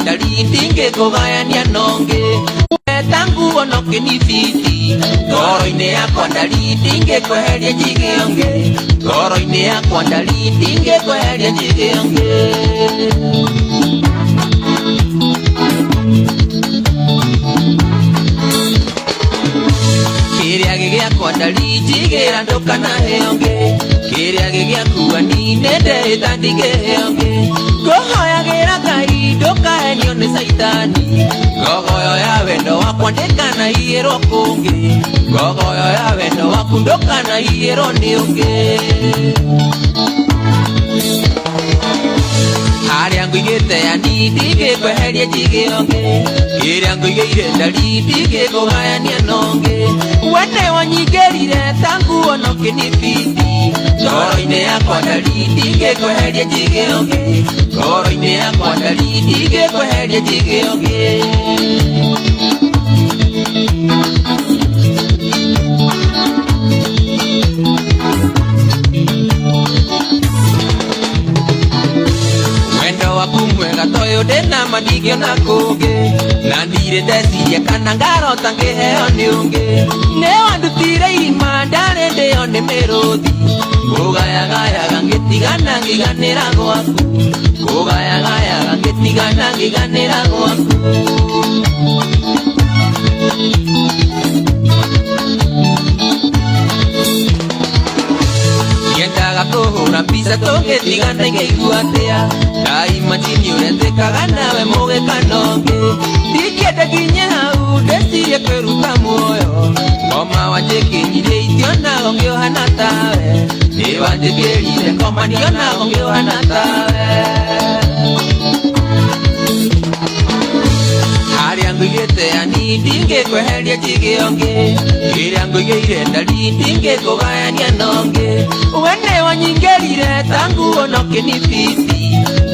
ndari ndingĩkũgayania nongĩ tanguo no kĩnibiti ngoro-inĩ yakwa ndari ndingĩkweheria njige ũngĩ ngoro-inĩ yakwa ndari ndingĩkweheria njige ũngĩ. Kĩrĩa gĩgĩakwa ndari njigĩra ndũkanahe ũngĩ kĩrĩa gĩgĩakua ni nĩndehĩta ndingĩhe ũngĩ ngũhoyagĩra Ngai ndũkahenio nĩ caitani ngogoyo ya wendo wakwa ndĩkanaiyĩrwo kũngĩ ngogoyo ya wendo waku ndũkanaiyĩrwo nĩ ũngĩ harĩa ngũigĩte yani ndingĩkweheria njige ũngĩ kĩrĩa ngũigĩire ndari ndingĩkũgayania nongĩ we nĩwanyingĩrire ta nguo no kĩnibiti ngoro-inĩ yakwa ndari ndingĩkweheria njige ũngĩ ngoro-inĩ yakwa ndari ndingĩkweheria njige ũngĩ. Wendo waku mwega toyũ ndĩna ma ndingĩona kũngĩ na ndirĩ ndeciria kana ngarota ngĩheo nĩ ũngĩ nĩ wandutire irima ndarĩ ndĩo nĩ mĩrũthi ngũgayagayaga ngĩtigana ngiganĩra gwaku ngũgayagayaga ngĩtigana ngiganĩra gwaku. Nyendaga kũhũra mbica tũngĩtigana ingĩigua atĩa ndaimajini ũrĩa twĩkaga nawe mũgĩkana ũngĩ ndingĩenda nginye hau ndĩcirie kwĩruta muoyo ngoma wanjĩkĩnyirie itionaga ũngĩ ũhana tawe nĩ wanjĩkĩrire ngoma ndionaga ũngĩ ũhana tawe harĩa ngũigĩte yani ndingĩkweheria njige ũngĩ kĩrĩa ngũigĩire ndari ndingĩkũgayania nongĩ we nĩwanyingĩrire ta nguo no kĩnibiti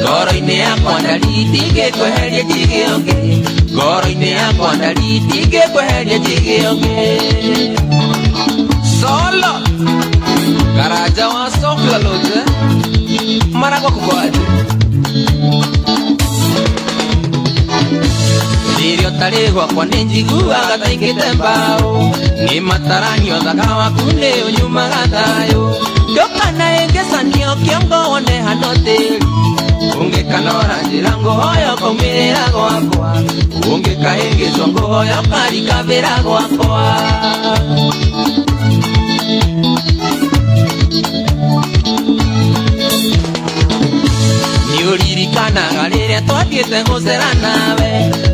ngoro-inĩ yakwa ndari ndingĩkweheria njige ũngĩ ngoro-inĩ yakwa ndari ndingĩkweheria njige ũngĩ. Solo Karaja wa Sokla Lodge Maragwa kuko aje rĩrĩa ũtarĩ gwakwa nĩ njiguaga ta ingĩte mbaũ nĩ mataranio thaka waku nĩ ũnyumaga thayũ ndũkanahĩngĩcanio kĩongo wone hano tĩri ũngĩkanora njĩra ngũhoya ũkaumĩrĩra gwakwa ũngĩkahĩngĩcwo ngũhoya ũkarikabĩra gwakwa. Nĩũririkanaga rĩrĩa twathiĩte gũcera nawe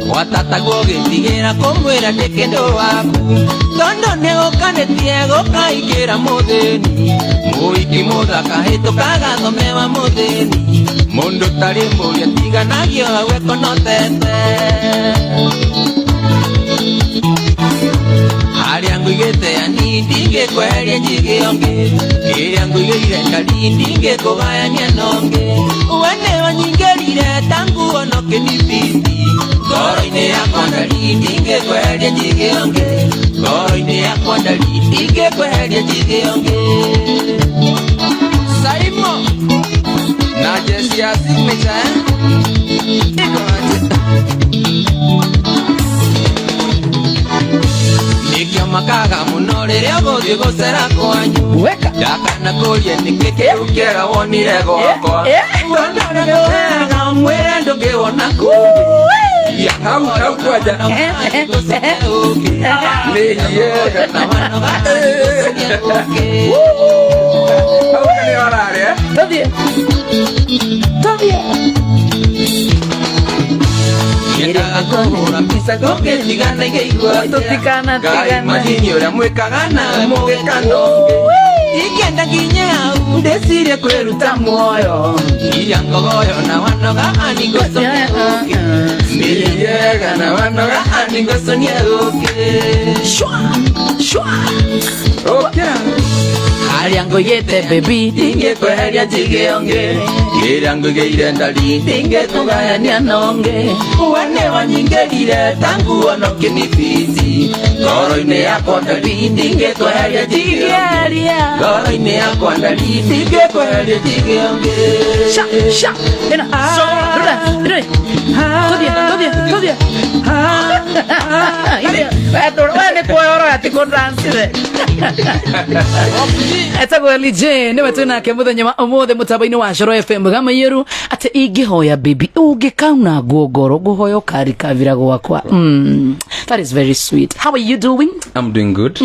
gwatataguo ũgĩtigĩra kũmwĩra ndĩ kĩndũ waku tondũ nĩgũkanĩtie gũkaingĩra mũthĩni mũhiki mũthaka hĩtũkaga thome wa mũthĩni mũndũ tarĩ mũria tiganagio hau ekonotete harĩa ngũigĩte yani ndingĩkweheria njige ũngĩ kĩrĩa ngũigĩire ndari ndingĩkũgayania nongĩ we nĩwanyingĩrire ta nguo no kĩnibiti ngoro-inĩ yakwa ndari ndingĩkweheria njige ũngĩ ngoro-inĩ yakwa ndari ndingĩkweheria njige ũngĩ. Saimo na Jesse ya signature eh? Iko aje? Nĩkĩo makaga mũno rĩrĩa ũgũthiĩ gũcera kwanyu Weka. Ndakana kũria nĩkĩ kĩu kĩega wonire gwakwa tondũ nĩngũheaga ũmwĩre ndũngĩwona kũngĩ. Hau hau kwanja nĩ hiega hau nĩ wararĩa. Tũthiĩ. Tũthiĩ. Nyendaga kũhũra mbica tũngĩtigana ingĩigua atĩa. Tũtikanatigane. Ngai majini ũrĩa mwĩkaga nawe mũgĩkana ũngĩ ingĩenda nginye hau ndĩcirie kwĩruta muoyo iria ngogoyo na wanoga aningoconia ũkĩ nĩyega na wanoga aningoconia ũkĩ. Shwa. Shwa. Ũkĩra. Harĩa ngũigĩte baby ndingĩkweheria njige ũngĩ kĩrĩa ngũigĩire ndari ndingĩkũgayania nongĩ we nĩwanyingĩrire ta nguo no kĩnibiti ngoro-inĩ yakwa ndari ndingĩkweheria njige ũngĩ Ndingĩeria. ngoro-inĩ yakwa ndari ndingĩkweheria njige ũngĩ. Sha. Sha. Ĩno. Rũra. Rũra. Tũthiĩ. Tũthiĩ. Tuthie. We nĩ kuoya ũroya ti kũdancire. Etagwo LJ nĩwe twĩ nake mũthenya wa ũmũthĩ mũtambo-inĩ wa Coro FM gamayeru atĩ ingĩhoya baby ũngĩkauna nguo ngoro ngũhoya ũkarikavira gwakwa. That is very sweet. How are you doing? I'm doing good.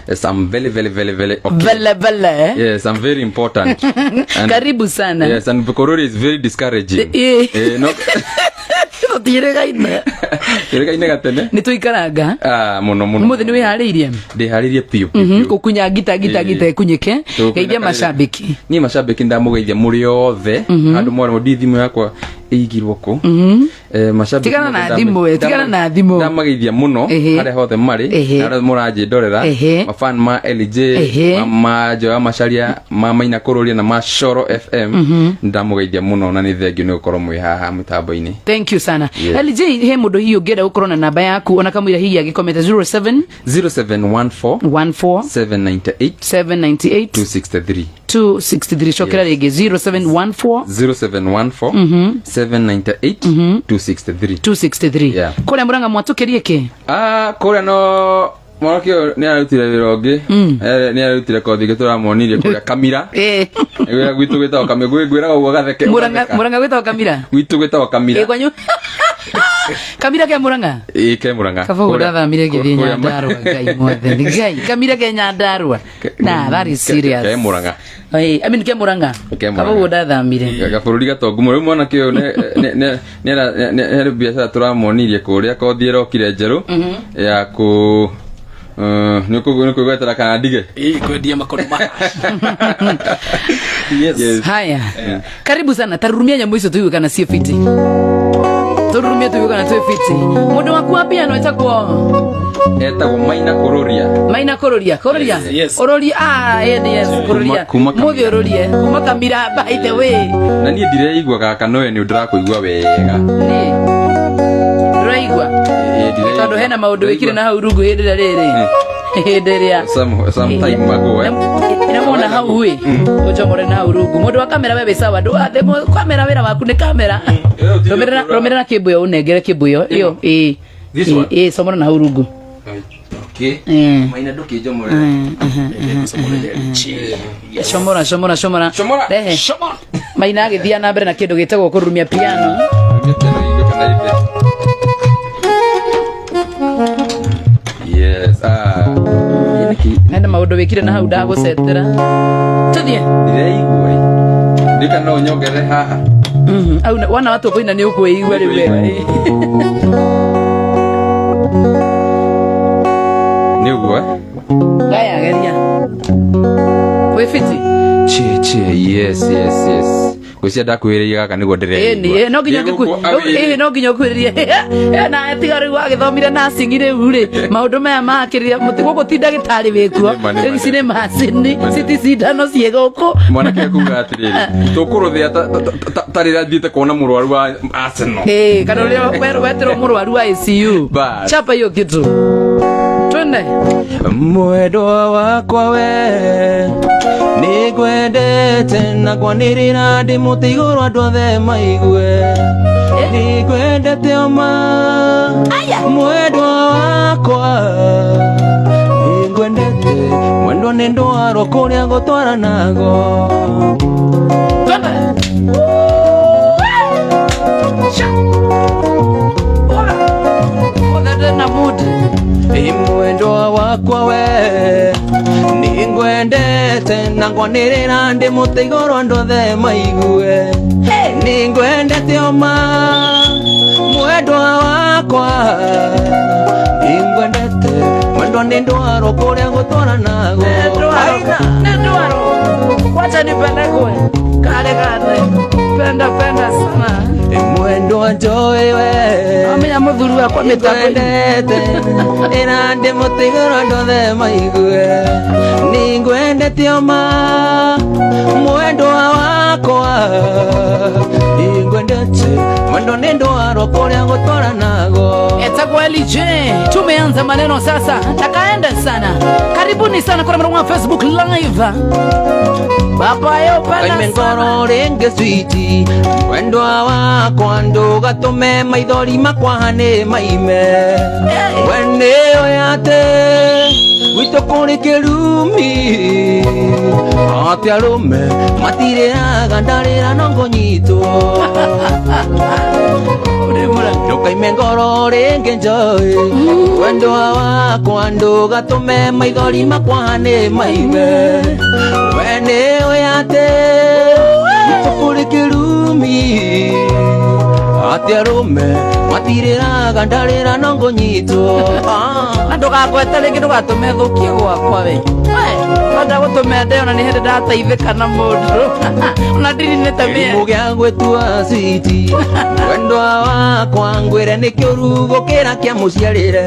Yes, I'm very, very, very, very okay. Vele vele. Yes, I'm very important. And, Karibu sana. Yes, and Bukorori is very discouraging. Eh. Eh, no. Tũtiĩrĩgaine. Kĩrĩgaine gatene. Nĩ tũikaranga. Ah, muno muno. Ũmũthĩ nĩ wĩharĩirie? Ndĩharĩirie piũ piũ. Piũ. Gũkunya ngita ngita Eh. ngita ĩkunyĩke. Tũkũnya Geithia karĩra. macambĩki. Niĩ macambĩki ndamũgeithia mũrĩ othe handũ mwarĩ ndi thimũ yakwa ĩigirwo kũ. Eh, macambĩki Tigana na mothe thimũ, eh, tigana na thimũ. Ndamageithia mũno Ehe. harĩa hothe marĩ Ehe. na harĩa mũranjĩndorera Ehe. mafan ma LJ Ehe. ma Joya Macharia ma Maina Kũrũria na ma Coro FM ndamũgeithia mũno na nĩ thengiũ nĩ gũkorwo mwĩ haha mũtambo-inĩ. Thank you sana. Yes. LJ, he mũndũ hihi ũngĩenda gũkorwo na namba yaku ona kamũira hihi agĩkomete 07 0714 14 798 798 263. 263. Cokera rĩngĩ, 0714 0714 798 263. 263. Yeah. Kũrĩa Mũrang'a mwatũkĩrie kĩ? Ah, kũrĩa no mwanake ũyũ nĩ ararutire wĩra ũngĩ. Eh, nĩ ararutire kothi ĩngĩ tũramwonirie kũrĩa Kamira. Gwĩra gwitũ gwĩtagwo Kamira. Ngwĩraga ũguo gatheke. Mũrang'a. Ũgatheka. Mũrang'a gwĩtagwo Kamira? Gwitũ gwĩtagwo Kamira. Ĩ, kwanyu Kamira ke Mũrang'a? Ĩ, ke Mũrang'a. Kaba ũguo Kũrĩa- ndathamire ngĩthiĩ kũrĩa ma- Nyandarua. Ngai mwathani Ngai, Kamira ke Nyandarua? Nah, that is serious. Ke Mũrang'a. Ĩ, I mean, ke Mũrang'a. Ke Mũrang'a. Kaba ũguo ndathamire. Gabũrũri gatongu mũno. Rĩu mwanake ũyũ nĩ biacara tũramwonirie kũrĩa kothi ĩrokire njerũ ya kũ nĩ ũkũgwetera kana ndige. Ĩ, kwendia makono ma yes. Yes. Haya, karibu sana. Tarurumia nyamũ icio tũigue kana ciĩ fiti. Tũrurumie tũigue kana twĩ fiti. Mũndũ waku wa piano etagwo? Etagwo Maina Kũrũria. Maina Kũrũria. Kũrũria. Yes. Ũrũria, ah, yes, Kũrũria. Kuma Kamira. Mũthĩ ũrũrie kuma Kamira, by the way. Na niĩ ndireigua gaka nowe nĩ ndĩrakũigua wega. Nĩ ndũraigua? Ĩ, ndĩraigua. Tondũ hena maũndũ wĩkire na hau rungu hĩndĩ ĩrĩa rĩrĩ hĩndĩ ĩrĩa Some time ago, eh. Nĩmona hau ĩ ũncomore na hau rungu. Mũndũ wa kamera, we wĩ sawa. Kamera, wĩra waku nĩ kamera. Rũmĩrĩra, rũmĩrĩra kĩmbuyo, ũnengere kĩmbuyo ĩyo ĩ. This Ĩ, one? ĩ, comora na hau rungu. Okay. Maina ndũkĩnjomorera. Comora, comora, comora. Comora. Rehe. Maina agĩthiĩ na mbere na kĩndũ gĩtagwo kũrurumia piano. Kana ithe. Yes. Ah. Nĩkĩ? Hena maũndũ wĩkire na hau ndagũcetera. Tũthiĩ. Ndireigua. Ndika no nyongerere haha. Au wana watu kũina nĩ ũkwĩigua rĩu we. Nĩ ũguo, eh? Gaya, geria. Wĩ fiti? Che che, yes, yes, yes. Ngwĩciria ndakwĩrĩire gaka nĩguo ndĩreigua. Ĩni, no nginya Gũkũ awĩrĩ. ĩĩ, no nginya ũkwĩrĩrie na tiga rĩu wagĩthomire nursing rĩu rĩ maũndũ maya makĩrĩria mũtĩ gũkũ ti ndagĩtarĩ wĩkuo. Nĩma, nĩma, Rĩu ici nĩ nĩma. macini citi cindano ciĩ gũkũ. Mwanake akuga atĩrĩrĩ, tũkũrũthĩa ta rĩrĩa thiĩte kuona mũrwaru wa Arsenal. Ĩĩ, kana ũrĩa weterwo mũrwaru wa ICU. Bas. Chapa hiyo kitu, twende. Mwendwa wakwa we nĩngwendete na kwanĩrĩra ndĩ mũtĩ igũrũ andũ othe maigue nĩngwendete oma mwendwa wakwa nĩngwendete mwendwa nĩ ndwarwo kũrĩa gũtwaranago. Twende. Sha. Ora. Othe na mood. Ĩ mwendwa wakwa we nĩngwendete na ngwanĩrĩra ndĩ mũtĩ igũrũ andũ othe maigue nĩngwendete oma mwendwa wakwa nĩngwendete mwendwa nĩ ndwarwo kũrĩa gũtwaranago. Ndwaro. Ndwaro. Wacha nipelekwe. Kale kale. Penda penda sana. Ĩ mwendwa njoĩ we Amenya mũthuri wakwa mĩtambo. nĩngwendete ĩra ndĩ mũtĩ igũrũ andũ othe maigue nĩngwendete oma mwendwa wakwa nĩngwendete mwendwa nĩ ndwarwo kũrĩa gũtwaranago. Etagwo LJ. Tumeanza. Tunaanza maneno sasa, takaenda sana. Karibuni sana kwa mwana wa Facebook Live. Baba yo pana Kaime sana. Ngoro rĩngĩ switi wendwa wakwa ndũgatũme maithori makwa nĩ maime. We nĩyo yate gwitũ kũrĩ kĩrumi atĩ arũme matirĩraga ndarĩra no ngũnyitwo. Ndũkaime ngoro rĩngĩ njoĩ wendwa wakwa ndũgatũme maithori makwa nĩ maime. We nĩyo yate gwitũ kũrĩ kĩrumi atĩ arũme matirĩraga ndarĩra no ngũnyitwo. Ah. Na ndũgagwete rĩngĩ, ndũgatũme thũkie gwakwa. We wenda gũtũme ndeo na nĩ hĩndĩ ndateithĩka na mũndũ ona ndini nĩ Kĩrimũ tamie. Gĩa gwĩtua switi wendwa wakwa ngwĩre nĩ kĩũru gũkĩra kĩa mũciarĩre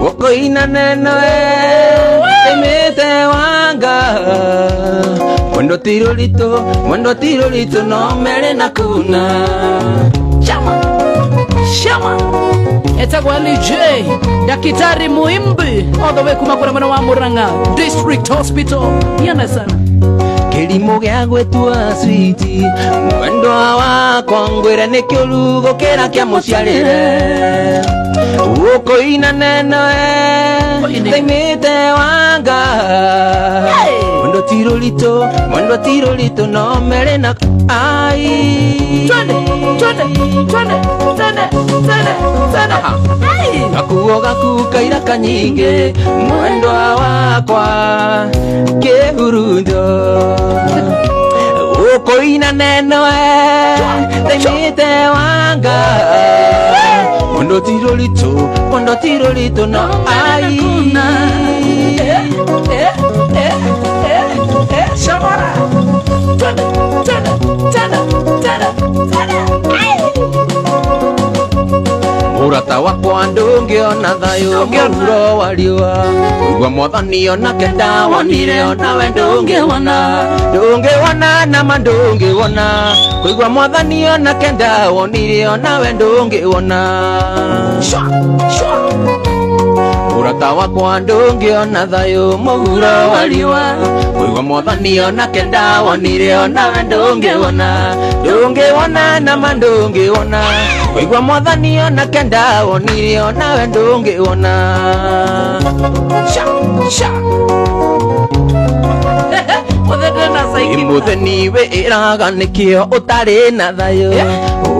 gũkũina nenoe ĩmĩte wanga mwendo ti rũritũ, mwendo ti rũritũ no mere na kuna. Chama chama etagwo LJ Dakitari Muimbi all the way kuma kũrĩa mwena wa Murang'a District Hospital. Yana sana. Kĩrimũ gĩa gwĩtua switi mwendwa wakwa ngwĩre nĩ kĩũru gũkĩra kĩa mũciarĩre gũkũina nenoe taimĩte wanga mwendo ti rũritũ, mwendo ti rũritũ no mere na ai. Twende, twende, twende, twende, twende, twende. Ai! Gakuo gaku kairaka nyingĩ mwendwa wakwa kĩhurunjo ũkũina nenoe taimĩte wanga mwendo ti rũritũ, mwendo ti rũritũ no ai. Eh, eh, eh, eh, eh, shamara. Twende, twende, twende, twende, twende. Ai! Mũrata wakwa ndũngĩona thayũ Ndũngĩona. Mũhuro wa riũa igua mwathani onake ndawonire onawe ndũngĩwona, ndũngĩwona nama ndũngĩwona kũigua mwathani onake ndawonire onawe ndũngĩwona. Shwa, shwa. Mũrata wakwa ndũngĩona thayũ mũhuro wa riũa kũigua mwathani onake ndawonire onawe ndũngĩwona, ndũngĩwona nama ndũngĩwona kũigua mwathani onake ndawonire onawe ndũngĩwona. Sha, sha. Mũthende na saikina. Mũtheni wĩraga nĩkĩo ũtarĩ na thayũ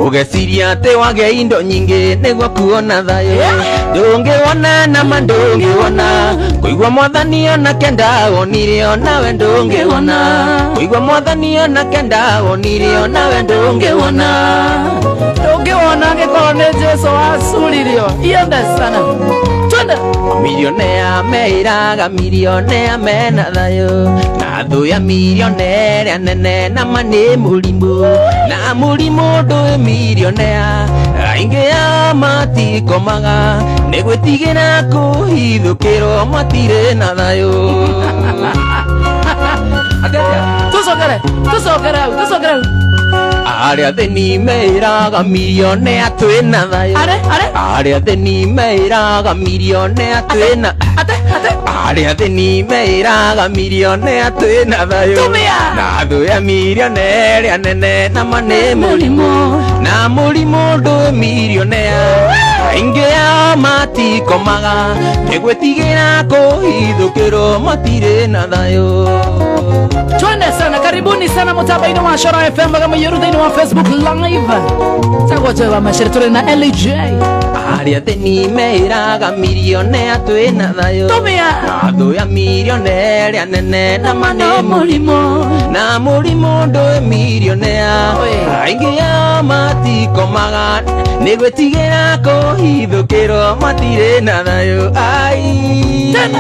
ũgeciria atĩ wage indo nyingĩ nĩguo kuona thayũ ndũngĩwona nama ndũngĩwona kũigua mwathani onake ndawonire onawe ndũngĩwona kũigua mwathani onake ndawonire onawe ndũngĩwona. Ndũngĩwona angĩkorwo nĩ Jesu wacuririo. Iende sana. Twende. Milionea meiraga milionea mena thayũ na thũ ya milionea ĩrĩa nene nama nĩ mũrimũ na mũrimũ ndũĩ milionea aingĩ ao matikomaga nĩ gwĩtigĩra kũhithũkĩrwo matirĩ na thayũ. Atĩa, atĩa? Tucokere, tucokere hau, tucokere hau. Arĩa thĩni meiraga milionea twĩna thayũ. Are, are. Arĩa thĩni meiraga milionea twĩna Ate, ate. Arĩa thĩni meiraga milionea twĩna thayũ. Tumia. Na thũ ya milionea ĩrĩa nene nama nĩ mũrimũ na mũrimũ ndũĩ milionea aingĩ ao matikomaga nĩ gwĩtigĩra kũhithũkĩrwo matirĩ na thayũ. Twende sana, karibuni sana mutabaini wa Shora FM kama yeru thĩinĩ wa Facebook Live. Tagwo Joy wa Macere tũrĩ na LJ. Arĩa thĩni meiraga milionea twĩna thayũ. Tumia. Na thũ ya milionea ĩrĩa nene nama nĩ mũrimũ na mũrimũ ndũĩ milionea Oi. aingĩ ao matikomaga nĩ gwĩtigĩra kũhithũkĩrwo matirĩ na thayũ ai. Tena.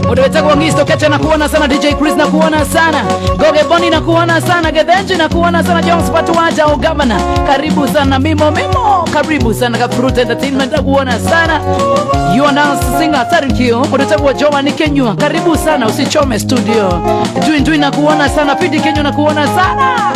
Mũndũ wĩtagwo Ngisto Keche na kuona sana, DJ Chris na kuona sana, Goge Boni na kuona sana, Gethenji na kuona sana, Jones Patuaja o governor. Karibu sana Mimo Mimo, karibu sana Kafruit Entertainment na kuona sana. You are now singer, thank you. Mũndũ wĩtagwo Joan Kenyua, karibu sana usichome studio. Ndui Ndui na kuona sana, Pidi Kenyua na kuona sana.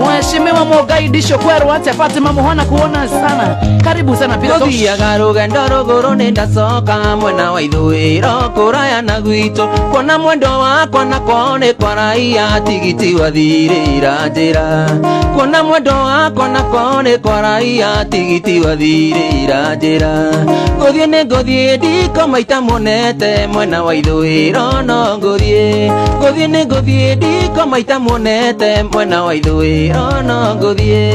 Mheshimiwa Mogai Disho Kweru atia Fatima Muhona kuona sana. Karibu sana Peter Tosh. Gũthiaga rũgendo rũgũrũ nĩ ndacoka mwena wa ithũĩro kũraya na gwitũ kuona mwendo wakwa na kwao nĩ kwaraia tigiti wathirĩra njĩra kuona mwendo wakwa na kwao nĩ kwaraia tigiti wathirĩra njĩra ngũthiĩ nĩ ngũthiĩ ndiko maita monete mwena wa ithũĩro no ngũthiĩ ngũthiĩ nĩ ngũthiĩ ndiko maita monete mwena wa ithũĩro no ngũthiĩ.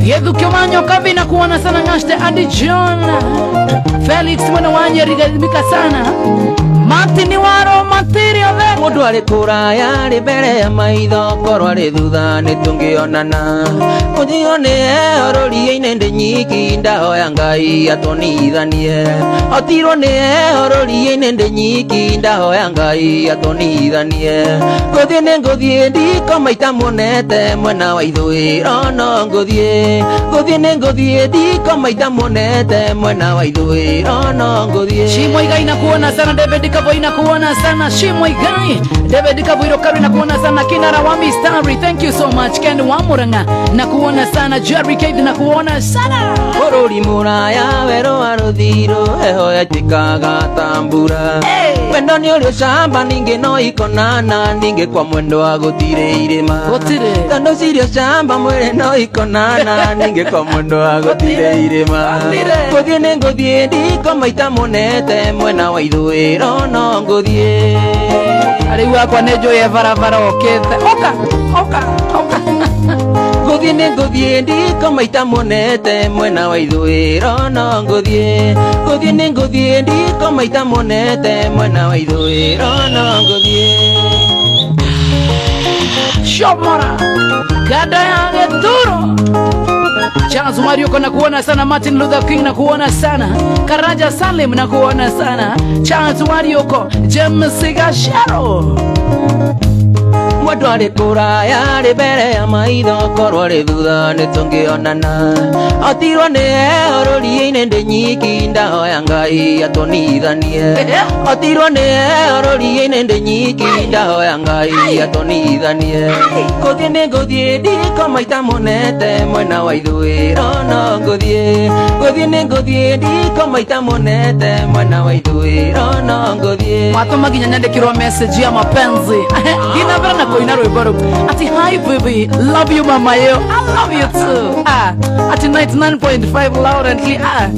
Yethukio Manyo Kavi na kuona sana Ngashte Adi John. Felix mwana wanye rigathimika sana. Martin Waro Matirio the. Mũndũ arĩ kũraya arĩ mbere ya maitho korwo arĩ thutha nĩ tũngĩonana kũnjigwo nĩ heho rũriĩ-inĩ ndĩ nyiki ndahoya Ngai atũnithanie otirwo nĩ heho rũriĩ-inĩ ndĩ nyiki ndahoya Ngai atũnithanie ngũthiĩ nĩ ngũthiĩ ndiko maita monete mwena wa ithũĩro no ngũthiĩ ngũthiĩ nĩ ngũthiĩ ndiko maita monete mwena wa ithũĩro no ngũthiĩ. Shimo Igai na kuona sana David Kavoi na kuona sana Shimo Igai David Kavoiro Karu na kuona sana Kinara wa Mistari, thank you so much. Ken Wamuranga na kuona sana Jerry Keith na kuona sana. Bũrũri mũraya werũ wa rũthiro heho yaitĩkaga ta mbura wendo nĩ ũrĩ ũcamba ningĩ no ikonana ningĩ kwa mwendo wa gũtirĩ irĩma Gũtirĩ. tondũ cirĩ ũcamba mwĩrĩ no ikonana ningĩ kwa mwendo wa gũtirĩ irĩma Gũtirĩ. ngũthiĩ nĩ ngũthiĩ ndiko maita monete mwena wa ithũĩro no ngũthiĩ. Rĩu wakwa nĩ njũĩ barabara okĩte oka oka oka. Ngũthiĩ nĩ ngũthiĩ ndiko maita monete mwena wa ithũĩro no ngũthiĩ ngũthiĩ nĩ ngũthiĩ ndiko maita monete mwena wa ithũĩro no ngũthiĩ. Shomora Gada ya Geturo Charles Mariuko na kuona sana Martin Luther King na kuona sana Karaja Salim na kuona sana Charles Mariuko James Gashero. Mwendwa arĩ kũraya arĩ mbere ya maitho korwo arĩ thutha nĩ tũngĩonana otirwo nĩ heho rũriĩ-inĩ ndĩ nyiki ndahoya Ngai atũnithanie otirwo nĩ heho rũriĩ-inĩ ndĩ nyiki ndahoya Ngai atũnithanie ngũthiĩ nĩ ngũthiĩ ndiko maita monete mwena wa ithũĩro no ngũthiĩ ngũthiĩ nĩ ngũthiĩ ndiko maita monete mwena wa ithũĩro no ngũthiĩ. Watũma nginya nyandĩkĩrwo message ya mapenzi ndinambere na kũina rwĩmbo rũu ati hi baby, love you mama yo, I love you too. Ah, ati 99.5 loud and clear. Ah,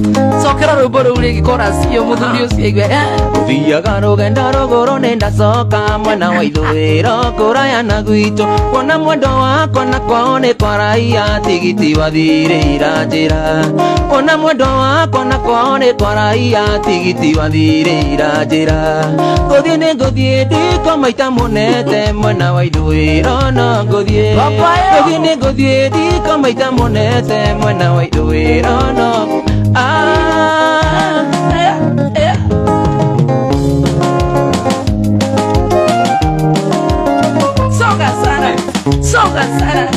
cokera rwĩmbo rũu rĩngĩ chorus yo mũthuri ũcio aigue. Gũthiaga rũgendo rũgũrũ nĩ ndacoka mwena wa ithũĩro kũraya na gwitũ kuona mwendo wakwa na kwao nĩ kwaraia tigiti wathirĩira njĩra kuona mwendo wakwa na kwao nĩ kwaraia tigiti wathirĩira njĩra ngũthiĩ nĩ ngũthiĩ ndiko maita monete mwena wa ithũĩro no ngũthiĩ Papa yo. ngũthiĩ nĩ ngũthiĩ ndiko maita monete mwena wa ithũĩro no ah. Songa sana, songa sana.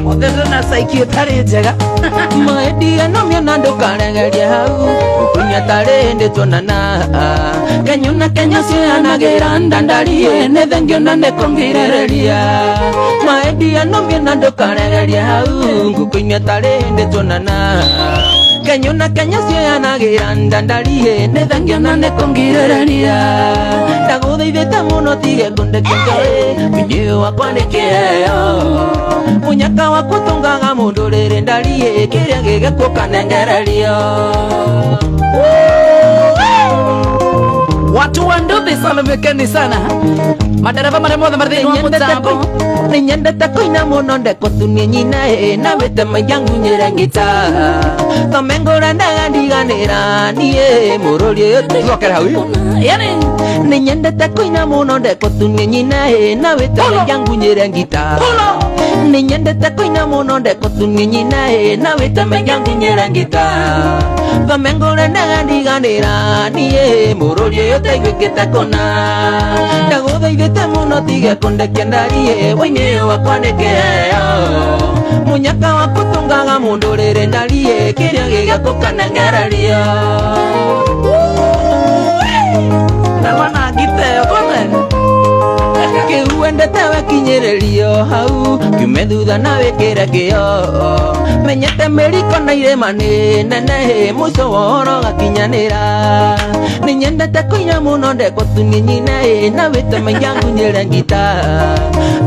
Othe ndĩrona caiki ĩtarĩ njega. Maendia no mĩona ndũkaregerie hau ũkunya tarĩ ndĩ tuonana Kenya na Kenya cianagĩra ndandarie nĩ thengio na nĩ kũngirĩrĩria maendia no mĩona ndũkaregerie hau ngũkũinia tarĩ ndĩ tuonana Kenya na Kenya cianagĩra ndandarie nĩ thengio na nĩ kũngirĩrĩria ndagũthaithĩte mũno tige kũndekekoĩ wĩnyĩ wakwa nĩ kĩheo munyaka waku tungaga mũndũ rĩrĩ ndarie kĩrĩa gĩgekwo kanengererio. Watu wa nduthi salimikeni sana madereva marĩa mothe marĩ thĩinĩ wa mũtambo. Nĩnyendete kũina mũno ndekũtunie nyina ĩ na wĩte maija ngunyĩre ngita thome ngũrendaga ndiganĩra niĩ mũrũri ũyũ tũcokere hau. Yani Nĩnyendete kũina mũno ndekũtunie nyina ĩ na wĩte maija ngunyĩre ngita Nĩnyendete kũina mũno ndekũtunie nyina ĩ na wĩte maija ngunyĩre ngita thome ngũrendaga ndiganĩra niĩ mũrũri ũyũ ũtaiguĩkĩte kũna ndagũthaithĩte mũno tige kũndekia ndarie wĩinĩ wakwa nĩ kĩheo Munyaka wa kutungaga mundu riri ndarie kiria gigakũkanengereria. Ndabona ngiteo twende. Kĩu wendete wekinyĩrĩrio hau kiume thutha na wĩkĩre kĩo menyete mĩriko na irĩma nĩ nene mũico wa ũhoro gakinyanĩra. Nĩ nyendete kũina mũno ndekwo tu nĩ nyina na wĩte mainga ngunyĩre ngita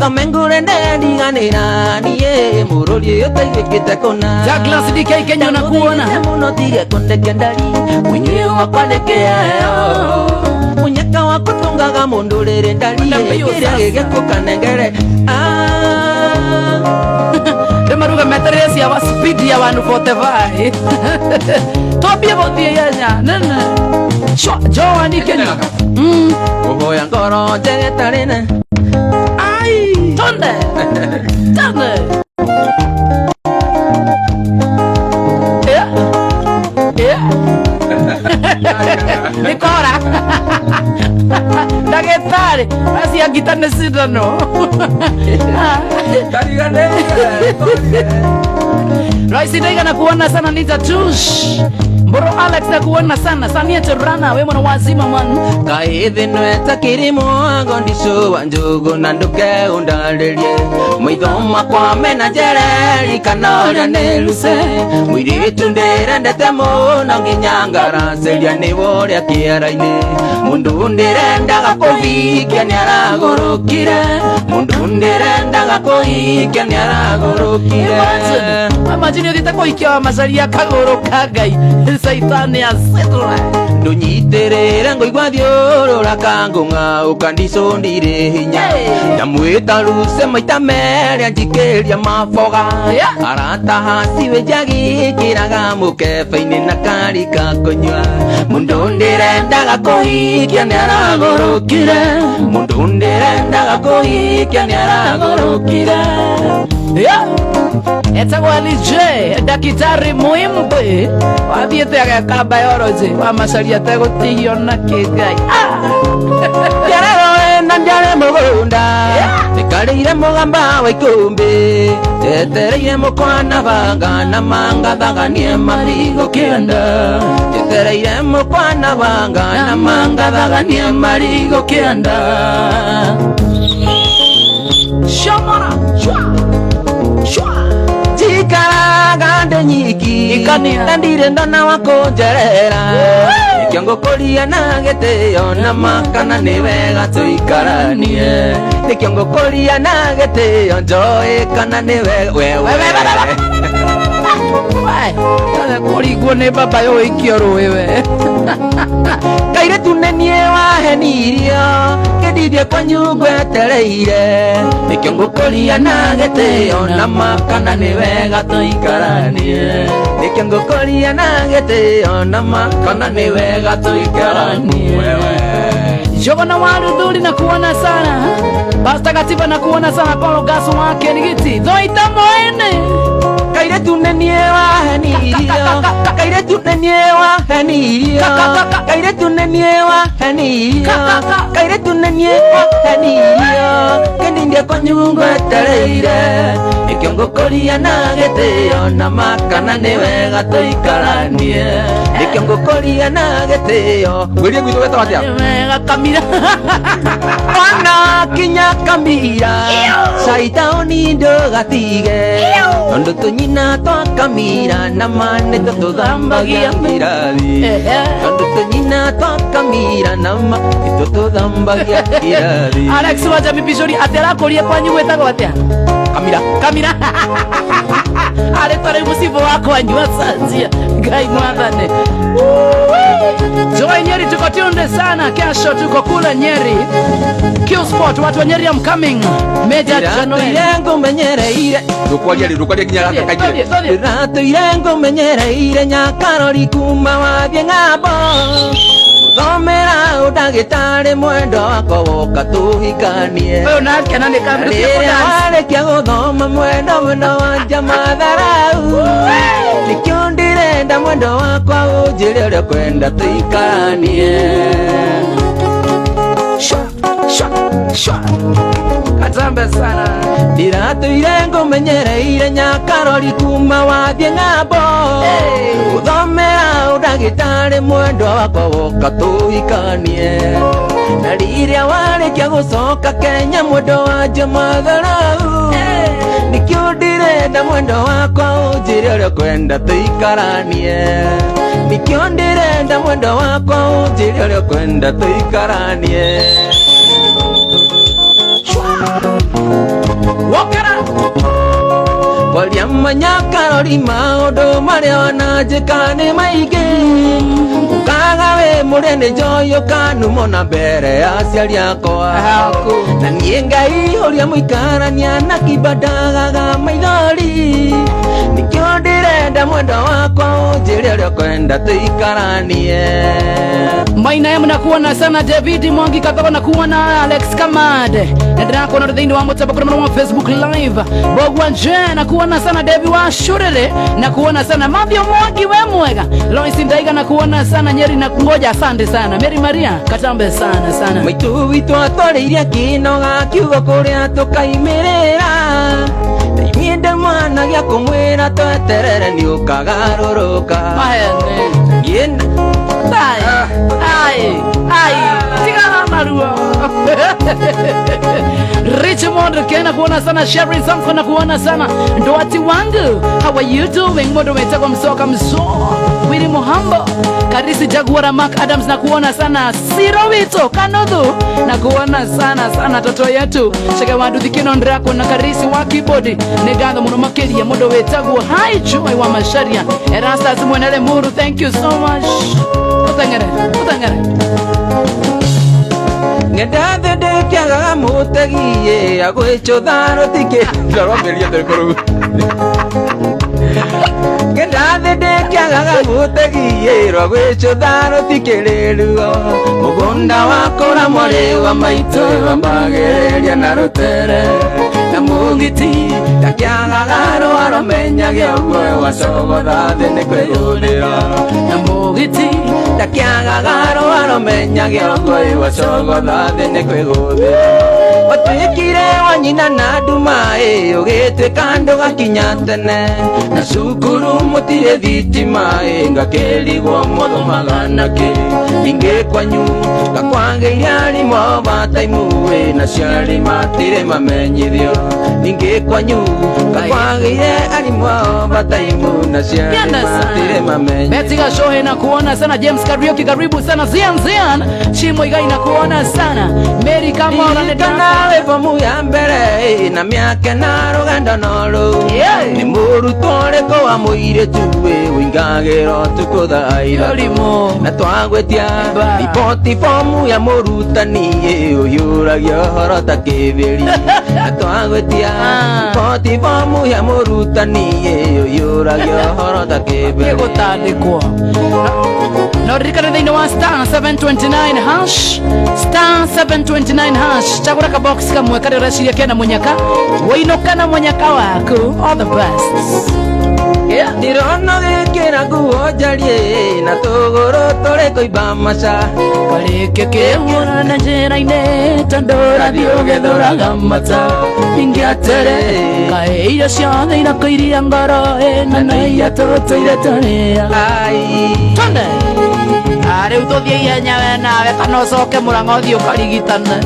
thome ngũre ndiganĩra niĩ mũrũri ũyũ ũtaiguĩkĩte kũna. Douglas DK Kenya nakuona. Mũno tige kũndekia ndari mũinyuĩ wakwa nĩ kĩheo munyaka wa kutungaga mundu riri ndari Mbio kiria sasa. gigikukanengere. Rĩmaruga metereire cia wa speed ya 145 twambie gũthiĩ ihenya nene. Shwa, Joani Kenya. Uhoya ngoro njege tarĩ Ai, twende twende. Yeah. Yeah. Nĩ kora ndagĩtarĩ acia ngita nĩ cindano. Raisi Ndaiga nakuona sana. Nita Tush Mboro Alex nakuona sana. Sania Terana we mwana wazima man. Kaĩ thĩ ĩno ĩtakĩrĩ mwago ndicũ wa njũgũ na ndũke ũndarĩrie maitho makwa mena njereri kana ũrĩa nĩ ruse mũirĩtu ndĩrendete mũno nginya ngaraceria nĩ ũrĩa kĩara-inĩ mũndũ ndĩrendaga kũhikia nĩaragũrũkire mũndũ ndĩrendaga kũhikia nĩaragũrũkire. Imagine ũthiĩte kũhikia wa macaria kagũrũ ka Ngai caitani acetũra. Ndũnyitĩrĩre ngũigua thiũrũra kangũng'aũka ndicũ ndirĩ hinya. Hey. Ndamwĩta ruse maita merĩ anjikĩria maboga. Arata haciwĩ njagĩkĩraga mũkebe-inĩ na karika kũnyua mũndũ ndĩrendaga kũhikia nĩaragũrũkire mũndũ ndĩrendaga kũhikia nĩaragũrũkire. Yeah. Etagwo Ali J ndakitari muimbe wathiĩte ageka biology wa macaria tegũtihio na kĩ Ngai. Njarero na njare mũgũnda nĩkarĩire mũgamba wa ikũmbĩ njetereire mũkwana banga na mangathaganie marigo kĩanda njetereire mũkwana banga na mangathaganie marigo kĩanda. Shomora shwa shwa. Njikaraga ndĩ nyiki. Ikania. Na ndirĩ ndona wa kũnjerera nĩkĩo ngũkũria na gĩtĩo na makana nĩ wega tũikaranie nĩkĩo ngũkũria na gĩtĩo njoĩ kana nĩ wega wewe. Kũringwo nĩ baba yo wĩikio rũĩ we. Kairĩtu nĩ niĩ wahenirio kĩndindie kwanyu ngwetereire nĩkĩo ngũkũria na gĩtĩo na makana nĩ wega tũikaranie nĩkĩo ngũkũria na gĩtĩo na makana nĩ wega tũikaranie. Jogona wa Ruthuri na kuona sana. Pastor Katiba na kuona sana. Paulo Gaso wake nigiti Thoita Moene. Kairĩtu nĩ niĩ wahenirio kairĩtu nĩ niĩ wahenirio kairĩtu nĩ niĩ wahenirio kairĩtu nĩ niĩ wahenirio kĩndindie kwanyu ngwetereire nĩkĩo ngũkũria na gĩtĩo na makana nĩ wega tũikaranie nĩkĩo ngũkũria na gĩtĩo. Ngwĩrie gwitũ wetagwo atĩa? Wega kamira. Ona kinya kamira caitaũni ndũgatige tondũ tũnyina twa kamira na ma nĩ tũtũthambagia irathi tondũ tũnyina twa kamira na ma nĩ tũtũthambagia irathi. Alex wa Jamii Bishori atĩ arakũria kwanyu gwĩtagwo atĩa? Kamira. Kamira arĩ tarĩ mũcibũ wa kwanyu acanjia Ngai mwathane. Joy Nyeri tuko tunde sana kesho tuko kule Nyeri Q Sport watu wa Nyeri I'm coming Major January. Ndĩratũire ngũmenyereire. Ndũkwaria rĩ ndũkwaria nginya gaka kaingĩre. Ndĩratũire ngũmenyereire nyakarori kuma wathiĩ ng'ambo gũthomera ũndagĩtarĩ mwendo wakwa woka tũhikanie. Ũyũ nake na nĩ kamĩrĩ. Rĩrĩa warĩkia gũthoma mwendo mwendo wanja matharau nĩkĩo ndĩrenda mwendo wakwa ũnjĩre ũrĩa ũkwenda tũikaranie. Shwa shwa shwa kata. Katambe sana. Ndiratũire ngũmenyereire nyakarori kuma wathiĩ ng'ambo. Gũthomera ũndagĩtarĩ mwendwa wakwa woka tũhikanie. Na rĩrĩa warĩkia gũcoka Kenya mwendwa wa Njamatharau. Nĩkĩo ndĩrenda mwendwa wakwa ũnjĩre ũrĩa ũkwenda tũikaranie. Nĩkĩo ndĩrenda mwendwa wakwa ũnjĩre ũrĩa ũkwenda tũikaranie. Wokera. Kwaria manyakarori maũndũ marĩa wananjĩka nĩ maingĩ. Ũkaga wĩ mũrĩ nĩ njohi ũkanumwo na mbere ya aciari akwa. Haku. Na niĩ Ngai ũrĩa mũikarania na kibandagaga maithori. Nĩkĩo ndĩrenda mwendwa wakwa ũnjĩre ũrĩa ũkwenda tũikaranie. Maina ya mnakuona sana David Mwangi Kathogo na kuona Alex Kamad na ndĩrakuona thĩinĩ wa mũtambo kũrĩ wa Facebook live. Bogwa Nje na kuona sana Devi wa Shurere na kuona sana Mavyo Mwangi we mwega. Lois Ndaiga na kuona sana Nyeri na kungoja, asante sana Mary Maria Katambe sana sana. Maitũ witũ atwarĩire akĩnoga kiugo kũrĩa tũkaimĩrĩra. Na inyuĩ ndĩ mwana gĩa kũmwĩra tweterere nĩ ũkagarũrũka. Mahene. Niĩ Ai, ai, ai, tigana na ruo. Richmond Kena kuona sana Sherry Samson na kuona sana Ndoati wangu. How are you doing? Modo wetagwa msoka mso. Willy Muhambo, Karisi Jaguara Mark Adams na kuona sana Siro Wito Kanodhu na kuona sana sana toto yetu Chege wandu thikino ndira na Karisi wa keyboard nĩ ngatho mũno makĩria mũndũ wĩtagwo Hi Joy wa Macharia Erastus Mwenere Muru, thank you so much. Utengere, utengere. Ng'enda thĩ ndĩkĩagaga mũtegi agwĩcũtha rũtikĩ Ndarwambĩrĩria tũrĩ kũrũu. Ng'enda thĩ ndĩkĩagaga mũtegi rwagwĩcũtha rũtikĩrĩ ruo. Mũgũnda wakũra mwarĩ wa maitũ wambagĩrĩria na rũtere. Na mũgiti ndakĩagaga rũa rũmenyage ũguo wacogotha thĩ nĩ kwĩyũrĩra. Na mũgiti Ndakĩagaga rũa rũmenyage ũguo wacogotha thĩ nĩ kwĩgũthĩra. Watuĩkire wa nyina na nduma ĩ ũgĩtuĩka ndũgakinya tene. Na cukuru mũtirĩ thitima ĩ ngakĩrigwo mũthomaga nakĩ. Ningĩ kwanyu ngakwagĩire arimũ bataimu ĩ na aciari matirĩ mamenyithio. Ningĩ kwanyu ngakwagĩire arimũ bataimu na aciari Penda matirĩ sana. mamenyithio. Beti Gashohe na kuona sana James Kariuki, karibu sana Zian Zian Chimo Igai na kuona sana Mary Kamora. Ndirikana wĩ bomu ya mbere ĩ, na mĩaka na rũgendo no rũu. Yeah. Nĩ mũrutwo ũrĩkũ wa mũirĩtu ĩ ũingagĩra ũtukũ thaa ithatũ. Ũrimũ. Na twagwĩtia Ba. riboti bomu ya mũrutani ĩ ũhiũragia ũhoro ta kĩbĩri. Na twagwĩtia Ah. riboti bomu ya mũrutani ĩ ũhiũragia ũhoro ta kĩbĩri. Gĩgũtandĩkwo no ririkane thĩinĩ wa star 729 hash, star 729 hash, chagũra kabox kamwe karĩa ũreciria kena mũnyaka wĩinũka na mũnyaka waku. All the best, yeah. Ndĩrona gĩkĩra nguo njariĩ na tũgũrũ tũrĩ kũimba maca. Karĩke kĩhũra na njĩra-inĩ tondũ ũrathiĩ ũgĩthũraga mata ingĩatere kaĩ irio ciothe irakũiria ngoro ĩno na iria tũtũire tũrĩa. Ai. Twende rĩu tũthiĩ ihenya we nawe kana ũcoke mũrang'a ũthiĩ ũkarigitane.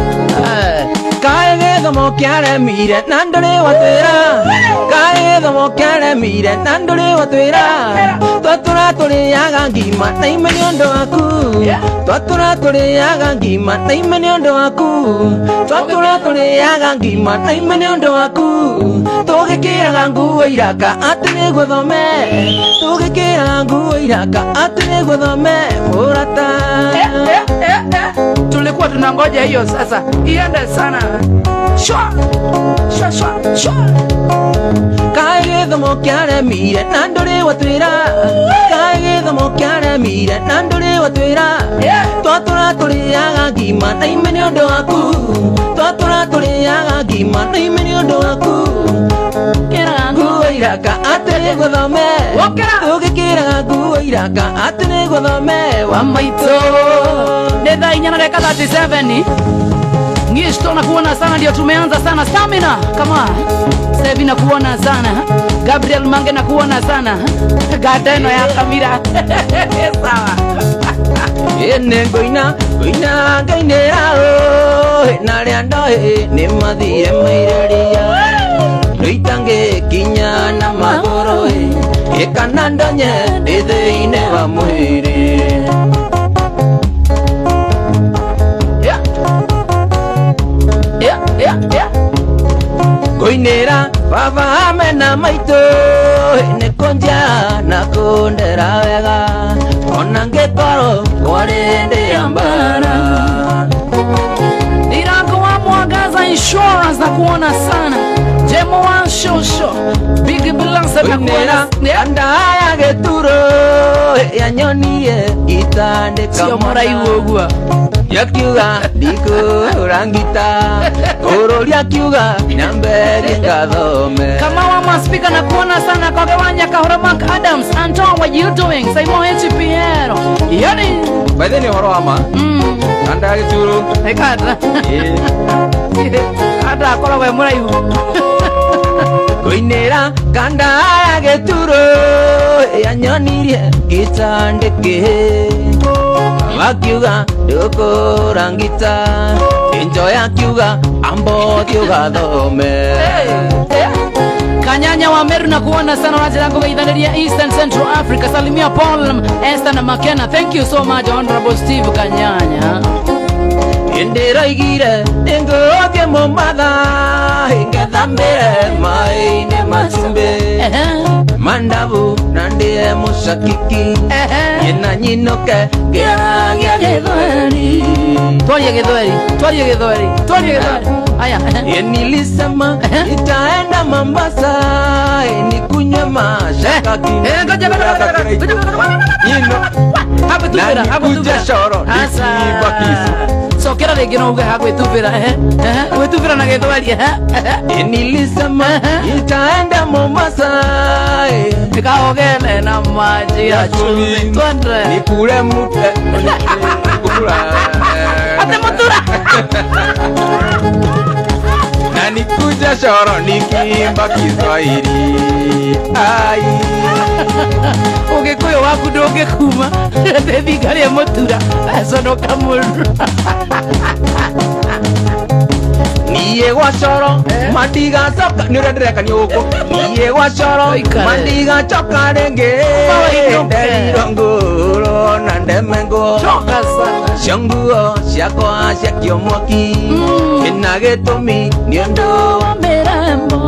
Eh. Kaĩ gĩthomo kĩaremire na ndũrĩ watwĩra. Kaĩ gĩthomo kĩaremire na ndũrĩ watwĩra. Twatũra tũrĩaga ngima na ime nĩ ũndũ waku. Twatũra tũrĩaga ngima na ime nĩ ũndũ waku. Twatũra tũrĩaga ngima na ime nĩ ũndũ waku. Tũgĩkĩraga nguo iraka atĩ nĩguo thome. Tũgĩkĩraga nguo iraka atĩ nĩguo thome mũrata. Eh, eh, eh. Tulikuwa tunangoja hiyo sasa iende sana shwa shwa shwa shwa. Kaĩ gĩthomo kĩaremire na ndũrĩ watwĩra. Kaĩ gĩthomo kĩaremire na ndũrĩ watwĩra. Twatũra tũrĩaga ngima na ime nĩ ũndũ waku. Twatũra tũrĩaga ngima na ime nĩ ũndũ waku. Kĩraga nguo Nguo iraka atĩ nĩguo thome. Ũkĩra. Tũgĩkĩraga nguo iraka atĩ nĩguo thome wa maitũ. Nĩ thaa 4:37. Gisto nakuona sana, ndio tumeanza sana. Stamina kama Sevi nakuona sana. Gabriel Mange nakuona sana. Gadeno ya Kamira. Sawa. Ene ngoina ngoina ngainĩra ũ na arĩa ndoĩ nĩ mathire maireria rĩitangĩkinya na magũrũ ĩ kana ndonye ndĩ thĩinĩ wa mwĩrĩ. Yeah. Yeah. Ngũinĩra baba mena maitũ nĩ kũnja na kũndera wega ona ngĩkorwo kwarĩ ndĩ ya mbara. Nirango wa Mwangaza Insurance nakuona sana. Jemo wa Shosho. Big Balance Ngũinĩra nakuona. Yeah. kanda ya gĩturo yanyonirie ngitandĩka Sio mũraihu ũguo. Yakiuga ndikũhũra ngita bũrũri akiuga nyambe ngathome. Kama wa maspika nakuona sana kwa Gawanya Kahora Mark Adams. Anton, what you doing? Simon H. Piero. Yani. By the way, nĩ ũhoro wa ma kanda ya gĩturu. Ekata. Ĩĩ. Kanda akoragwo e mũraihu. Ngũinĩra kanda ya gĩturo yanyonirie gĩtandĩkĩ wakiuga ndũkũra ngita injo yakiuga ambothi ũgathome. Kanyanya wa Meru na kuona sana wanajira geithaniria Eastern Central Africa. Salimia Paul, Esther na Makena. Thank you so much, Honorable Steve Kanyanya. Ndĩroigire nĩngũthiĩ Mombatha ngethambĩre maĩ-inĩ macumbĩ mandabu na ndĩe mũcakiki nyina nyinũke ngĩaragia gĩthweri. Twarie gĩthweri, twarie gĩthweri, twarie gĩthweri. Aya. Ye nilisema nitaenda Mombasa nikunywe mashakaki. Ngoja, ngoja, ngoja, ngoja, ngoja. Nyino Hagwĩtubĩra, Na hagwĩtubĩra. nikuje coro, Aca. nikiigua kisu. Cokera rĩngĩ no uge hagwĩtubĩra. Ehe, ehe, gwĩtubĩra na gĩthweri. Ehe, ehe. Ye nilisema nitaenda Mombasa Nikaogele na maji ya chumvi. Twende. Nikure mute nikukula Ate mutura. Na nikuja coro nikiimba Kiswahili ai. Ũgĩkũyũ waku ndũngĩkuma thinga rĩa mũtura aconoka mũno. Niĩ gwa coro matigacoka nĩ ũrĩa ndĩrekania gũkũ niĩ gwa coro Ũikare. Matigacoka rĩngĩ. Ũinũke. Nderirwo ngũrwo na ndemengwo Choka sana. Cio nguo ciakwa ciakio mwaki ĩna gĩtũmi nĩ ũndũ wa mĩrembo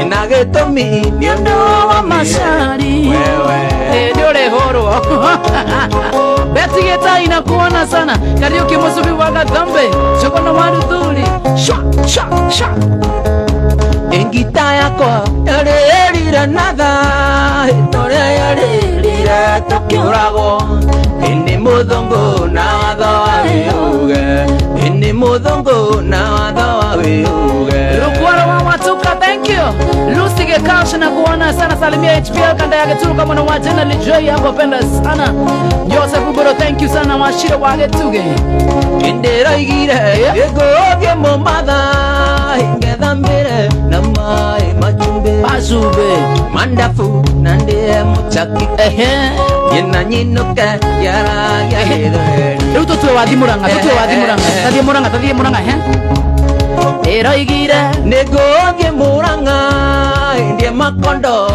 ĩna gĩtũmi nĩ ũndũ wa macari. Wewe. Nĩ ũrĩhũrwo. Beti Gĩtai na kuona sana. Kariuki Mũcubi wa Gathambe Cũgũna wa Ruthuri. Sha sha sha. Ingita yakwa yarĩrire na thaa tũrĩa yarĩrire tũkĩũragwo ĩnĩ mũthũngũ na watho wa wĩuge ĩnĩ mũthũngũ na watho wa wĩuge. Rukwaro wa Watuka, thank you. Lucy Gekash na kuona sana. Salimia HPL kanda ya Gituru kama na wa General J hapo penda sana. Joseph Uboro, thank you sana. Washira wa Gituge. Ndĩroigire ngũthiĩ Mombatha ngethambĩre na maĩ macumbĩ Bazube. Mandabu na ndĩe mũchaki Ehe. nyina nyinũke ngĩaragia gĩthweri. Rĩu tũtue wathi Murang'a, tũtue wathi Murang'a. Tathiĩ Murang'a, tathiĩ Murang'a, he. Ndĩroigire Nĩngũthiĩ Murang'a ndĩe makondo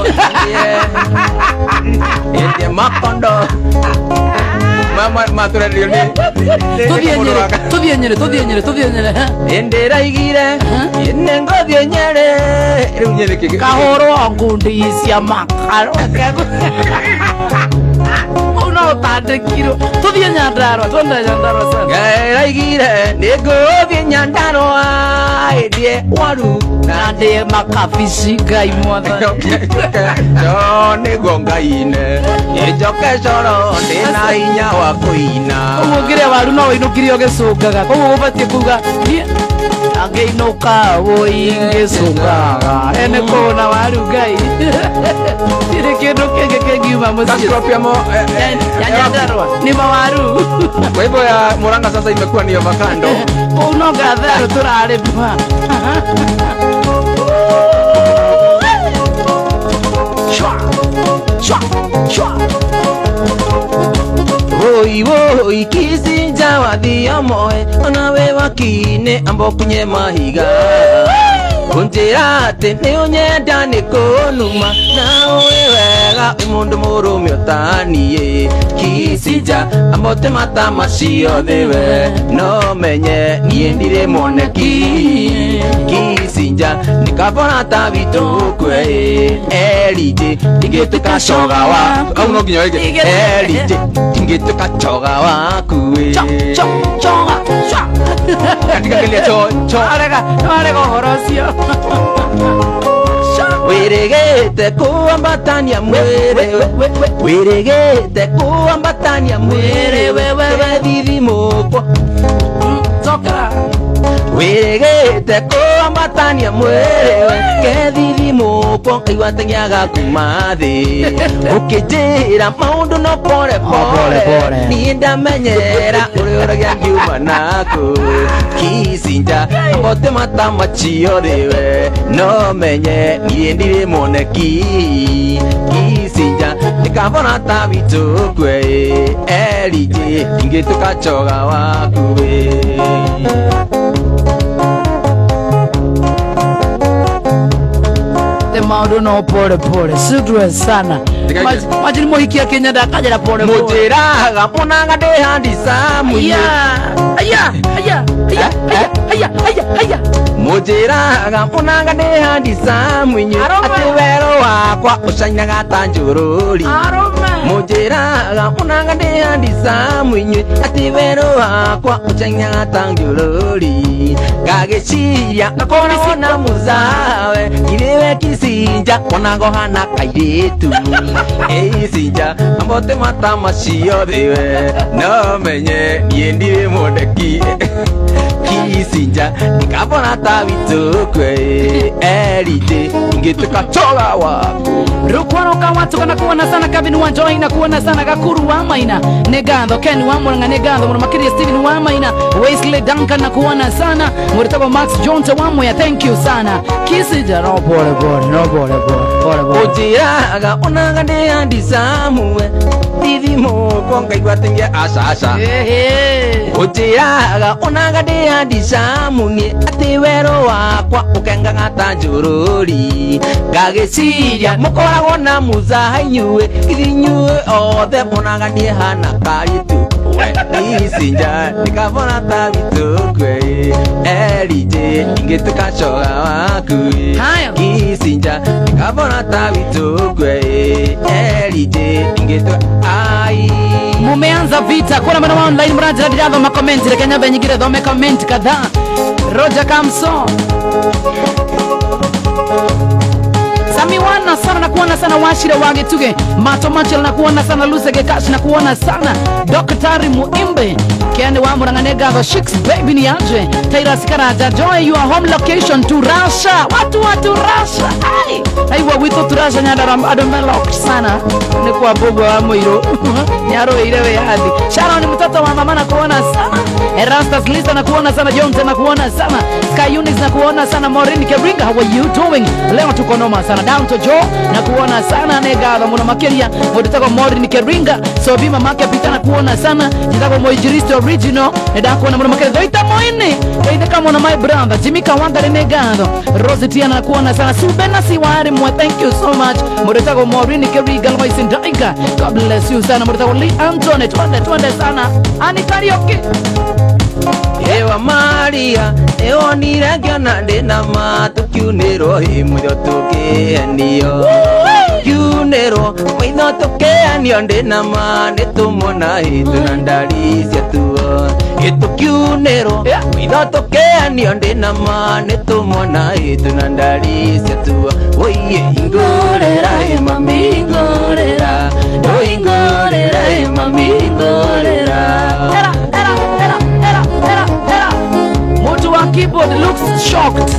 ndĩe makondo Mama matũrerio nĩ Tũthiĩ Nyĩrĩ, tũthiĩ Nyĩrĩ, tũthiĩ Nyĩrĩ, tũthiĩ Nyĩrĩ, he. Ndĩraigire nĩngũthiĩ Nyĩrĩ. Rĩu Nyĩrĩ kĩ Kahũrwo ngundi cia makaro. Ũũ no ũtandĩkirwo. Tũthiĩ Nyandarua, twende Nyandarua sana. Ndĩraigire nĩngũthiĩ Nyandarua ndĩe waru Na ndĩe makabici Ngai mwathani. Jo nĩguo ngaine njoke coro ndĩna hinya wa kũina. Ũguo ũngĩrĩa waru no wĩinũkirie ũgĩcũngaga koguo ũbatiĩ kuga niĩ angĩinũka wũi ngĩcũngaga ene kũna waru Ngai tirĩ kĩndũ kĩngĩ kĩngiuma mũciĩ. Gacrop ya mo Ya Nyandarua ni mawaru. Kwa hivyo ya Murang'a sasa imekuwa ni avocado. Kũu no ngatherũ tũrarĩma. Shwa, shwa, shwa. Woi woi kisinja wathio moe onawe wakine ambo kunye mahiga kunjira atĩ nĩ ũnyenda nĩ kũnuma na ũĩ wega wĩ mũndũ mũrũme ũtaniĩ kicinja ambote mata macio thĩwe no menye niĩ ndirĩ mwoneki kicinja nĩ kabora ta witũ kwe erinjĩ ndingĩtuĩka coga wa Au no nginya wĩke. Erinjĩ ndingĩtuĩka coga waku ĩ. Cho, cho, choga, shwa. Katika kĩrĩa cho cho. Arega, arega ũhoro ũcio. Wĩrĩgĩte kũambatania mwĩrĩ, wĩrĩgĩte kũambatania mwĩrĩ wewewe thithimũkwo. Cokera. Wĩrĩgĩte kũambatania mwĩrĩ we kethithimũkwo kaigua teng'aga kuma thĩ ũkĩnjĩra maũndũ no pore pole pore pole. Niĩ ndamenyera ũrĩa ũragia ngiuma naku kicinja mbote mata macio thĩwe no menye niĩ ndirĩ mwoneki kicinja nĩkabora ta witũ kwe erinjĩ ingĩtuĩka coga waku ĩ. Te maũndũ no pole pole, sudre sana. Ndikaige. Majini mũhiki akĩnyenda akanjĩra pole pole. Mũnjĩraga muonaga ndĩ handicamu. Aya, aya, aya, aya, aya, aya, aya, aya. Mũnjĩraga muonaga ndĩ handicamu inyuĩ Arũme. atĩ werũ wakwa ũcainaga ta njũrũri. Arũme. Mũnjĩraga muonaga ndĩ handicamu inyuĩ atĩ werũ wakwa ũcainaga ta njũrũri ngagĩciria ngakoragwo na mũzawe irĩwe kicinja wonaga ũhana kairĩtu ĩicinja ambote mata macio thĩwe no menye niĩ ndirĩ mwendeki kicinja nikabona ta witũ kwe erinjĩ ingĩtuĩka coga waku. Rukwaro ka watu kana kuona sana Kevin wa Joy na kuona sana Gakuru wa Maina nĩ ngatho Ken wa Murang'a nĩ ngatho mũno makĩria Steven wa Maina Wesley Duncan na kuona sana mũrĩtagwo Max Jones wa Mwea, thank you sana. Kisija no pole pole, no pole pole, pole pole. Ũnjĩraga onaga ndĩ handicamu we thithimũkwo ngaigua tenge aca aca. Ehe. Ũnjĩraga onaga ndĩ handicamu niĩ atĩ werũ wakwa ũkengaga ta njũrũri ngagĩciria mũkoragwo na muzaha inyuĩ ithi inyuĩ othe monaga niĩ hana karitu we icinja nikabona ta witũ kwe erinjĩ ingĩtuĩka coga waku. Haya. Kicinja nikabona ta witũ kwe erinjĩ ingĩtuĩka ai. Mumeanza vita kuna mwana wa online mranjira ndirathoma comment, reke nyambe nyingire thome comment kadhaa. Roger Kamso Samiwana sana na kuona sana Washira wa Gituge Mato Machel na kuona sana Lusege Cash na kuona sana Daktari Muimbe Kiani wa Murang'a nĩ ngatho Shix baby ni aje Tairas Karaja Joy your home location to Russia watu wa Russia ai aiwa gwitũ Turasha Nyandarua andũ melok sana nĩ kwa mbũgua wa mũirũ nĩarũĩire wĩyathi. Sharon mtoto wa mama na kuona sana Erastus Lisa na kuona sana Jones na kuona sana Sky Unis na kuona sana Maureen Keringa, how are you doing? Leo tuko noma sana down to Joe na kuona sana nĩ ngatho mũno makĩria mũndũ tagwo Maureen Keringa so bima make pita na kuona sana njĩtagwo Moijiristi original nĩ ndakuona mũno makĩria Thaita Moini geithĩka mũno my brother Jimmy Kawangari nĩ ngatho Rose Tiana na kuona sana Subena Siwari mwe, thank you so much mũndũ tagwo Maureen Keringa Lois Ndaiga, God bless you sana mũndũ tagwo Lee Anthony, twende twende sana Ani Karaoke. Ewa Maria nĩwonire ngĩona ndĩna ma tũkiunĩrwo ĩ mũtho tũkĩanio kiunĩrwo maitho tũkĩanio ndĩna ma nĩtũmona ĩ tũna ndari ciatuo ĩ tũkiunĩrwo maitho tũkĩanio ndĩna ma nĩtũmona ĩ tũna ndari ciatuo wũiĩ ingũrĩra ĩ mami ngũrĩra ndũingũrĩra ĩ mami ngũrĩra. Era, era, era, era, era, era. Mtu wa keyboard looks shocked.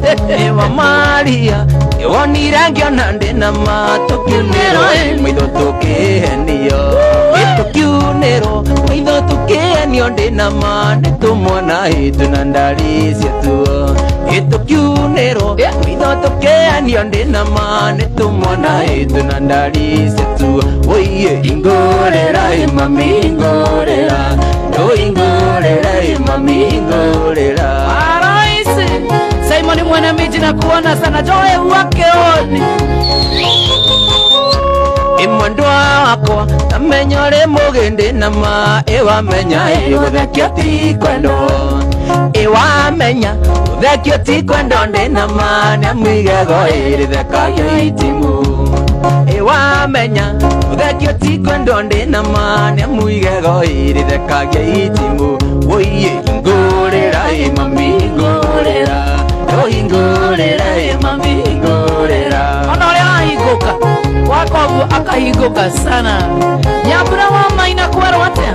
Ewa Maria wonire ngĩona ndĩna ma tũkiunĩrwo maitho tũkĩhenio, tũkiunĩrwo maitho tũkĩhenio, ndĩna ma nĩ tũmwana ĩtũ na ndari ciatuo, tũkiunĩrwo maitho tũkĩhenio, ndĩna ma nĩ tũmwana ĩtũ na ndari ciatuo. Oiye ingũrĩra mami ingũrĩra, ingũrĩra mami ingũrĩra. Araisi Simon Mwanamiji na kuona sana Joe wakeoni. Imwendwa wakwa tamenya ũrĩ mũgĩndĩ na ma ĩwamenya ĩgũthekio ti kwendwo, ĩwamenya gũthekio ti kwendwo, ndĩ na ma nĩ amwigego ĩrĩthekagio itimu, ĩwamenya gũthekio ti kwendwo, ndĩ na ma nĩ amwigego ĩrĩthekagio itimu. Woiye ingũrĩra mami ingũrĩra, ingũrĩra mami ingũrĩra. Ona ũrĩa arahingũka wakoguo akahingũka sana. Nyambura wa maina kwerwo atĩa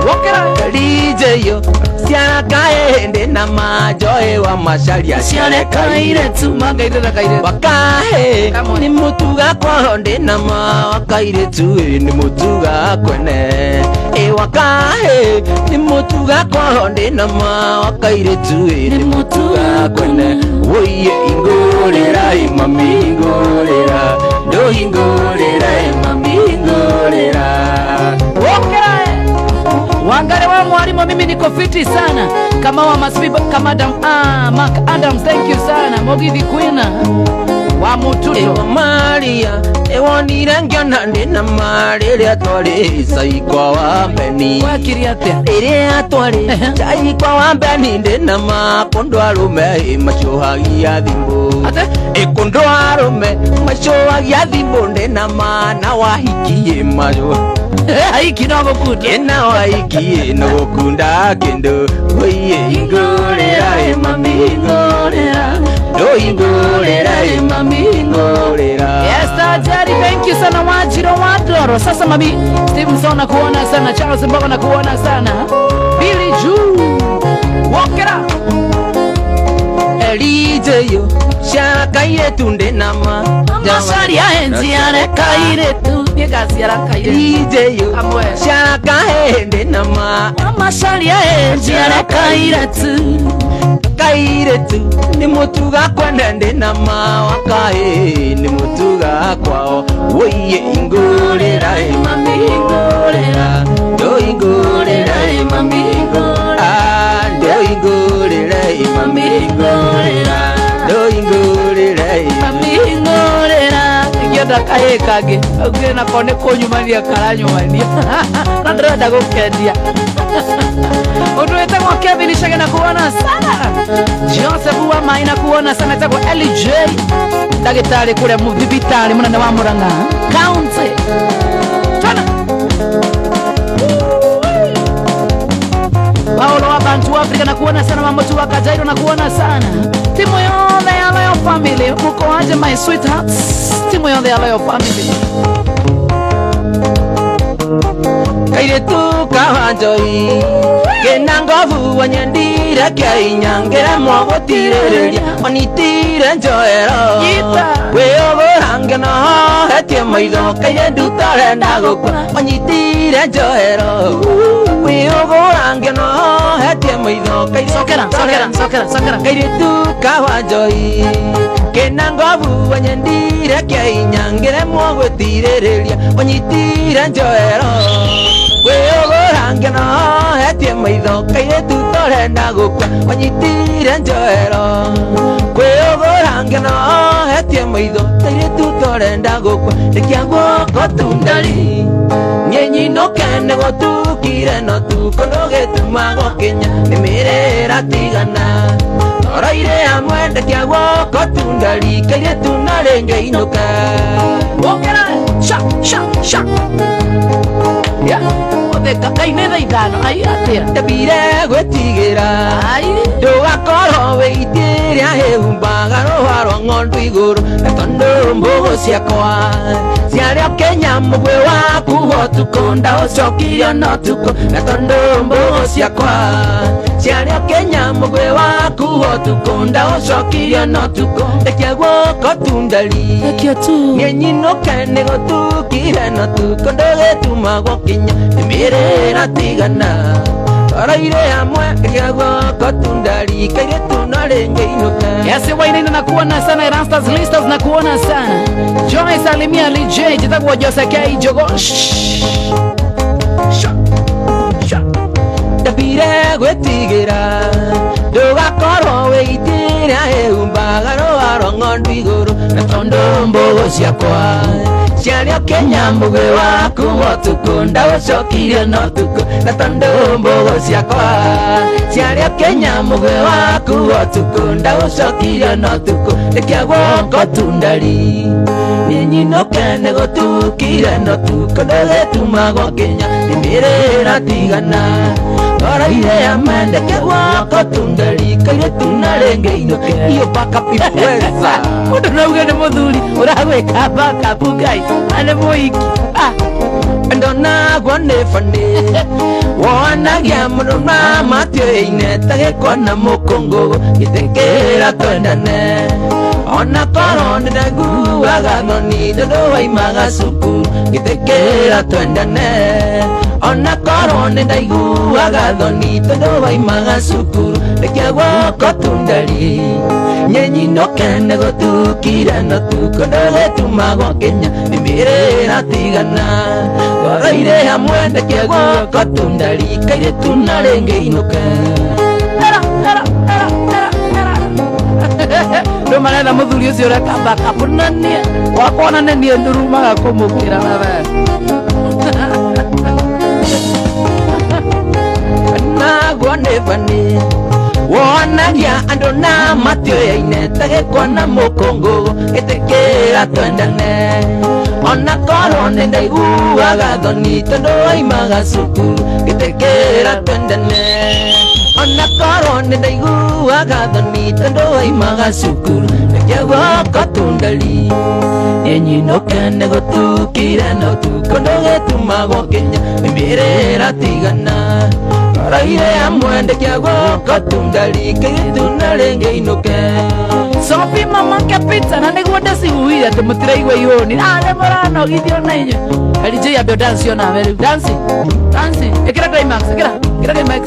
wokera. Rijeyo ciana kae na majoe wa macaria. Ciare kairetu mangaithe kairetu. Wakae. Come on. Nĩ mũtuga kwao, ndĩ na ma wakairetu nĩ mũtuga kwene, ĩ wakae nĩ mũtuga kwao, ndĩ na ma wakairetu nĩ mũtuga kwene. Woiye ingũrĩra mami ingũrĩra, ndũhingũrĩra mami ingũrĩra. Wokera. Wangare wa mwalimu, mimi niko fiti sana kama wa Masbiba, kama Adam, Mark Adams, thank you sana Mogithi Queen wa Mututo. Ewa Maria ewonire ngĩona ndĩ na ma rĩrĩa twarĩ cai kwa wambeni. Wakiri atia? Rĩrĩa twarĩ cai kwa wambeni, ndĩ na ma kũndũ arũme macũhagia thimũ. Ate? Ĩ kũndũ arũme macũhagia thimũ, ndĩ na ma na wahikie macũ. Aiki no gũkunda. Ĩna wahikie no gũkunda kĩndũ. Oiye ingũrĩra mami ingũrĩra, ndũhingũrĩra mami ingũrĩra. Esther Jerry, thank you sana. Wajiro Wadoro. Sasa mami Stevenson na kuona sana, Charles Mbogo na kuona sana. Billy Juu. Wokera. Elijeyo ciarakaire ndĩ na ma. Macaria enjiare kairetu. Nĩngaciara kairetu. Elijeyo Amwe. ciarakae ndĩ na ma. Macaria enjiare kairetu. Kairetu nĩ mũtuga kwene, ndĩ na ma wakae nĩ mũtuga kwao. Woiye ingũrĩra mami ingũrĩra, ndũhingũrĩra mami ingũrĩra, ndũhingũrĩra mami ingũrĩra, ndũhingũrĩra Mami ngorera. Ingĩenda kahĩĩ kangĩ. Augire nako nĩ kũnyumania karanyumania. Na ndĩrenda gũkendia. Ũndũ wĩtagwo Kevin Chege na kuona sana. Joseph wa Mai na kuona sana, etagwo LJ. Ndagĩtarĩ kũrĩa mũthibitarĩ mũnene wa Murang'a County. Twana. Paulo wa Bantu Africa na kuona sana, Mamotu wa Kajairo na kuona sana. Timu yothe ya Royal Family, muko aje my sweethearts? Timu yothe ya Royal Family. Kairetu kawanjoi kena ngovu wanyendire kĩa mwagũtirĩrĩria onitire njoero. Nyita. Wĩyũgũrange no hetie maitho kairetu tarenda gũkua onyitire njoero wĩyũgũrange no hetie maitho. Sokera, sokera, sokera, sokera. Kairetu kawanjoi kena ngovu wanyendire kĩa mwagũtirĩrĩria onyitire njoero wĩyũgũrange no hetie maitho kairetu torenda gũkua onyitire njoero kwĩyũgũrange no hetie maitho kairetu torenda gũkua rekia guoko tundari nyenyinũke nĩgũtukire no tuko ndũgĩtuma gũkinya nĩ mĩrĩra tigana toroire hamwe ndekia guoko tundari kairetu na rĩngĩ inũka. Wokera. Sha, sha, sha. Yeah. Otheka kaine thaa ithano. Ai atia. Ndambire gwĩtigĩra. Ai. Ndũgakorwo wĩitĩria hĩhumbaga rũa rwa ng'ondu igũrũ na tondũ mbũgũ ciakwa ciarĩ o Kenya mũgwĩ waku ũtukũ ndaũcokirio no tukũ na tondũ mbũgũ ciakwa ciarĩ o Kenya Kenya mugwe waku ũtukũ ndaũcokirie no tukũ ndekia guoko tu ndari Rekia tu. Nyenyinũke nĩ gũtukire no tukũ ndũgĩtumagwo kinya mĩrĩra tigana Toroire hamwe ndekia guoko tu ndari kairĩtu no rĩngĩ inũke. Yes, wainaina na kuona sana Erastus Listas na kuona sana Joy salimia Lee J jitagwo Jose K Jogo. Shh. Sha. Sha. Ndabire gwĩtigĩra ndũgakorwo wĩitĩra ĩhumbaga rũa rwa ng'ondu igũrũ na tondũ mbũgũ ciakwa ciarĩ Kenya mũgĩ waku ũtukũ ndaũcokirie no tukũ na tondũ mbũgũ ciakwa ciarĩ Kenya mũgĩ waku ũtukũ ndaũcokirie no tukũ rekia guoko tu ndari ninyinũke nĩ gũtukire no tukũ ndũgĩtumagwo Kenya mĩrĩra tigana Toroire amendeke guoko tu ndari kairĩtu na rĩngĩ inũke iyo backup iweza. Mundu nauge nĩ mũthuri ũragwĩka backup ngai na nĩ mũiki. Ah. Ndonagwo nĩ bani wonagia mũndũ na matiũyaine ta gĩkwa na mũkũngũgũ gĩtĩkĩra twendane ona korwo nĩndaiguaga thoni tondũ waimaga cukuru gĩtĩkĩra twendane ona korwo nĩndaiguaga thoni tondũ waimaga cukuru rekia guoko tu ndari nyenyinũke nĩ gũtukire no tukũ ndũgĩtumagwo Kenya mĩrĩra tigana Toroire hamwe ndekia guoko tu ndari kairĩtu na rĩngĩ inũke. Era, era, era, era, era. Rĩu maretha mũthuri ũcio ũreka backup na niĩ wakwa ona nĩ niĩ ndurumaga kũmũkĩra wewe. Naguo nĩ bani wonagia andũ na matiũyaine ta gĩkwa na mũkũngũgũ gĩtĩkĩra twendane ona korwo nĩ ndaiguaga thoni tondũ waimaga cukuru gĩtĩkĩra twendane ona korwo nĩ ndaiguaga thoni tondũ waimaga cukuru rekia guoko tu ndari nyenyinũke nĩ gũtukire no tukũ ndũgĩtumagwo Kenya mĩrĩra tigana Toroire hamwe ndekia guoko tu ndari kairĩtu na rĩngĩ inũke. Sophie mama Kapita na nĩguo ndĩcihuhire atĩ mũtiraigua ihũni na nĩ mũranogithio na inyuĩ. LJ ambia dance onawe rĩu dance dance ĩkĩra climax ĩkĩra ĩkĩra climax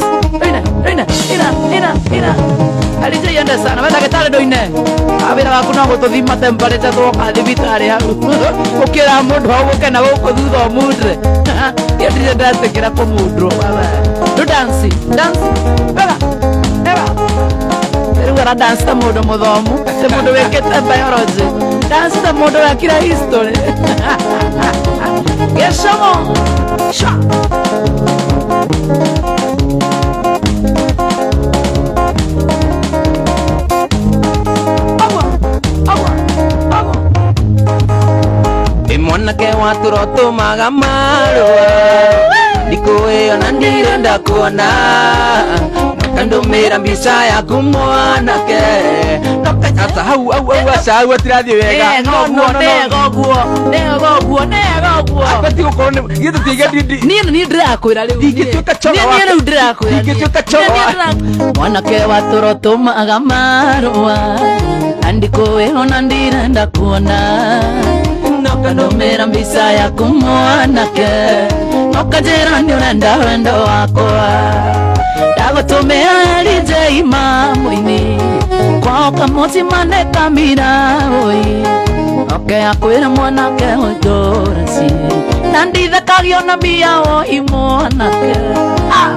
ĩna ĩna ĩna ĩna ĩna LJ ende sana we ndagĩtarĩ ndũine wĩra waku no gũtũthima temperature twoka thibitarĩ hau ũkĩra mũndũ hau gũkena gũkũ thutha ũmundre niĩ ndirĩ ndetĩkĩra kũmundwo wewe ndũ dance dance wega wega rĩu ara dance ta mũndũ mũthomu ta mũndũ wĩkĩte biology dance ta mũndũ wekire history gĩcomo sha. Agwa, agwa, agwa. Ĩ mwanake wa tũro tũmaga marũa ndikũĩ ona ndirenda kuona nokandũmĩra mbica yaku mwanake Aca hau hau hau aca hau atirathiĩ wega. Nega ũguo, nega ũguo, nega ũguo, nega ũguo. Abati gũkorwo nĩ githĩ tũtiige ndindi. Niĩ nĩ ndĩrakwĩra rĩu. Ndingĩtuĩka choga Niĩ wake. rĩu ndĩrakwĩra. Ndingĩtuĩka choga Niĩ wake. Mwanake wa tũro tũmaga marũa na ndikũĩ ona ndirenda kuona nokandũmĩra mbica yaku mwanake nokanjĩra nĩ ũrenda wendo wakwa ndagũtũmĩra LJ mamũini kwao kamũtima nĩ kamira oi oke akwĩra mwanake ũtũra ci na ndithekagio na mbia oi mwanake. Ah,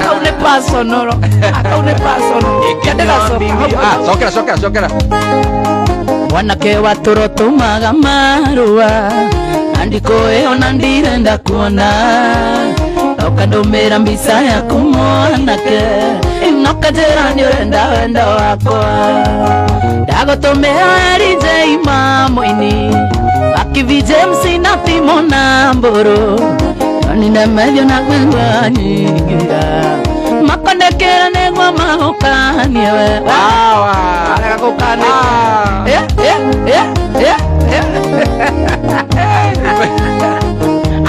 kau nĩ personal. Ah, kau nĩ personal. Ndĩgacoka. Ah, cokera cokera cokera. Mwanake wa tũro tũmaga marũa na ndikũĩ ona ndirenda kuona nokandũmĩra mbica yaku mwanake nokanjĩra nĩ ũrenda wendo wakwa ndagũtũmĩra LJ mamũini Akivi James na Timo na Mbũrũ nonine na kwĩgua nyingira makonekera nĩguo magũkanie we. Wawa. Arega gũkania. Ah. Eh, eh, eh, eh, eh.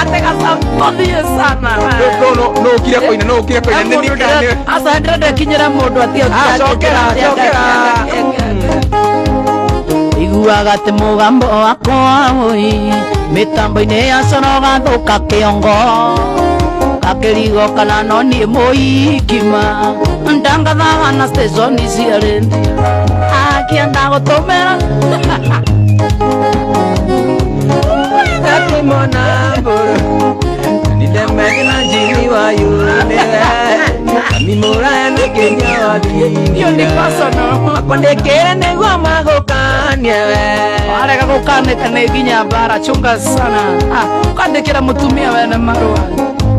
Atega Tũthiĩ sana. No ukire koina, no ukire koina nĩ nĩ Aca ndĩrenda kinyĩra mũndũ atĩ Ah, cokera, cokera. Iguaga atĩ mũgambo wakwa ũi mĩtambo-inĩ ya coro gathũka kĩongo gakĩrigo kana no niĩ mũikima ndangathaga na station cia redio akĩenda gũtũmĩra. Timona Mburu Nidemege na Jimmy wa yune Sami Muraya na Kenya wa Hiyo ni personal. Makwandĩkĩre nĩguo magũkanie we. Warega gũkanĩka nĩ nginya mbara, chunga sana. Ah, ũkandĩkĩra mũtumia wene marũa.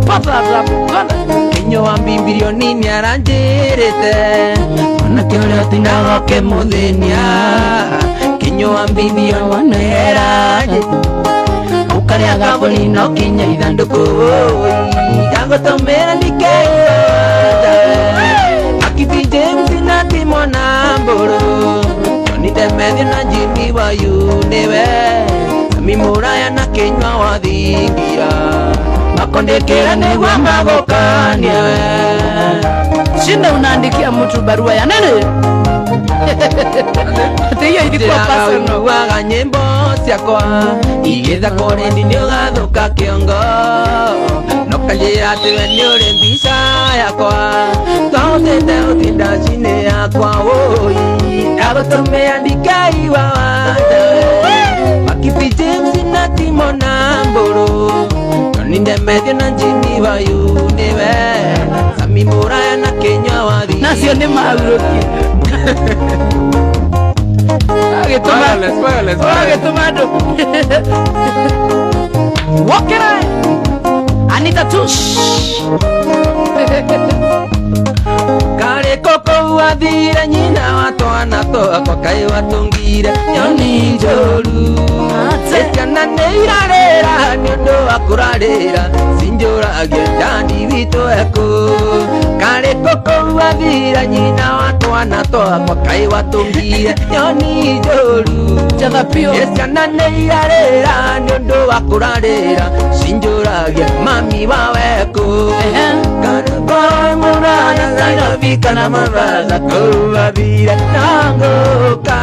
Pata, pata. Kinyo wa mbimbilioni nĩaranjĩrĩte mwanake ũrĩa ũtindaga ũkĩmũthĩnia. Kinyo wa mbimbilioni nĩaranjĩrĩte ũkarĩa gabũri no kinya ithandũkũ ndagũtũmĩra ndikeita Akiti James na Timona Mburu Johnny Demethi na Jimmy Wayu nĩwe Sami Muraya na Kinyua wa Thingira makondekera nĩguo magũkanie we. Shinda unaandikia mtu barua ya nini? Ati hiyo ilikuwa personal. Ũiguaga nyĩmbo ciakwa igĩthakwo rĩndi nĩ ũgathũka kĩongo no kanjĩra atĩ we nĩ ũrĩ mbica yakwa twahotete ũtinda cinĩ yakwa ũi ndagũtũmĩra ndikaiwa wanja Makipi James na Timona Mburu Johnny Demethi na Jimmy Wayu nĩwe Sami Muraya na Kinyua wa Nacio nĩ mahurũkie. Agĩtũma Wireless, wireless, wireless. agĩtũma andũ. Wokera Anita Tush. Karĩ kũkũu athire nyina wa twana twakwa kaĩ watũngire nyoni njũru. Ate. Ciana nĩ irarĩra nĩ ũndũ wa kũrarĩra cinjũragia ndani witũ ekũ karĩ kũkũu athire nyina wa twana twakwa kaĩ watũngire nyoni njũru. Jatha Pio. Ciana nĩ irarĩra nĩ ũndũ wa kũrarĩra cinjũragia mami wawekũ. Ehe. Karũkore mũraya Nairobi kana Mombasa kũu athire no ngũka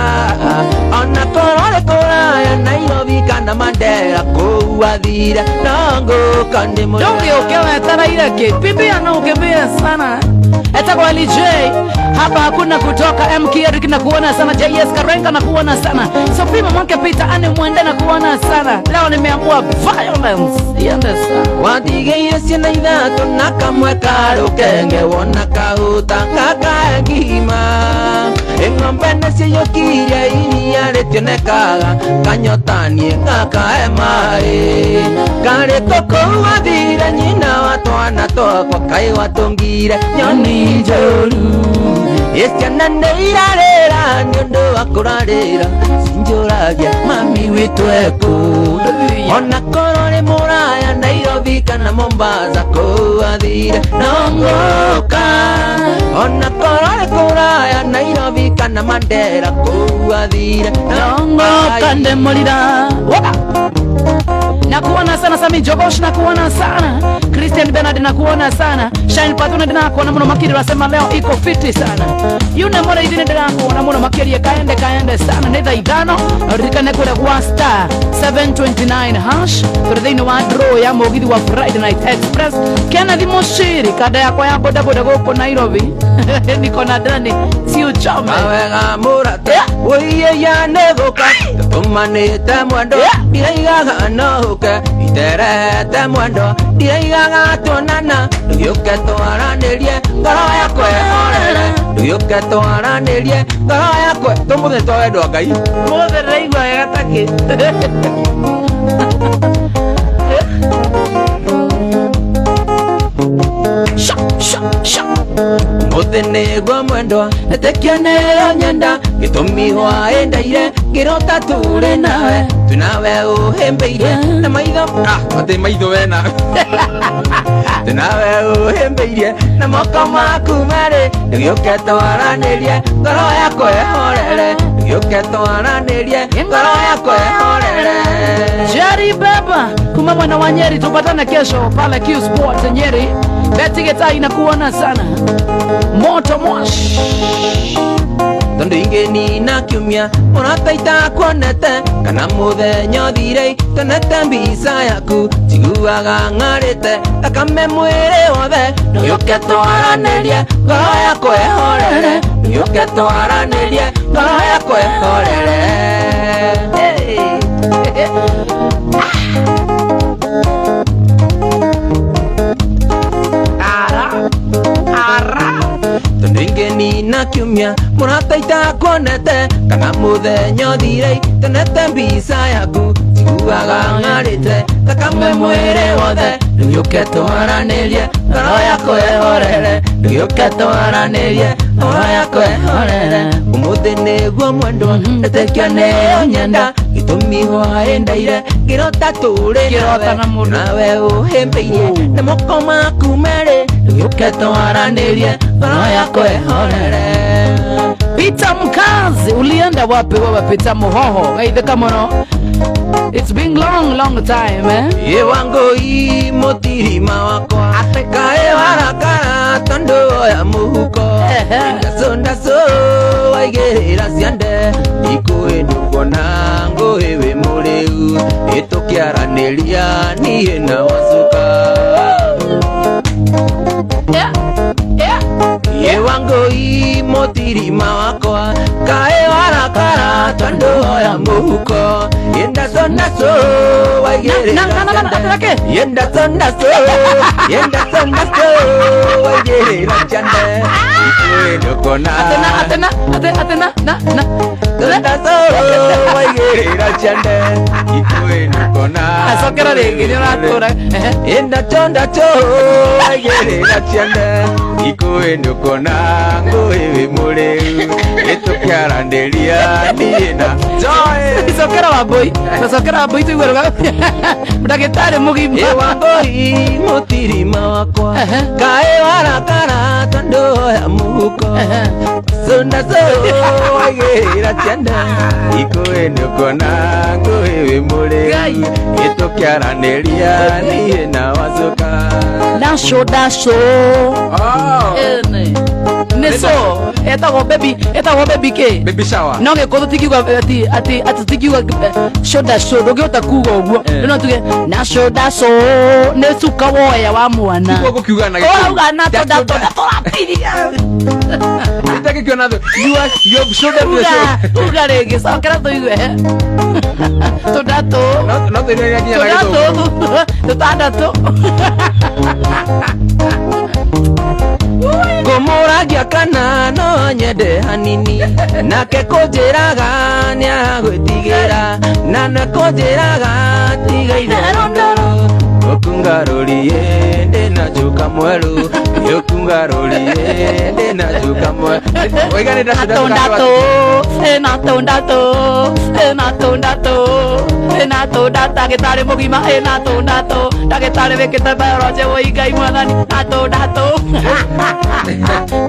ona korwo nĩ kũraya Nairobi kana Mandera kũu athire no ngũka ndĩ Ndũngĩũke wetereire kĩ? Bibi anaukembia sana. Etagwo LJ. Hapa hakuna kutoka. MK Eric na kuona sana. JS Karenga na kuona sana. Sophie Mamake Peter Anne Mwende na kuona sana. Leo nimeamua violence. Iende sana. Watigĩire ciana ithatũ na kamwe karũkenge wona kahuta gaka ngima ng'ombe nĩciyũkirie iria rĩtionekaga kanyotanie gakae maĩ karĩ kũkũu athire nyina wa twana twakwa kaĩ watũngire nyoni njũru ciana nĩ irarĩra nĩ ũndũ wa kũrarĩra cinjũragia mami witũ ekũ ona korwo nĩ mũraya Nairobi kana Mombasa kũu athire no ngũka ona korwo nĩ kũraya Nairobi kana Mandera kũu athire no Nongo kande molira. Woka. Nakuona sana Sami Jogosh, nakuona sana Christian Bernard, nakuona sana Shine Patuna, ndinakuona muno makiri, wasema leo iko fiti sana yune mora ithine ndirakuona muno makiria kaende kaende sana nĩ thaa 5 ririkane kũrĩa gwa star 729 hash tũrĩ thĩinĩ wa draw ya mũgithi wa Friday Night Express. Kenneth Mushiri kanda yakwa ya bodaboda gũkũ Nairobi niko na ndani si uchome. Mawega mũrata wũiyeya nĩ gũka tũtũmanĩte mwendo ndiraigaga no ũke iterete mwendo ndiraigaga tuonana ndũgĩũke twaranĩrie ngoro yakwa ĩhorere ndũgĩũke twaranĩrie ngoro yakwa tũmũthĩ twa wendo wa Ngai. Mũthĩ ndĩraigua wega takĩ. Sha, sha, sha. Mũthĩ nĩguo mwendwa ĩtĩkia nĩyo nyenda gĩtũmi hwaĩndaire ngĩrota tũrĩ nawe twĩnawe ũhĩmbĩirie na maitho Atĩ maitho wena twĩnawe ũhĩmbĩirie na moko maku merĩ ndũgĩũke twaranĩrie ngoro yakwa ĩhorere. Yũke twaranĩrie ngoro yakwa ĩhorere. Jerry Beba kuma mwena wa Nyeri, tupatane kesho pale Q Sport Nyeri. Beti Getai na kuona sana moto mwash. Tondu ingĩnina kiumia mũrata itakuonete kana mũthenya ũthire tonete mbica yaku njiguaga ng'arĩte thakame mwĩrĩ wothe. Yũke twaranĩrie ngoro yakwa ĩhorere. Yũke twaranĩrie ngoro yakwa ĩhorere. Hey. Ara ara. Tondu ingĩnina kiumia mũrata itakuonete kana mũthenya ũthire tonete mbica yaku njiguaga ng'arĩte thakame mwĩrĩ wothe. Yũke twaranĩrie ngoro yakwa ĩhorere. Yũke twaranĩrie ngoro yakwa ĩhorere. Ũmũthĩ nĩguo mwendwa etĩkia nĩyo nyenda gĩtũmi hwaĩ ndaire ngĩrota tũrĩ Ngĩrota na mũndũ. Nawe ũhĩmbĩirie na moko maku merĩ. Yũke twaranĩrie ngoro yakwa ĩhorere. Peter Mkazi, ulienda wapi wewe Peter Muhoho? Gaitheka muno. It's been long long time, eh? Ĩ Wangũi mũtirima wakwa kaĩ warakara tondũ oya mũhuko. Ehe. Ndaco ndaco waigĩrĩra ciande ikũĩ ndũkuona ngũĩ wĩ mũrĩu ĩtũkĩaranĩria niĩ na wacuka. Yeah. Ĩ Wangũi mũtirima wakwa kaĩ warakara tondũ oya mũhuko. Ĩ ndaco ndaco waigĩrĩra Na, na, ciande. ake? Yendaco ndaco yendaco ndaco waigĩrĩra ciande ikũĩ ndũkuona. Atena atena ate atena na na. Ndaco waigĩrĩra ciande ikũĩ ndũkuona. Acokera rĩngĩ nĩ ũratũra. Ehe. Ndaco ndaco waigĩrĩra ciande ikũĩ ndũkuona ngũĩ wĩ mũrĩu ĩtũkĩaranĩria niĩ na Joy. Cokera Wambui. Cokera Wambui tuigue rũga. Ndagĩtarĩ mũgima. Ĩ Wangũi mũtirima wakwa Ehe. kaĩ warakara tondũ oya mũhuko. Ehe. Ndaco waigĩrĩra ciande ikũĩ ndũkuona ngũĩ wĩ mũrĩu Ngai. ĩtũkĩaranĩria niĩ na wacuka. Dasho dasho. Oh. Ene. Nĩ so etagwo baby, etagwo baby kĩ? Baby shower. No gĩkũyũ tũtingiuga ati ati ati tũtingiuga shoda show, ndũngĩhota kuga ũguo. No tuge na shoda show nĩ cuka woya wa mwana. Tiguo gũkiuga na Gĩkũyũ. Ũrauga na tũnda tũnda tũratiria. Itagĩkiona thũ. You are you have shoulder to Uga shoulder. uga rĩngĩ, cokera tũigue tũndatũ. No tũire nginya na tũndatũ. Gĩthũngũ. Tũtandatũ. Ngũmũragia kana no nyende hanini nake kũnjĩraga nĩ aragwĩtigĩra na nĩ kũnjĩraga tiga itherũ ũkungarũrie ndĩna njuka mwerũ ũkungarũrie ndĩna njuka mwerũ. Oiga nĩ ndaco ndaco. Tũndatũ ĩna tũndatũ ĩna tũndatũ ĩna tũndatũ ndagĩtarĩ mũgima ĩna tũndatũ ndagĩtarĩ wĩkĩte biology woi Ngai mwathani na tũndatũ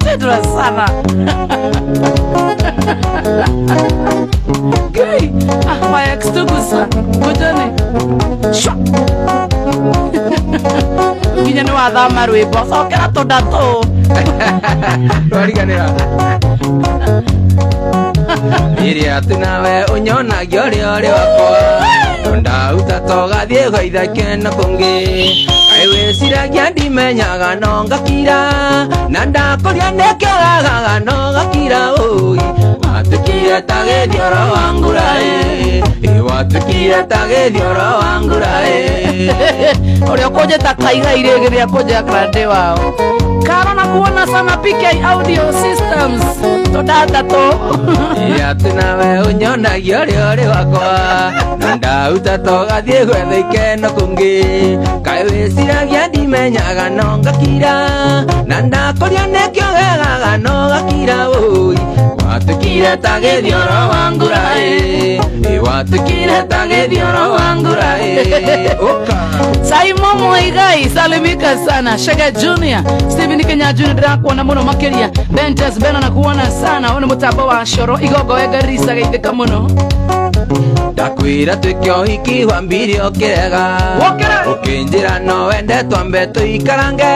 tendra sana. Ngai, ah, my ex tugusa ngũjani shwa nginya nĩ wathama rwĩmbo cokera tũndatũ. Twariganĩra. Ĩrĩa atĩ nawe ũnyonagia ũrĩa ũrĩ wakwa ndauta togathiĩ gwaithake na kũngĩ kaĩ wĩciragia ndimenyaga no ngakira na ndakũria nĩkĩoragaga no gakira ũi watuĩkire ta gĩthioro wa ngura ĩ watuĩkire ta gĩthioro wa ngura ĩ. Ũrĩa ũkũnjĩta kaigai rĩngĩ rĩrĩa kũnjĩra grande wao karo na kuona sana PK Audio Systems tũndathatũ. Atĩ nawe ũnyonagia ũrĩa ũrĩ wakwa na ndauta togathiĩ gwetha ikeno kũngĩ kaĩ wĩciragia ndimenyaga no ngakira na ndakũria nĩkĩo gegaga no gakira ũi. Watuĩkire ta gĩthioro wa ngura ĩ, watuĩkire ta gĩthioro wa ngura ĩ. Ũka. Simon Muigai, salimika sana. Shege Junior, Steven Kenya Junior ndĩrakuona mũno makĩria. Bentes Bena nakuona sana. Ũyũ nĩ mũtambo wa Coro Igongo we Garissa geithĩka mũno. Ndakwĩra twĩke ũhiki wambire ũkĩrega. Wokĩra. Ũkĩnjĩra no wende twambe tũikarange.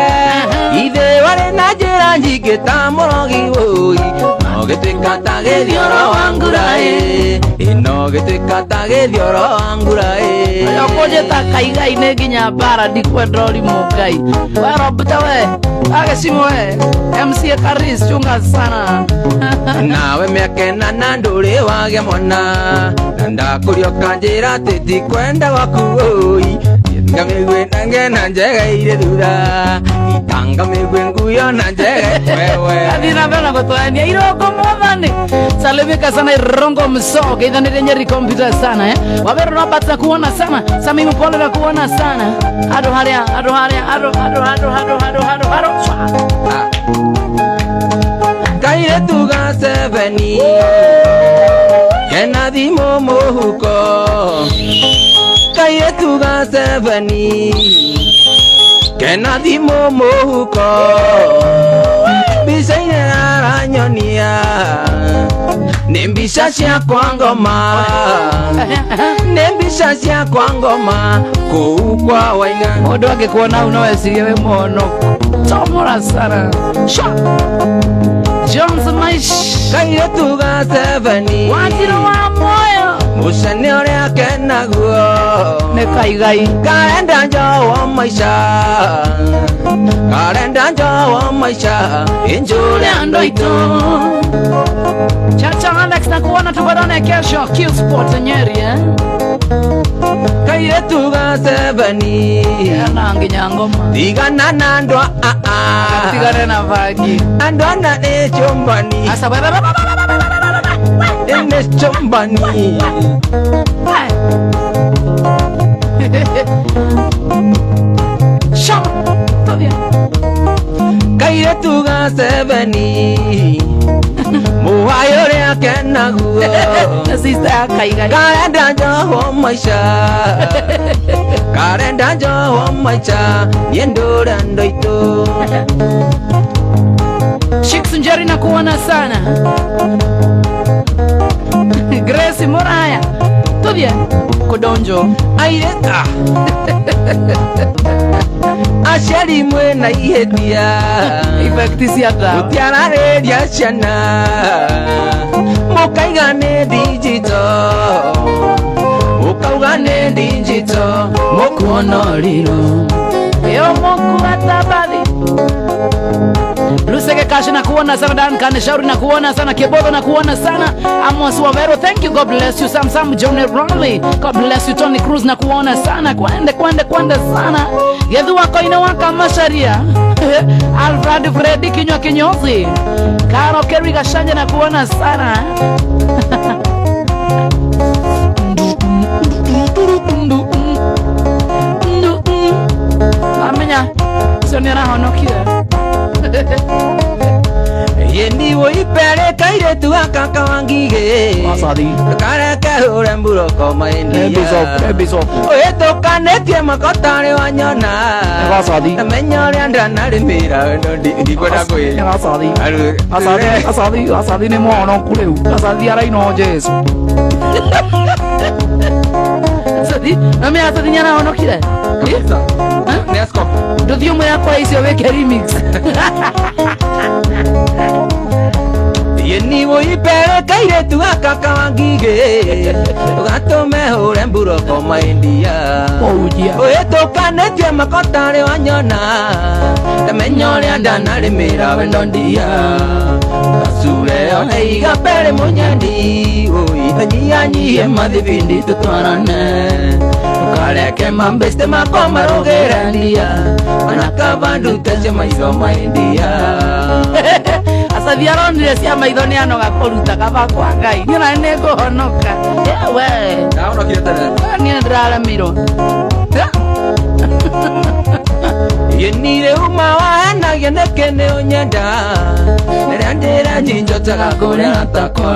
Ithe warĩ na njĩra nyingĩ ta mũrogi wũi, no gĩtuĩka ta gĩthioro wa ngura ĩ, no gĩtuĩka ta gĩthioro wa ngura ĩ. Ũkũnjĩta kaigai nĩ nginya mbara ndikwenda ũrimũ Ngai. We Robta we, agĩcimũ we, MC Karis chunga sana. Nawe mĩaka ĩna na ndũrĩ wagĩa mwana, na ndakũria ũkanjĩra atĩ ndikwenda gwaku ũi. Itanga mĩguĩ nange na njegeire thutha, itanga mĩguĩ nguyo na njege wewe. Athiĩ na mbere na gũtwania irongo mwathani. Salimika sana Irongo Mso, geithanĩrie Nyeri computer sana eh. Wabero Robert na kuona sana, Sami Mpole na kuona sana. Andũ harĩa, andũ harĩa, andũ andũ andũ andũ andũ andũ andũ. Ah. Kairĩtu ga seveni kena thimũ mũhuko, kairĩtu ga seveni kena thimũ mũhuko, mbica-inĩ aranyonia nĩ mbica ciakwa ngoma, nĩ mbica ciakwa ngoma kũu kwa Waing'a. Mũndũ angĩkuona hau no ecirie wĩ mũhonoku. Tomora sana. Sha. Jones Maish. Kairĩtu ga seveni Wanjiru wa moyo. Mũcene ũrĩa kenaguo. Nĩ kaigai. Karenda njowo maica, karenda njowo maica injure andũ aitũ. Chacha Alex na kuona tupatane kesho Q Sport Nyeri eh. Kairĩtu ga seveni Ena nginya ngoma. Tigana na andũ aa. Tigane na bangi. Andũ ana nĩ chumbani. Asa ba ba ba ba ba ba ba ba ba. Nĩ chumbani. Shop. Tobia. Kairĩtu ga seveni mũhayũ ũrĩa kenaguo. Na sister ya kaigai. Karenda njowo maica, karenda njowo maica niĩ ndũre andũ aitũ. Shix Njeri na kuona sana. Grace Muraya. Tobia. Kudonjo. Airĩtu aciari mwĩna ihĩtia. Effect cia ndawa. Mũtiararĩria ciana mũkaiga nĩ digital, mũkauga nĩ digital, mũkuona ũrirũ. Yo Mungu atabadhi. Luseke Kashi na kuona sana, Duncan Shauri na kuona sana, Kebodo na kuona sana, Amos Wavero, thank you, God bless you, Sam Sam John Raleigh, God bless you, Tony Cruz na kuona sana, kwende kwende kwende sana, Gethu wako inawaka masharia, Alfred Freddy kinywa kinyozi, Karo Kerry Gashanja na kuona sana. Amenya, sio ni arahonokire. Ĩniwo ipere kairĩtu gaka ka Wangigĩ. Asathi. Kareke hũre mburoko maindia. Ũhĩtũkanĩtie makotarĩ wanyona. Gacathi. Menya ũrĩa ndanarĩmĩra wendo ndikwenda kwĩ. Gacathi. Asathi, asathi, asathi nĩ mũhonoku rĩu. Asathi araina o Jesu. Asathi, na mimi asathi nĩ arahonokire. Nĩ askofu. Ndũthiĩ ũmwe yakwa icio wĩke remix. Ĩniwo ipere kairĩtu gaka ka Wangigĩ gatũme hũre mburoko maindia. Mũhunjia. Ũhĩtũkanĩtie makotarĩ wanyona ndamenya ũrĩa ndanarĩmĩra wendo ndia gacure one igapere mũnyendi ũi anyihanyihie mathibindi tũtwarane ndũkareke mambĩste makwa marũgĩre ndia ona ndute cia maitho maindia. Asathi aronire cia maitho nĩ anoga kũruta kaba kwa Ngai. Niĩ ona nĩ ngũhonoka. We. Ndahonokire tene. Niĩ nĩndĩraremirwo. Ĩni rĩu mawahenagia nĩkĩ nĩ ũnyenda rĩrĩa ndĩrenda. Njinjotaga kũrĩa takwa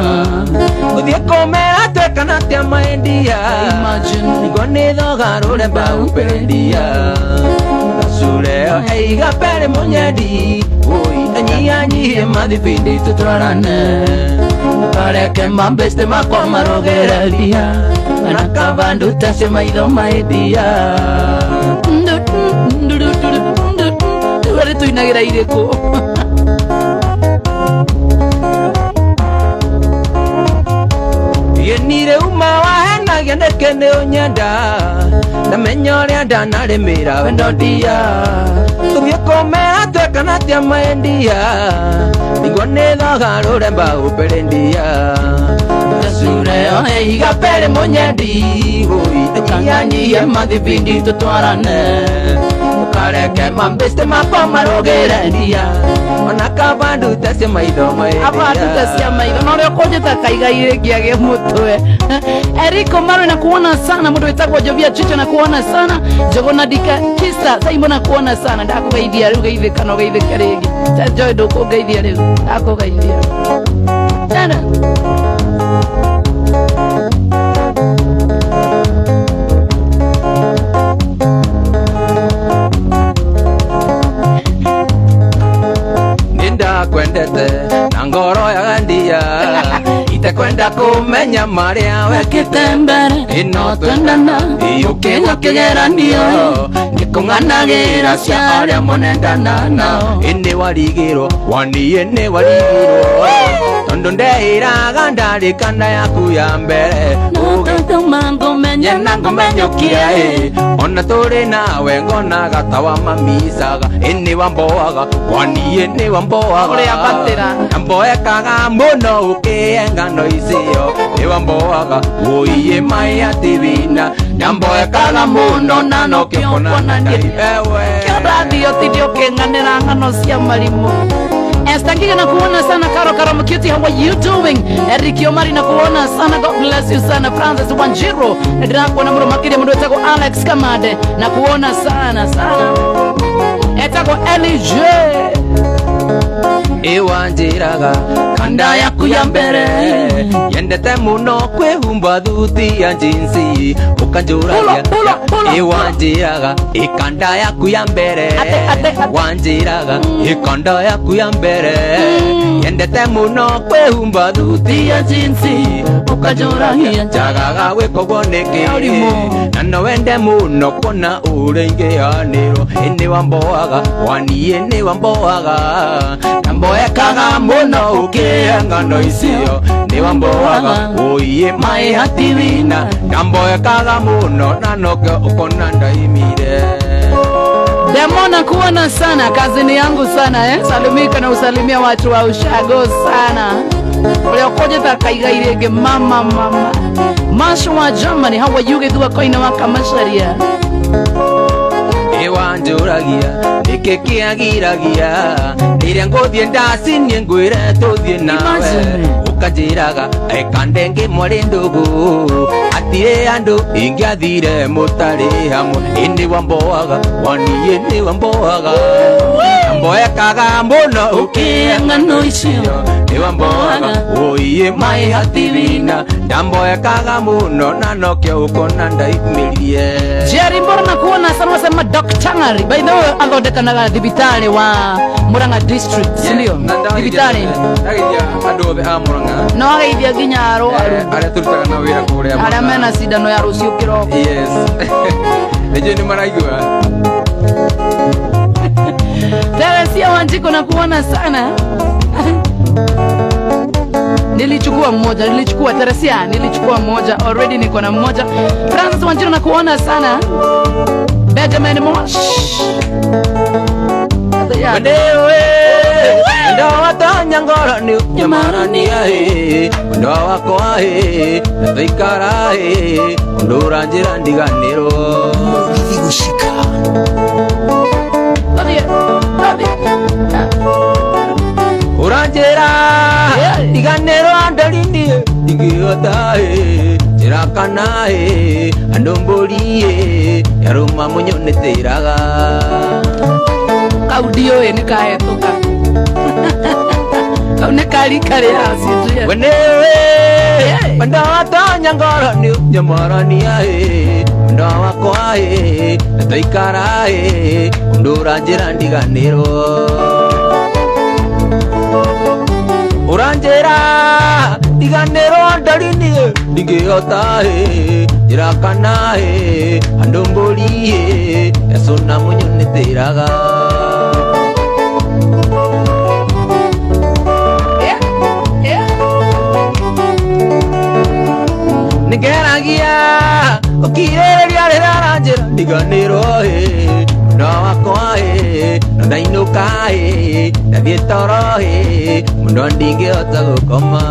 Gũthiĩ kũmera twekana atĩa maendia. Imagine. Niguo nĩ thoga rũremba upendia. Gacureo eiga pere mũnyendi. Oi, anyihanyihie mathibindi tũtwarane. Kareke mambeste makwa marogereria. Na kaba ndutacie maitho maendia. Rĩu arĩ tũinagĩra irĩkũ? Yenire uma wahenagia nĩkĩ nĩ ũnyenda. Ndamenya ũrĩa ndanarĩmĩra wendo ndia. Tũthiĩ kũmera twekana atĩa maendia. Niguo nĩ thoga rũremba ũperendia. Gacureo eiga pere mũnyendi. Oi, anyihanyihie mathibindi tũtwarane. Ũkareke mambĩste makwa marũgĩre ndia. Ona kaba ndute cia maitho maendia. Aba cia maitho na ũrĩa ũkũnjĩta kaigai rĩngĩ agĩe mũtwe. Eriko Marwe na kuona sana, mũndũ wĩtagwo Jovia Chicho na kuona sana, Njogona Dika Kisa Saimo na kuona sana. Ndakũgeithia rĩu, geithĩka na ũgeithĩke rĩngĩ. Joy, ndũkũngeithia rĩu, ndakũgeithia tena. Nindakwendete na ngoro ya ndia itekwenda kumenya maria wekite mbere ino twendana iyũkĩnya kĩgeranio nĩkũng'anagĩra cia arĩa mũnendana nao ĩnĩ warigĩrwo waniĩ nĩ warigĩrwo tondũ ndeĩraga ndarĩ kanda yaku ya mbere. Nototũma ngũmenye na ngũmenyũkie ona tũrĩ nawe ngonaga ta wa mamicaga ĩnĩ wamboaga waniĩ nĩ wamboaga. Ũrĩa mbatĩra. Na mboekaga mũno ũkĩe ng'ano icio nĩ wamboaga wũiĩ maĩ atiwina na mboekaga mũno na nokĩo kuona Kĩo ewe. Kĩrathiĩ ũtinde ũkĩng'anĩra ng'ano cia marimũ. Esther Ngiga na kuona sana. Karo Karo Mkiuti, how are you doing? Eric Omari na kuona sana, God bless you sana. Francis Wanjiro ndĩrakuona mũno makĩria. Mũndũ wĩtagwo Alex Kamande na kuona sana sana, etagwo Eli J. Ĩwanjĩraga kanda yaku ya mbere yendete mũno kwĩhumba thuti ya jinsi ũkanjũragia. Pulo, pulo, pulo. Ĩwanjĩraga ĩkanda yaku ya mbere. Ate, ate, ate. Wanjĩraga ĩkanda yaku ya mbere yendete mũno kwĩhumba thuti ya jinsi ũkanjũragia njagaga gwĩka ũguo nĩkĩ. Ũrimũ. Na no wende mũno kuona ũrĩa ingĩhanĩrwo ĩnĩ wamboaga waniĩ nĩ wamboaga na mboekaga mũno ũkĩe ng'ano icio nĩ wamboaga ũiĩ maĩ hatiwina na mboekaga mũno na nokĩo ũkona ndaimire. Demona kuona sana, kazini yangu sana eh? Salimika na usalimia watu wa ushago sana ũrĩa ũkũnjĩta kaigai rĩngĩ mama mama Masho wa Germany, how are you? Gĩthua koine wa Kamacharia. Ĩwanjũragia nĩkĩ kĩagiragia rĩrĩa ngũthiĩ ndacinie ngwĩre tũthiĩ nawe. Imagine. Ũkanjĩraga ekande mwarĩ ndũgũ atirĩ andũ ingĩathire mũtarĩ hamwe ĩnĩ wamboaga waniĩ nĩ wamboaga na mboekaga mũno ũkĩe ng'ano icio nĩ wamboaga ũiĩ maĩ hatiwina ndamboekaga mũno na nokĩo ũkona ndaimĩrie. Jerry Mbora na kuona sana, wasema Dr. By the way, athondekanaga thibitarĩ wa Murang'a district, si ndio? Thibitarĩ. Ndageithia andũ othe a Murang'a. No ageithia nginya arwaru. Arĩa tũrutaga na wĩra kũrĩa arĩa Murang'a. Mena cindano ya rũciũ kĩroko. Yes, nĩnjũĩ nĩ maraigua. Teresia Wanjiko na kuona sana. Nilichukua mmoja, nilichukua Teresia, nilichukua mmoja already, niko na mmoja. Francis Wanjiro na kuona sana. Benjamin Mosh. Yeah. Wendewe wendo watonya ngoro nĩ ũnyamarania ĩ wendo wakwa ĩ na tũikara ĩ ũndũ ũranjĩra ndiganĩrwo. Gushika. Tũthiĩ, tũthiĩ. Ũranjĩra Yeah. ndiganĩrwo ndari niĩ ndingĩhota ĩ njĩra kana ĩ andũ mbũri ĩ yarũma mũnyũ nĩtĩraga. Kau ndiũĩ nĩ kahĩtũka. Kau nĩ Gakari karĩa acinjia. Wenewe wendo watonya ngoro nĩ ũnyamorania ĩ wendo wakwa ĩ natoikara ĩ ũndũ ũranjĩra ndiganĩrwo ũranjĩra ndiganĩrwo ndari niĩ ndingĩhota ĩ njĩra kana ĩ andũ mbũri ĩ ecũna mũnyũ nĩtĩraga. Nĩngeragia ũkirĩrĩria rĩrĩa aranjĩra ndiganĩrwo ĩ no wakwa ĩ no ndainũka ĩ ndathiĩ toro ĩ mũno ndingĩhota gũkoma.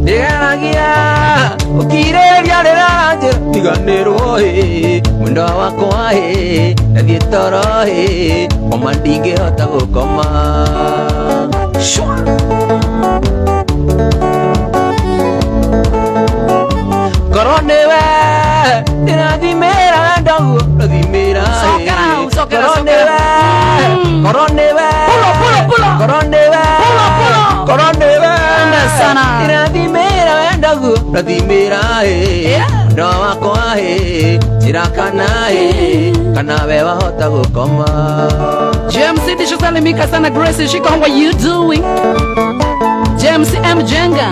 Ndĩgeragia ũkirĩrĩria rĩrĩa aranjĩra ndiganĩrwo ĩ mwendo wakwa ĩ ndathiĩ toro ĩ koma ndingĩhota gũkoma. Shwa. Korwo nĩwe ndĩrathimĩra wendo guo rathimĩra. Cokera hau, cokera, korwo cokera. nĩwe korwo nĩwe Pulo, pulo, pulo. korwo nĩwe Pulo, pulo. korwo nĩwe Enda sana. ndĩrathimĩra wendo guo rathimĩra ĩ Yeah. wendo wakwa ĩ njĩra kana ĩ kana we wahota gũkoma. James Ndishosalimika sana. Grace Shiko, how are you doing? James M Jenga.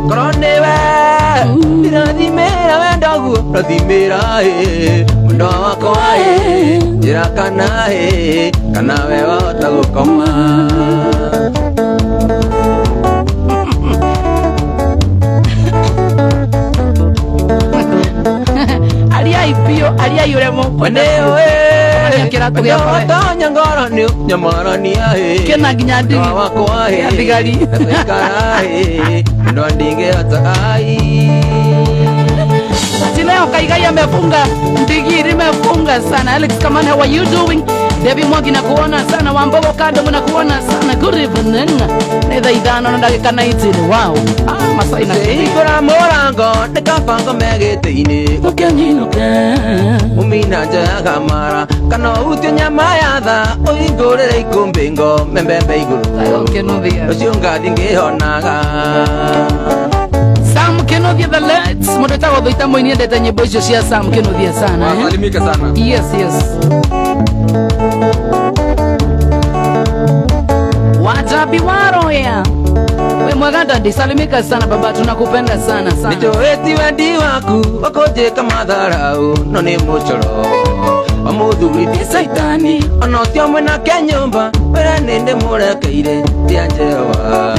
Korwo nĩwe ndĩrathimĩra wendo guo rathimĩra ĩ mwendo wakwa ĩ njĩra kana ĩ kana we wahota gũkoma. Ariai pio, ariai ũrĩa mũkwenda. Wenewe Kũmania kĩratũ gĩakwa we. watonya ngoro nĩ ũnyamorania ĩ Kĩna nginya ndigi. Mwendo wakwa ĩ Ya thigari. ndatoikara ĩ mwendo ndingĩhota ai. Ati leo Kaigai amefunga ndigi limefunga sana. Alex Kamani, how are you doing? Debbie Mwangi nakuona sana, Wambogo Kando nakuona sana. Good evening. Nĩ thaa 5 na ndagĩka 19. Wow. Ah, Masai na Hingũra mũrango nĩ kabango me gĩtĩ-inĩ Ukianyinuka. Mumina njoyaga mara kana ũhutie nyama ya tha ũhingũrĩre ikũmbĩ ngo membembe igũrũ. Kinuthia. Rũciũ ngathi ngĩhonaga. Sam Kinuthia the late. Mũndũ wĩtagwo Thuita Mũini endete nyĩmbo icio cia Sam Kinuthia sana. Eh? Wasalimike sana. Yes. Wajabi waroya. We mwega dadi, salimika sana baba, tunakupenda sana sana. Nĩnjũĩ ti wendi waku wakũnjĩka matharau no nĩ mũcoro wa mũthuri ti Saitani. Ona ũcio mwĩnake nyũmba wĩra nĩ ndĩmũrekeire tia Jehova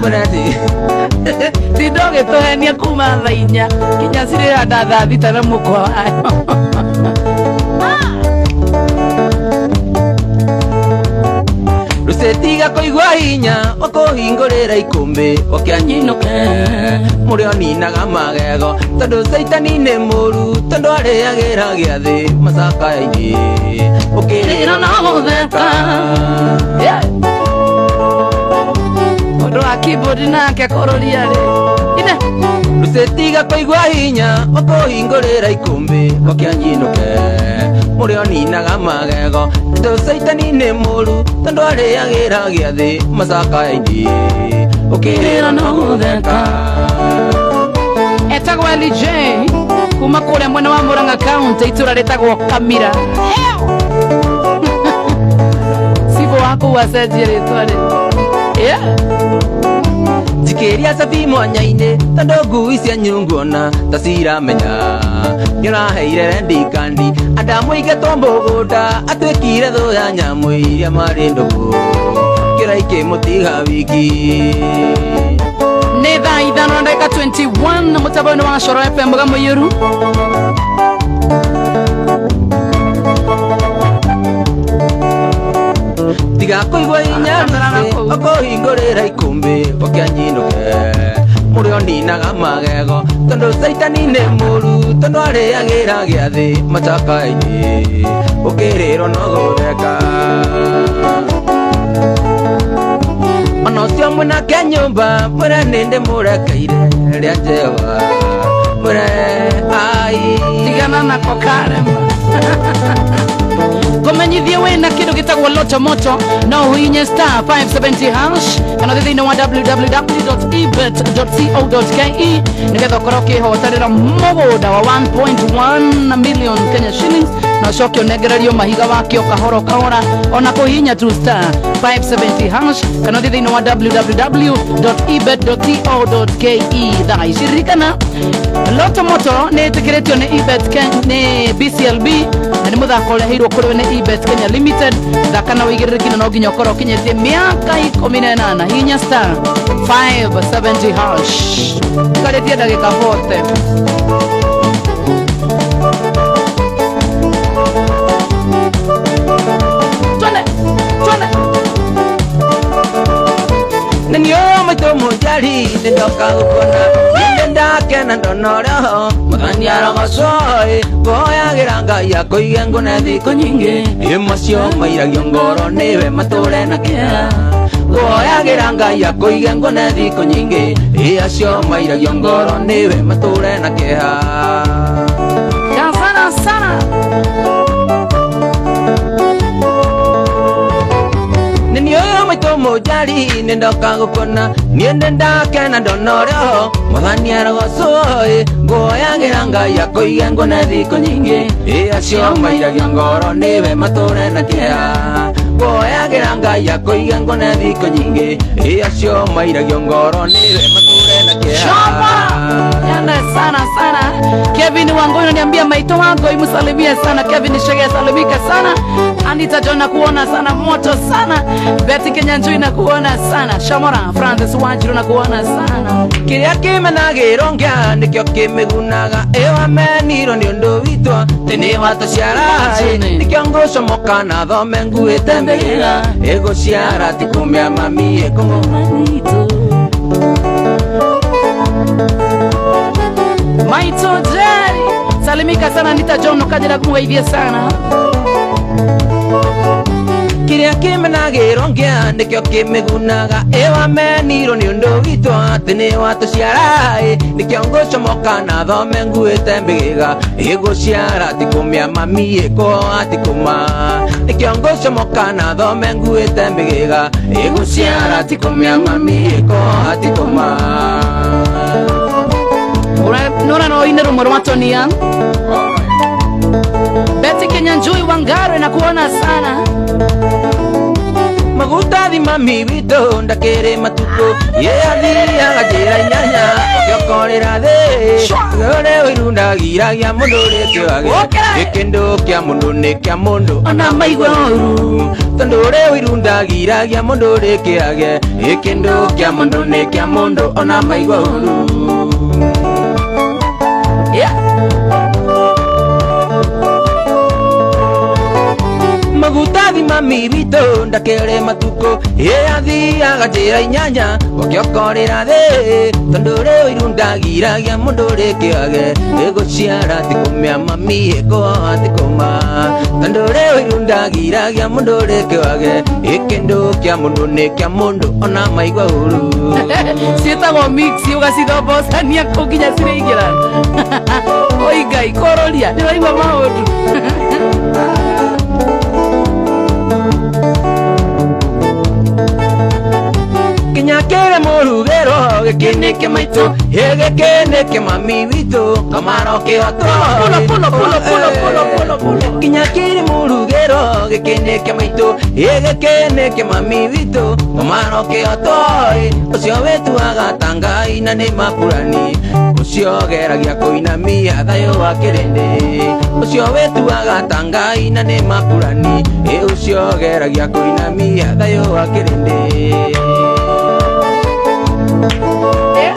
mwĩre ti Tinda ũgĩtũhenia kuma thaa 4 nginya cirĩhanda thaa 6 na mũkwa wayo. Rũcĩtiga kũigua hinya wakũhingũrĩra ikũmbĩ ũkĩanyinũke mũrĩ oninaga magego tondũ caitani nĩ mũru tondũ arĩagĩra gĩathĩ macakaya-inĩ ũkĩrĩra na gũtheka. Yeah. Mũndũ wa keyboard nake kũrũria rĩ. Ine. Rũcĩtiga kũigua hinya wakũhingũrĩra ikũmbĩ ũkĩanyinũke mũrĩ oninaga magego tondũ caitani nĩ mũru tondũ arĩagĩra gĩathĩ macakaya-inĩ ũkĩrĩra na gũtheka. Etagwo Eli J kuma kũrĩa mwena wa Murang'a County itũra rĩtagwo Kamira. Cibũ wa kũu acenjie rĩtwa rĩ. Yeah. Njikĩria cabi mwanya-inĩ tondũ ngui cia nyunguona ta ciramenya nĩũraheire rendikandi Adamu aingatwo mũgũnda atuĩkire thũ ya nyamũ iria marĩ ndũgũ kĩra ikĩmũtiga wiki. Nĩ thaa 5 na ndagĩka 21 mũtambo-inĩ wa Coro FM Gamũiyũru. Tiga kũigua hinya Akamera rũciĩ kũu. ũkũhingũrĩra ikũmbĩ ũkĩanyinũke mũrĩ oninaga magego tondũ caitani nĩ mũru tondũ arĩagĩra gĩathĩ macakaya-inĩ ũkĩrĩrwo no gũtheka. Ona ũcio mwĩnake nyũmba mwĩre nĩ ndĩmũrekeire rĩa Jehova mwĩre ai. Tigana nako karema. Kũmenyithie wĩna kĩndũ gĩtagwo Lotto Moto, no ũhihinye *570# kana ũthiĩ thĩinĩ wa www.ebet.co.ke nĩgetha ũkorwo ũkĩhotanĩra mũgũnda wa 1.1 million Kenya shillings na ũcoke ũnengererio mahiga wakĩo kahora kahora, ona kũhihinya tu *570# kana ũthiĩ thĩinĩ wa www.ebet.co.ke. Thaa ici ririkana Lotto Moto nĩ ĩtĩkĩrĩtio nĩ eBet nĩ BCLB na nĩ mũthako ũreheirwo kũrĩ we nĩ eBet Kenya Limited. Thaka na ũigĩrĩrĩki na no nginya ũkorwo ũkinyĩtie mĩaka 18. Hihinya *570#. Karĩtie ndagĩka 40. Twende, twende. Nĩ niĩ maitũ mũnjari, nĩ ndoka gũkuona, nĩ ndakena ndona ũrĩa ho. Mwathani arogocwo ĩ, ngũhoyagĩra Ngai akũige ngũne thikũ nyingĩ, ĩ macio mairagio ngoro nĩwe matũre na kĩeha. Ngũhoyagĩra Ngai akũige ngũne thikũ nyingĩ, ĩ acio mairagio ngoro nĩwe matũre na kĩeha. Sana sana. Nĩ niĩ maitũ mũnjari, nĩ ndoka gũkuona, niĩ nĩ ndakena ndona ũrĩa ho. Mwathani arogocwo ĩ, ngũhoyagĩra Ngai akũige ngũne thikũ nyingĩ, ĩ acio mairagio ngoro nĩwe matũre na kĩeha. Ngũhoyagĩra Ngai akũige ngũne thikũ nyingĩ, ĩ acio mairagio ngoro nĩwe matũre na kĩeha. Choma. Yana sana sana. Kevin Wangoi unaniambia maito wako imsalimie sana. Kevin Shege, salimika sana. Anita John, nakuona sana, moto sana. Betty Kenyanjui, nakuona sana. Shamora Francis Wanjiru, nakuona sana. Kĩrĩa kĩmenagĩrwo ngĩa nĩkĩo kĩmĩgunaga, ĩ wamenirwo nĩ ũndũ witũ atĩ nĩ watũciara ĩ, nĩkĩo ngũcomoka na thome nguĩte mbĩgĩga, ĩgũciara ti kũmĩa mami ĩkũng'ũ. Maito Jerry, salimika sana. Anita John, ukajira kumugeithia sana. Kĩrĩa kĩmenagĩrwo ngĩa nĩkĩo kĩmĩgunaga, ĩ wamenirwo nĩ ũndũ witũ atĩ nĩ watũciara ĩ, nĩkĩo ngũcomoka na thome nguĩte mbĩgĩga, ĩgũciara ti kũmĩa mami ĩkũhoa ti kũma, nĩkĩo ngũcomoka na thome nguĩte mbĩgĩga, ĩgũciara ti kũmĩa mami ĩkũhoa ti kũma. Nora no ine rumwe rwa Tonia. Betty Kenyanjui Wangare, nakuona sana. Maguta thi mami witũ ndakĩrĩ matukũ, ye athiaga njĩra inyanya ũkĩokorĩra thĩ, ũrĩ wĩrundagiragia mũndũ rĩkĩwage, gĩkĩndũ kĩa mũndũ nĩ kĩa mũndũ ona maigua ũru, tondũ ũrĩ wĩrundagiragia mũndũ rĩkĩage, gĩkĩndũ kĩa mũndũ nĩ kĩa mũndũ ona maigua ũru. Yeah. Maguta thi mami witũ ndakĩrĩ matukũ, ĩ athiaga njĩra inyanya ũkĩokorĩra thĩ, tondũ rĩu irundagiragia mũndũ rĩkĩage, ĩgũciara ti kũmĩa mami ĩkũhoa ti kũma, tondũ rĩu irundagiragia mũndũ rĩkĩage, ĩkĩndũ kĩa mũndũ nĩ kĩa mũndũ ona maigua ũru. Ciĩtagwo mix, ũgacithombocania kũ nginya cirĩingĩra. Oi Ngai, kũrũria nĩwaigua maũndũ. Kinya kĩrĩ mũrugĩro gĩkĩ nĩ kĩmaitũ, ĩ gĩkĩ nĩ kĩmami witũ kamaro kĩhotwo. Pulo, pulo, pulo, pulo, pulo, pulo, pulo. Kinya kĩrĩ mũrugĩro gĩkĩ nĩ kĩmaitũ, ĩ gĩkĩ nĩ kĩmami witũ kamaro kĩhotwo, ũcio wĩtuaga ta Ngai na nĩ mapurani, ũcio geragia kũinamia thayũ wa kĩrĩndĩ, ũcio wĩtuaga ta Ngai na nĩ mapurani, ĩ ũcio geragia kũinamia thayũ wa kĩrĩndĩ. Yeah.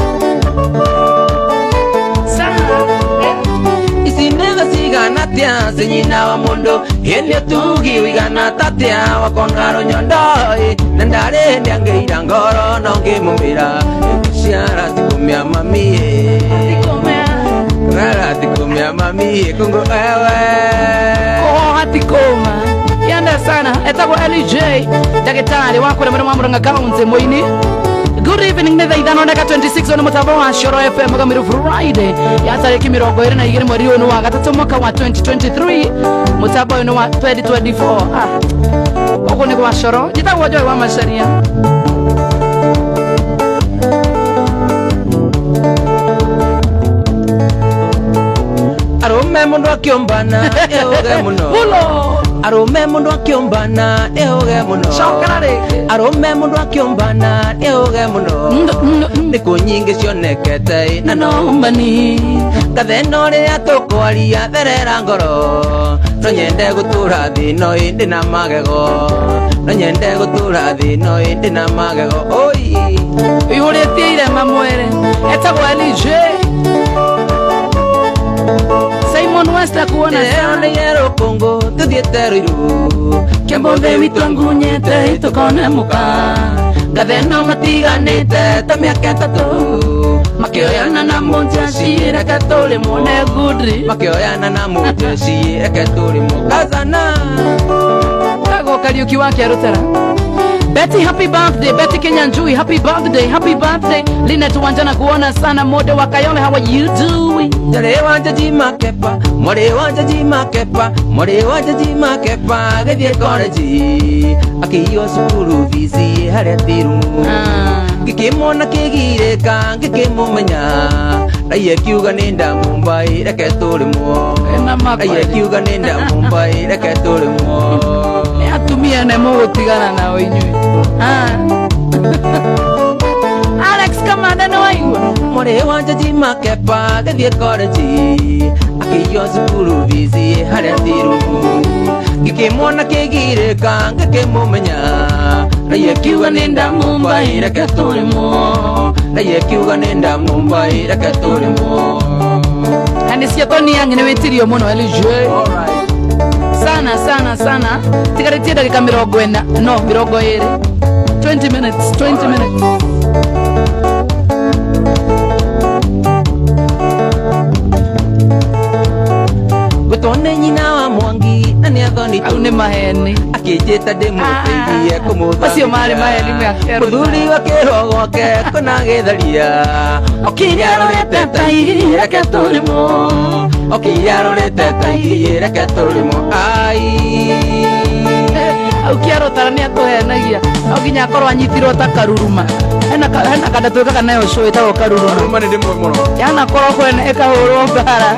Sana. Yeah. Ici nĩ tha cigana atĩa ci nyina wa mũndũ, ĩ nĩ ũtugi ũigana tatia wakona rũnyondo ĩ, na ndarĩ hĩndĩ angĩira ngoro no ngĩmũmĩra, ĩgũciara ti kũmĩa mami ĩ, Tikomea. rara ti kũmĩa mami ĩkũngũ ewe. Kũhoha ti kũma. Yanda sana. Etagwo LJ, ndagĩtarĩ wa kũrĩa mwena wa Murang'a County, mũini. Good evening, nĩ thaa 5 na 26 nĩ mũtambo wa Coro FM Gamiru Friday ya tarĩki 22 mweri ũyũ nĩ wa gatatũ mwaka wa 2023, mũtambo ũyũ nĩ wa 2024. Ah, ũguo nĩ gwa Coro. Njĩtagwo Joy wa Macaria. Arũme mũndũ akĩũmbana ĩũge mũno. Mulo. Arũme mũndũ akĩũmbana ĩũge mũno. Cokera rĩngĩ. Arũme mũndũ akĩũmbana ĩũge mũno. Nĩ kũ nyingĩ cionekete na no Nombani. Gathena ũrĩa tũkwaria therera ngoro, no nyende gũtũra thĩ no ĩndĩ na magego, no nyende gũtũra thĩ no ĩndĩ na magego oi. Ihũrĩtie irema mwere etagwo LJ Simon West akuona sana. Ndĩreoneire rũkũngũ tũthiĩte Rũirũ. Kĩmũthĩ witũ ngunyĩte tũkone mũka. Gathena matiganĩte ta mĩaka 3. Makĩoyana na mũnjeci reke tũrĩ muone ngundri. Makĩoyana na mũnjeci reke tũrĩ mũkazana. Tagwo Kariuki wa Kĩarũtara. Betty, happy birthday. Betty Kenyanjui, happy birthday, happy birthday. Linet Wanjana kuona sana. Mode wa Kayole, how are you doing? Njarĩ wa Njaji Makepa, mwarĩ wa Njaji Makepa, mwarĩ wa Njaji Makepa agĩthiĩ koreji akĩiywo cukuru bici harĩa thirumu. Ngĩkĩmwona kĩgirĩka ngĩkĩmũmenya, raiya kiuga nĩ ndamumbai reke tũrĩmwo. Ena makwa. Raiya kiuga nĩ ndamumbai reke tũrĩmwo. Nĩ atumia ne mũgũtigana nao inyuĩ. Ah. Alex Kamanda nĩ waigua. Mwarĩ wa Njaji Makepa agĩthiĩ koreji akĩiywo cukuru bici harĩa thirumu. Ngĩkĩmwona kĩgirĩka ngĩkĩmũmenya, raiya kiuga nĩ ndamumbai reke tũrĩmwo, raiya kiuga nĩ ndamumbai reke tũrĩmwo. Na nĩ cia Tony Young nĩ wĩtirio mũno LJ. Sana sana sana. Tigarĩtie ndagĩka 40, no 20. 20 minutes, 20 minutes. Ngwĩtwo nĩ nyina wa Mwangi na nĩ athoni. Au nĩ maheni. Akĩnjĩta ndĩmũteithie kũmũthambia. Macio marĩ maheni mea Mũthuri wa kĩrwo gwake kũna gĩtharia. Okire arorete ta iria reke tũrĩmwo, okire arorete ta iria reke tũrĩmwo ai. Au Kĩarũtara nĩ atũhenagia, no nginya akorwo anyitirwo ta karuruma. Hena kanda twĩkaga nayo show ĩtagwo karuruma. Karuruma nĩ ndĩmwe mũno. Yanakorwo kwene ĩkahũrwo mbara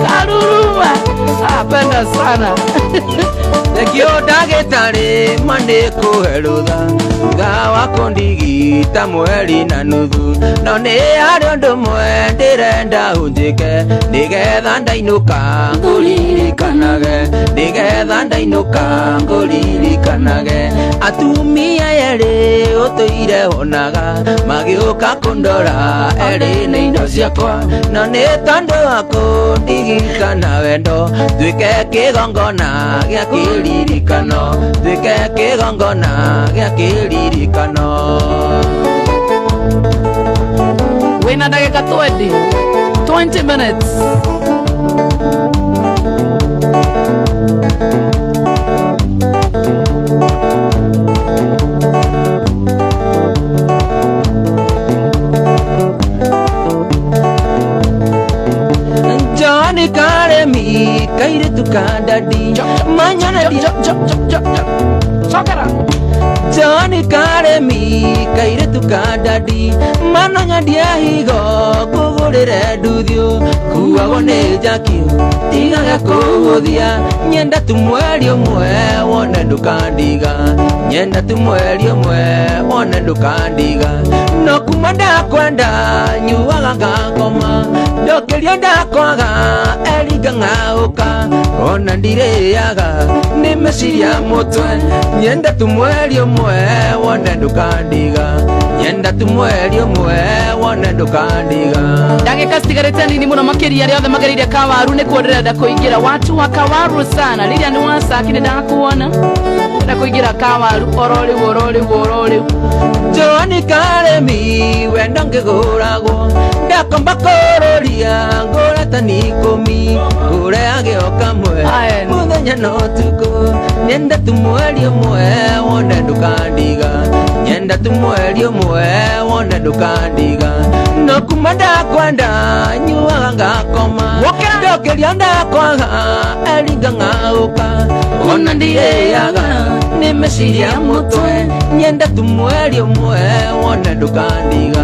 karuruma. Apenda sana. Thengio ndagĩtarĩ ma nĩ kũhe rũtha thutha wa kũndigita mweri na nuthu, no nĩ harĩ ũndũ ũmwe ndĩrenda ũnjĩke nĩgetha ndainũka ngũririkanage, nĩgetha ndainũka ngũririkanage. Atumia erĩ ũtũire wonaga magĩũka kũndora erĩ nĩ indo ciakwa, no nĩ tondũ wa kũndigikana wendo tuĩke kĩgongona gĩa kĩririkano, tuĩke kĩgongona gĩa kĩririkano. Wĩna ndagĩka 20, 20 minutes. Johnny Karemi kairĩtu ka dadi manyona Jo, jo, jo, jo, jo. Cokera. Johnny Karemi kairĩtu ka dadi manonya ndiahigo kũgũrĩre nduthio kuagwo nĩ njakio tigaga kũhũthia nyenda tu mweri ũmwe wone ndũkandiga, nyenda tu mweri ũmwe wone ndũkandiga. No kuma ndakwenda nyuaga ngakoma ndokĩria ndakwaga eringa ng'aũka ona ndirĩaga nĩ meciria mũtwe nyenda tu mweri ũmwe wone ndũkandiga, nyenda tu mweri ũmwe wone ndũkandiga. Ndagĩka citigarĩte nini mũno makĩria arĩa othe magereire kawaru nĩkuo ndĩrenda kũingĩra. Watu wa kawaru sana. Lilian Wasaki nĩ ndakuona. Ndĩrenda kũingĩra kawaru oro rĩu oro rĩu oro rĩu. Johnny Karemi wendo ngĩgũragwo ndakomba kũrũria ngũre ta ni ikũmi ngũre agĩo kamwe Aye. mũthenya na ũtukũ nyenda tu mweri ũmwe wone ndũkandiga, Nyenda tu mweri ũmwe wone ndũkandiga. No kuma ndakwenda nyuaga ngakoma. Ndokĩria ndakwaga eringa ng'aũka. Ona ndirĩaga nĩ meciria mũtwe. Nyenda tu mweri ũmwe wone ndũkandiga.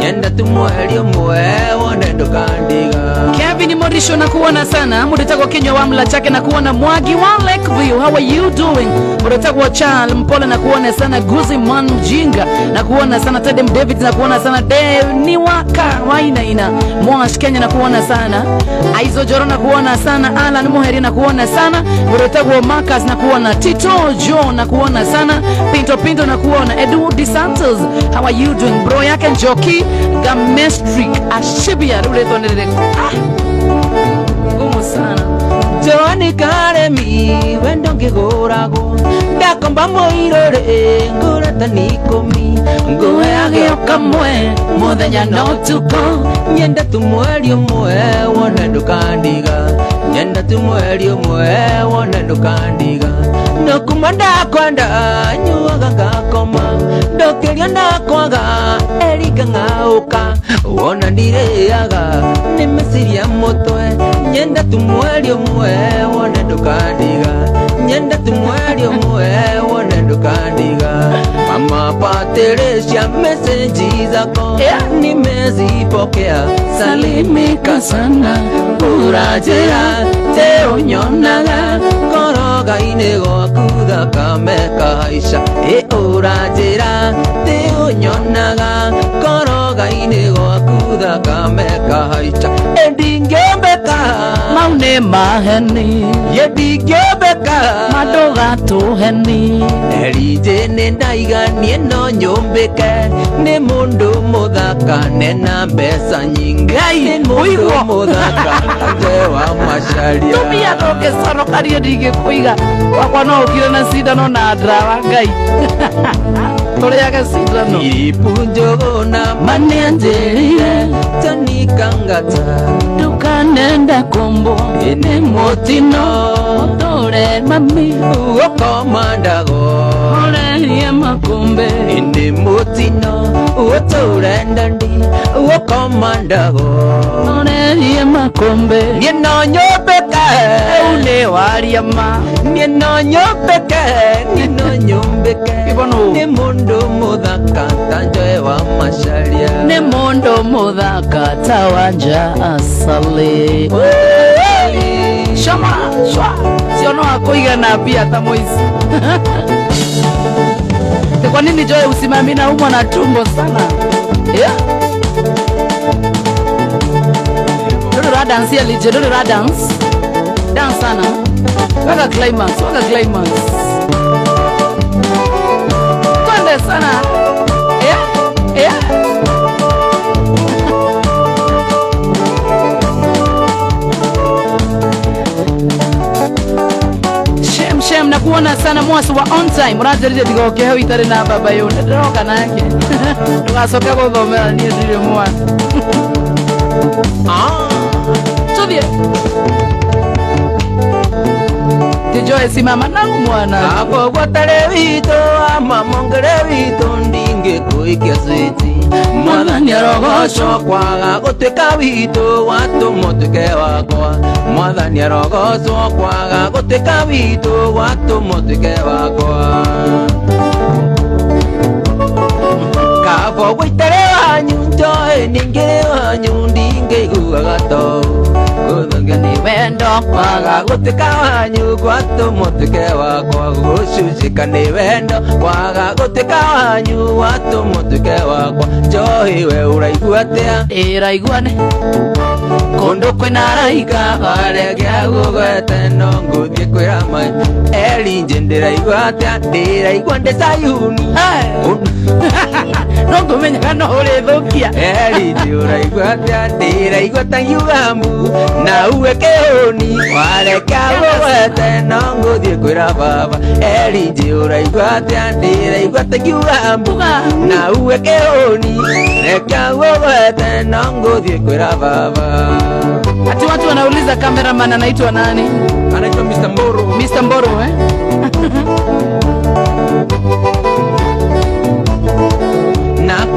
Nyenda tu mweri ũmwe wone ndũkandiga. Kevin Morisho, nakuona sana. Mudetagwo kinywa wa mla chake, nakuona. Mwagi wa Lakeview, how are you doing? Mudetagwo Charles Mpole, nakuona sana. Guzi Man Mjinga, nakuona sana. Tedem David, nakuona sana. Deniwaka Wainaina Mwash Kenya, nakuona sana. Aizo Joro, nakuona sana. Alan Muheri, nakuona sana. Mudetagwo Marcus, nakuona. Tito Joe, nakuona sana. Pinto Pinto, nakuona. Edu DeSantos, how are you doing? Bro yake Njoki Gamestric Ashibia ruletwo nĩ ah, ngumu sana. Joani Karemi wendo ngĩgũragwo ndakomba mũirũrĩ ngũrata nĩ ikũmi ngũheage o kamwe mũthenya na ũtukũ. Nyenda tu mweri ũmwe wone ndũkandiga. Nyenda tu mweri ũmwe wone ndũkandiga. No kuma ndakwenda nyuaga ngakoma. Ndokĩria ndakwaga eringa ng'aũka. Wona ndirĩaga nĩ meciria mũtwe. Nyenda tu mweri ũmwe wone ndũkandiga. Nyenda tu mweri ũmwe wone ndũkandiga. Mama Patricia, meseji zako nimezipokea. Salimika sana ũranjĩra te ũnyonaga koroga-inĩ gwaku thakame kahaica. Ĩ ũranjĩra te ũnyonaga koroga-inĩ gwaku thakame kahaica. Ĩ ndingĩombeka mau nĩ maheni. Ĩ ndingĩombeka mandũgatũheni. Erinjĩ nĩ ndaiga niĩ no nyũmbĩke nĩ mũndũ mũthaka nena mbeca nyingĩ. Ngai, nĩ mũndũ ũigua. Mũthaka ate wa macaria. Tumia ndũngĩconokarie ndingĩkũiga wakwa no ũkire na cindano na ndawa ngai tũrĩage cindano. Iripu Njũgũna manĩanjĩrire tanikangata ndũkanenda kũmbwo ĩnĩ mũtino ũtũre mami ũkomandago ũrerie makũmbĩ ĩnĩ mũtino ũtũre ndandi ũkomandago ũrerie makũmbĩ. Niĩ no nyũmbĩke rĩu nĩ waria ma niĩ no nyũmbĩke niĩ no nyũmbĩke Ibono. Nĩ mũndũ mũthaka ta Njoe wa Macaria. Nĩ mũndũ mũthaka ta wanja asali shoma shwa sio no akũiga na mbia ta moici. Ni kwa nini Joy usimami na umwa na tumbo sana, yeah? Ndũrĩ ũra dance ya lije, ndũrĩ ũra dance dance sana. Weka climax, weka climax, twende sana, yeah. Shem shem, nakuona sana mwasi wa on time ũranjĩrire ndigoke hau itarĩ na baba yũ ndĩroka nake ndũgacoke gũthomera niĩ ndirĩ mwana. Tũthiĩ Tijoe simama na mwana. Agogwatarĩ witũ amamongere witũ ndingĩkũikia switi. Mwathani arogocwo kwaga gũtuĩka witũ watũmwo tuĩke wakwa. Mwathani arogocwo kwaga gũtuĩka witũ watũmwo tuĩke wakwa. Kabo gũitarĩ wanyu njoe ningĩrĩ wanyu ndingĩiguaga to gũthũkia nĩ wendo kwaga gũtuĩka wanyu gwatũmwo tuĩke wakwa. Gũcunjĩka nĩ wendo kwaga gũtuĩka wanyu watũmwo tuĩke wakwa. Njohi we ũraigua atĩa? Ndĩraigua nĩ kũndũ kwĩna araika waregea gũgwete no ngũthiĩ kwĩra mai erinjĩ ndĩraigua atĩa? Ndĩraigua ndĩ Sayuni. No ngũmenyaga no ũrĩthũkia. Erinjĩ ũraigua atĩa? Ndĩraigua ta ngiuga mbu na uwe kĩhũni warekea gũgwete no ngũthiĩ kwĩra baba. Erinjĩ ũraigua atĩa? Ndĩraigua ta ngiuga mbu na uwe kĩhũni rekea gũgwete no ngũthiĩ kwĩra baba. Ati watu wanauliza cameraman anaitwa nani? Anaitwa Mr. Mboro. Mr. Mboro, eh?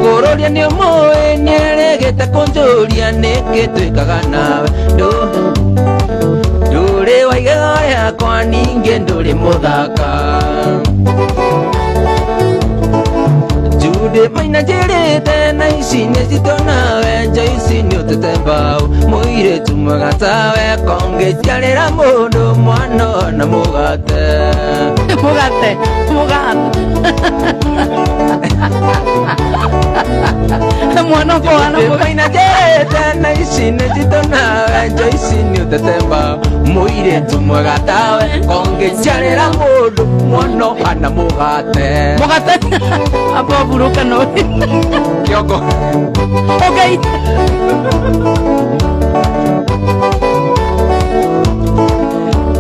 Kũrũria nĩ ũmũĩ nĩaregete kũnjũria nĩkĩ twĩkaga nawe. Ndũrĩ wa igego rĩakwa ningĩ ndũrĩ mũthaka. Jude maina njĩrĩte na ici nĩ citũ nawe Joyce nĩ ũtete mbaũ mũirĩtu mwega tawe kongĩciarĩra mũndũ mwana na mũgate. Mũgate, mũgate. Mwana ũkũhana mũgate. Maina njĩrĩte na ici nĩ citũ nawe Joyce nĩ ũtete mbaũ mũirĩtu mwega tawe kongĩciarĩra mũndũ mwana ũhana mũgate. Mũgate. Amba ũhurũka no. Kĩongo. Okay.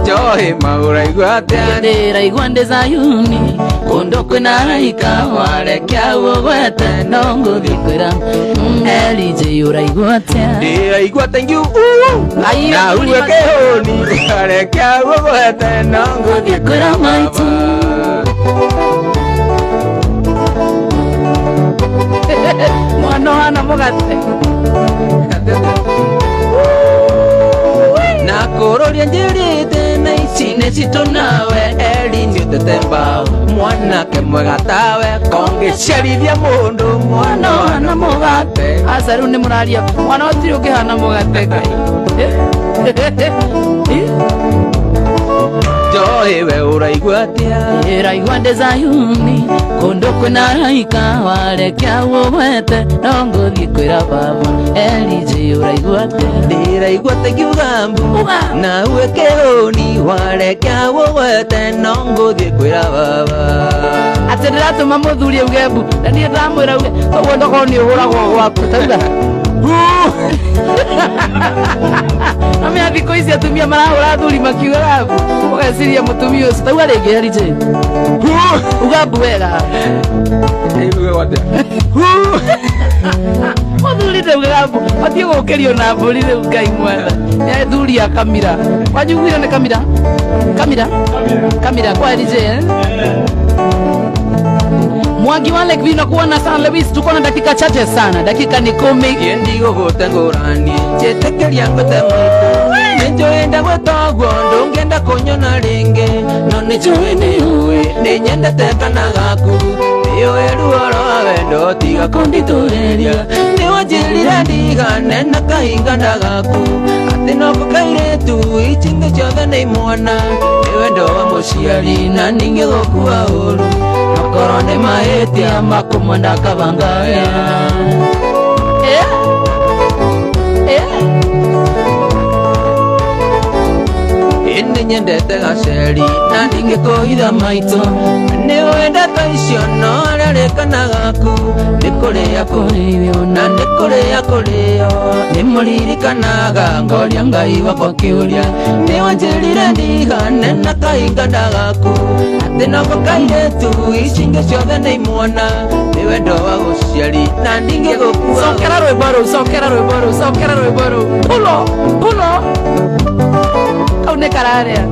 Joy maũraigua atĩa? Ndĩraigua ndĩ Zayuni kũndũ kwĩna araika warekia ũgwete no ngũthiĩ kwĩra LJ ũraigua atĩa? Ndĩraigua thank you. Ai, Na uwe kĩhũni arekia ũgwete no ngũthiĩ kwĩra maitũ. Mwana ũhana mũgate. Na kũrũria njĩrĩte na ici nĩ citũ nawe Eli nĩ ũtete mbaũ mwanake mwega tawe kongĩciarithia mũndũ mwana Mwana ũhana ũhana mũgate. Aca rĩu nĩ mũraria mwana ũtirĩ ũngĩhana mũgate Ngai. Joy we ũraigua atĩa? Ndĩraigua ndĩ Zayuni kũndũ kwĩna araika warekia ũgwete no ngũthiĩ kwĩra baba LJ ũraigua atĩa? Ndĩraigua thank mbu Uga. na uwe kĩhũni warekia ũgwete no ngũthiĩ kwĩra baba. Atĩ ndĩratũma mũthuri auge mbu na niĩ ndamwĩra auge koguo ndokorwo nĩ ũhũragwo gwaku tauga na mĩa thikũ ici atumia marahũra athuri makiugaga mbu ũgeciria mũtumia ũcio tauga rĩngĩ LJ uga mbu wega. Ĩĩ, atĩa? Mũthuri ndaugaga mbu batiĩ gũkĩrio na mbũri rĩu Ngai mwetha nĩ athuri a kamira kwanyu ugire nĩ kamira kamira kamira kwa LJ eh? Mwangi wa Lake View kuona San Luis, tuko na dakika chache sana, dakika ni 10. Ndigũgũte ngũrani njĩtĩkĩria ngwĩte maitũ nĩnjũĩ ndagwĩta ũguo ndũngĩenda kũnyona rĩngĩ no nĩnjũĩ nĩũĩ nĩnyendete kana gaku nĩũĩ ruo rwa wendo tiga kũnditũrĩria nĩwanjĩrire ndigane na kahingana gaku atĩ noko kairĩtu ici ingĩ ciothe nĩ imwana nĩ wendo wa mũciari na ningĩ gũkua ũru okorwo nĩ mahĩtia makũmwenda kabangaya. Eh? Eh? Ĩnĩ nyendete gaceri na ndingĩkũhitha maitũ nĩ wendete icio no ararĩkana gaku nĩ kũrĩa kũrĩo na nĩ kũrĩa kũrĩo nĩ mũririkanaga ngoria Ngai wakwa kĩũria nĩ wanjĩrire ndigane na kahingana gaku atĩ noko kairĩtu ici ingĩ ciothe nĩ imwana nĩ wendo wa gũciari na ndingĩgũkua. Cokera rwĩmbo rũu, cokera rwĩmbo rũu, cokera rwĩmbo rũu. Pulo, pulo. Kau nĩ kararĩa.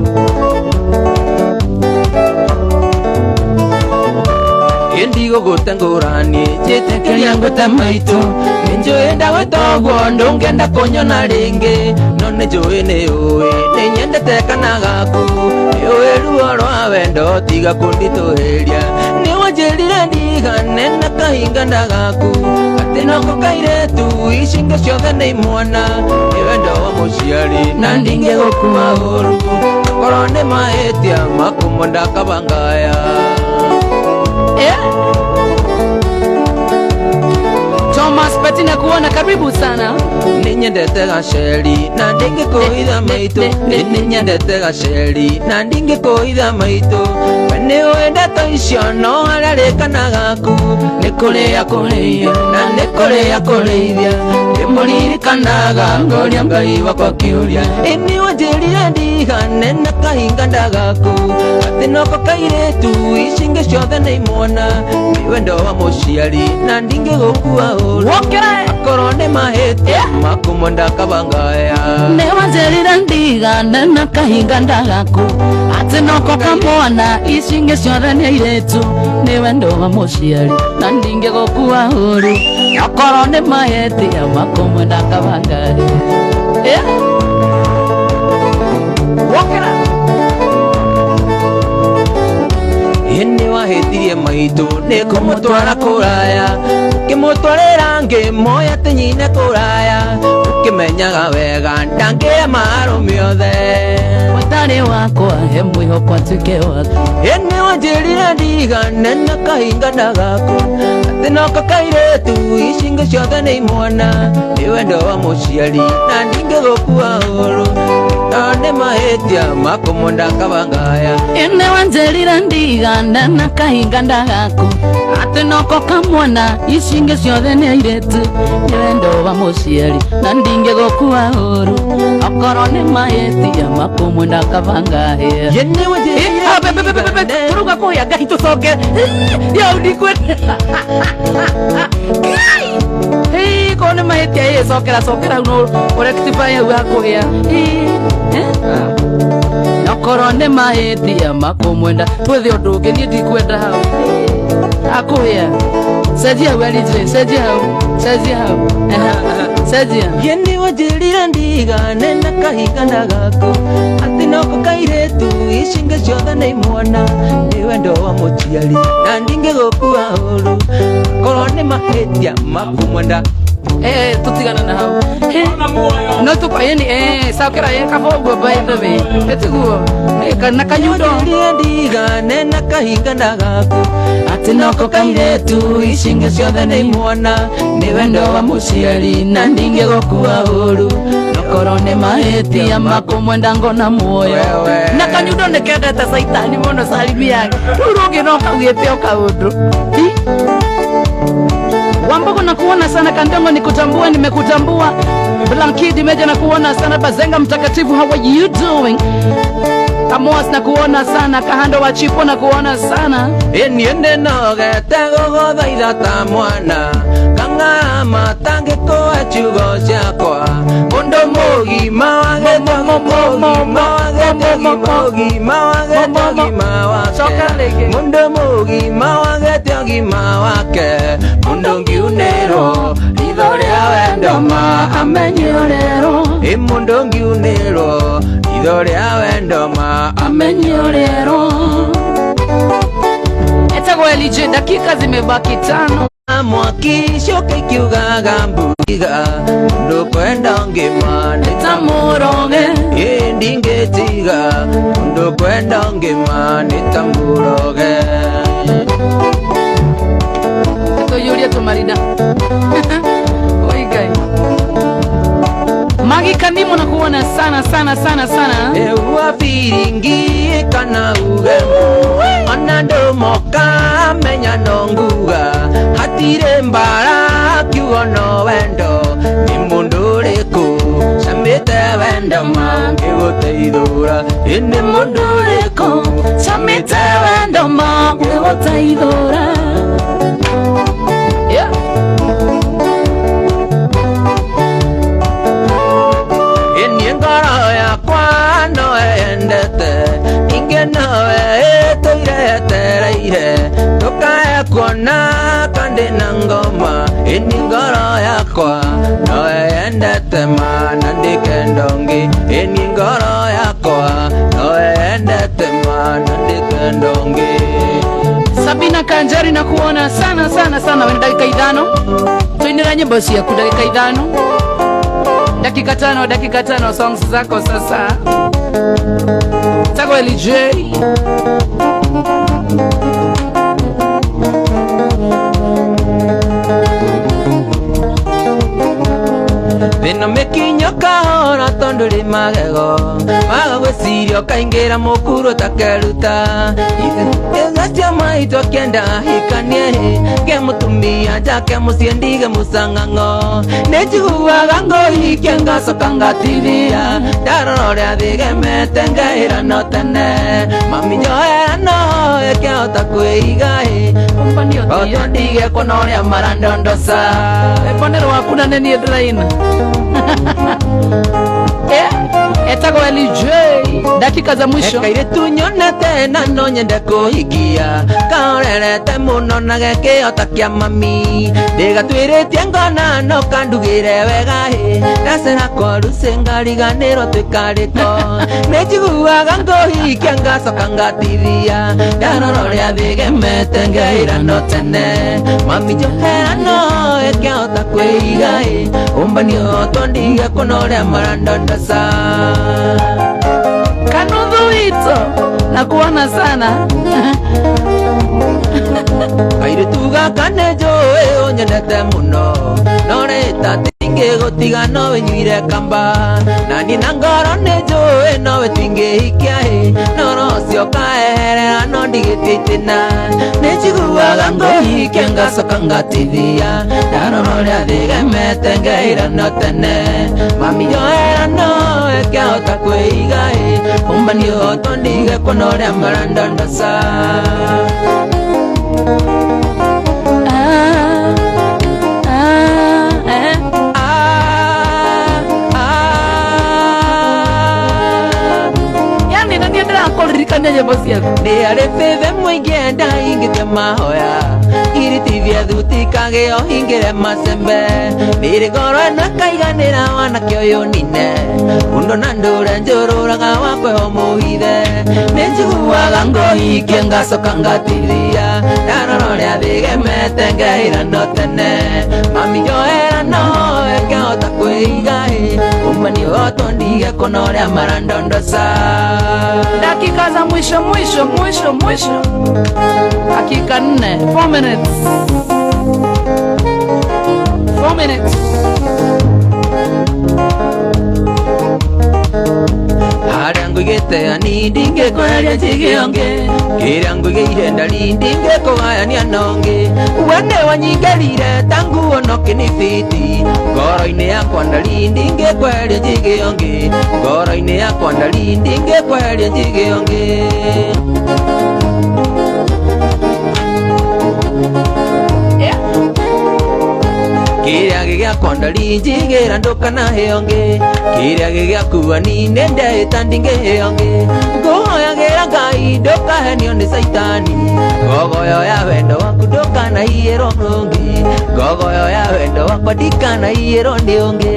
Ndigũgũte ngũrani njĩtĩkĩria ngwĩte maitũ nĩnjũĩ ndagwĩta ũguo ndũngĩenda kũnyona rĩngĩ no nĩnjũĩ nĩũĩ nĩnyendete kana gaku nĩũĩ ruo rwa wendo tiga kũnditũhĩria nĩwanjĩrire ndigane na kahingana gaku atĩ noko kairĩtu ici ingĩ ciothe nĩ imwana nĩ wendo wa mũciari na ndingĩgũkua ũru korwo nĩ mahĩtia makũmwenda kabangaya. Eh? Thomas Petina kuona, karibu sana. Nĩnyendete gaceri na ndingĩkũhitha maitũ nĩnyendete gaceri na ndingĩkũhitha maitũ we nĩwendete icio no hararĩkana gaku nĩ kũrĩa kũrĩio na nĩ kũrĩa kũrĩithia ndĩmũririkanaga ngoria Ngai wakwa kĩũria ĩnĩ wanjĩrire ndigane na kahinganda gaku atĩ noko kairĩtu ici ingĩ ciothe nĩ imwana nĩ wendo wa mũciari na ndingĩgũkua ũru Wokere. akorwo nĩ mahĩtia Makumwenda kabangaya. Nĩwanjĩrire ndigane na kahinga ndagaku atĩ noko kamwana ici ingĩ ciothe nĩ airĩtu nĩ wendo wa mũciari na ndingĩgũkua ũru okorwo nĩ mahĩtia makumwenda kabangaya. Yeah. Wokĩra. Ĩnĩ wahĩtirie maitũ nĩ kũmũtwara kũraya, ũkĩmũtwarĩra ngĩmoya atĩ nyine kũraya, ũkĩmenyaga wega ndangĩema arũme othe. Ũtarĩ wakwa he mwĩhoko atuĩke waku. Ĩnĩ wanjĩrire ndigane na kahinga ndagaku atĩ noko kairĩtu ici ingĩ ciothe nĩ imwana nĩ wendo wa mũciari na ndingĩgũkua ũru no nĩ mahĩtia makũmwenda kabangaya. Ĩnĩ wanjĩrire ndigane na kahinga ndagaku atĩ noko kamwana ici ingĩ ciothe nĩ airĩtu nĩ wendo wa mũciari na ndingĩgũkua ũru okorwo nĩ mahĩtia makumwenda kabangaya. Ĩnĩ wanjĩrire ndigane Turuga kũhĩa Ngai tũcoke yau ndikwenda Ngai korwo nĩ mahĩtia ĩ cokera cokera hau no ũrectify hau hakũhĩa. Okorwo nĩ mahĩtia makũmwenda twethe ũndũ ũngĩ niĩ ndikwenda hau hakũhĩa. Cenjia hau LJ, cenjia hau, cenjia hau. Aha, cenjia. Ĩnĩ wanjĩrire ndigane na kahinga ndagaku atĩ noko kairĩtu ici ingĩ ciothe nĩ imwana nĩ wendo wa mũciari na ndingĩgũkua ũru korwo nĩ mahĩtia makumwenda. Tutigane na hau. No tukwa yani cokera kaba ũguo by the way ĩtiguo na kanyundo. Wanjĩrire ndigane na kahinga ndagaku atĩ noko kairĩtu ici ingĩ ciothe nĩ imwana nĩ wendo wa mũciari na ndingĩgũkua ũru nokorwo nĩ mahĩtia makũmwenda ngona muoyo. Wewe. Na kanyundo nĩ kendete caitani mũno salimi yake rĩu rũngĩ no kaugĩte o kaũndũ. Hi? Wambogo na kuona sana Kandongo ni kutambua nimekutambua. Blankidi Meja na kuona sana. Bazenga Mtakatifu, how are you doing? Kamoas na kuona sana. Kahando wa Chipo na kuona sana. Ĩniĩ nĩnogete gũgũthaitha ta mwana kang'arama tangĩkũhe ciugo ciakwa mũndũ mũgima wagete mũgima wagete ũgima wagete ũgima wake. Coka rĩngĩ. Mũndũ mũgima wagete ũgima wake mũndũ ngiunĩrwo ritho rĩa wendo ma amenye ũrerwo. Ĩ mũndũ ngiunĩrwo ritho rĩa wendo ma amenye ũrerwo. Etagwo LJ, dakika zimebaki 5. Mwaki coke ikiugaga mbuiga ndũkwenda ngĩma nĩ ta mũroge. Ĩ ndingĩtiga ndũkwenda ngĩma nĩ ta mũroge. Tũiyũrie tũmarida. Oi Ngai. Magi Kanimo na kuona sana sana sana sana. Eua biringi kana uge ona ndũmoka menya no nguga hatirĩ mbara kiugo no wendo nĩ mũndũ ũrĩkũ camĩte wendo ma ngĩgũteithũra ĩ nĩ mũndũ ũrĩkũ camĩte wendo ma ngĩgũteithũra. Yeah. Ĩniĩ ngoro yakwa no yendete ingĩ nowe ĩtũire yetereire ndũkae kuona kandi na ngoma ĩni ngoro yakwa no yendete ma na ndikenda ũngĩ ĩni ngoro yakwa no yendete ma na ndikenda ũngĩ. Sabina Kanjari na kuona sana sana sana. Wena dakika 5 tuinira nyimbo ciaku dakika 5 dakika 5 dakika 5 songs zako sasa. Tago LJ. Thĩna mĩkinyo kahora. Ngoro tondu ri magego waga gwiciria ukaingira mukuru takeruta ithe maitũ akĩenda hikanie ke mũtumia njake mũciĩ ndige mũcang'ang'o nĩ njiguaga ngũhikia ngacoka ngatithia ndarora ũrĩa thĩgemete ngeĩra no tene mami njoera no ĩkĩhota kwĩiga ĩ oto ndige kuona ũrĩa marandondoca. Bonero waku na nĩ niĩ ndĩraina. Etagwo Eli J. Dakika za mwisho. Kairĩtu nyonete na no nyende kũhikia kahorerete mũno na gekĩhota kĩa mami ndĩgatuĩrĩtie ngona no kandugĩre wega ĩ ndacera kwarucĩ ngariganĩrwo twĩkarĩko nĩ njiguaga ngũhikia ngacoka ngatithia ndarora ũrĩa thĩgemete ngeĩra no tene mami njohera no ĩkĩhota kwĩiga ĩ ũmbanio tondige kuona ũrĩa marandondoca. Kanuthu wito nakuona sana. Kairĩtu gaka nĩ njũĩ ũnyendete mũno no rĩta tingĩgũtiga no wĩnyuire kamba na niĩ na ngoro nĩ njũĩ no we tingĩhikia ĩ no roho ũcio ũkaeherera no ndigĩtie itĩna nĩ njiguaga ngũhikia ngacoka ngatithia ndarora ũrĩa thĩgemete ngeĩra no tene mami njoera no ĩkĩhota kwĩiga ĩ ũmbanio tondige kuona ũrĩa marandondoca. Ah, ah, eh. Ah, ah. Yani na niĩ ndĩrakũririkania nyĩmbo ciaku. Nĩ arĩ bĩbĩ mũingĩ ingĩte mahoya iritithia thuti kagĩo hingĩre macembe nĩrĩ ngoro ĩno ĩkaiganĩra wanake ũyũ nine ũndũ na ndũre njũrũraga wakweho mũhithe nĩ njiguaga ngũhikie ngacoka ngatithia ndarora ũrĩa thĩgemete ngeĩra no tene mami njoera no ĩkĩhota kwĩiga ĩ ũmanio tondige kuona ũrĩa marandondoca. Dakika za mwisho mwisho mwisho mwisho, dakika 4, 4 minutes, 4 minutes. Harĩa ngũigĩte ani ndingĩkweheria njige ũngĩ kĩrĩa ngũigĩire ndari ndingĩkũgayania na ũngĩ we nĩwe nyingĩrire ta nguo no kĩnibiti ngoro-inĩ yakwa ndari ndingĩkweheria njige ũngĩ ngoro-inĩ yakwa ndari ndingĩkweheria njige ũngĩ. Kĩrĩa gĩgĩakwa ndari njigĩra ndũkanahe ũngĩ kĩrĩa gĩgĩakua ni nĩ ndehĩta ndingĩhe ũngĩ ngũhoyagĩra Ngai ndũkahenio nĩ caitani ngogoyo ya wendo waku ndũkanaiyĩrwo nĩ ũngĩ ngogoyo ya wendo wakwa ndikanaiyĩrwo nĩ ũngĩ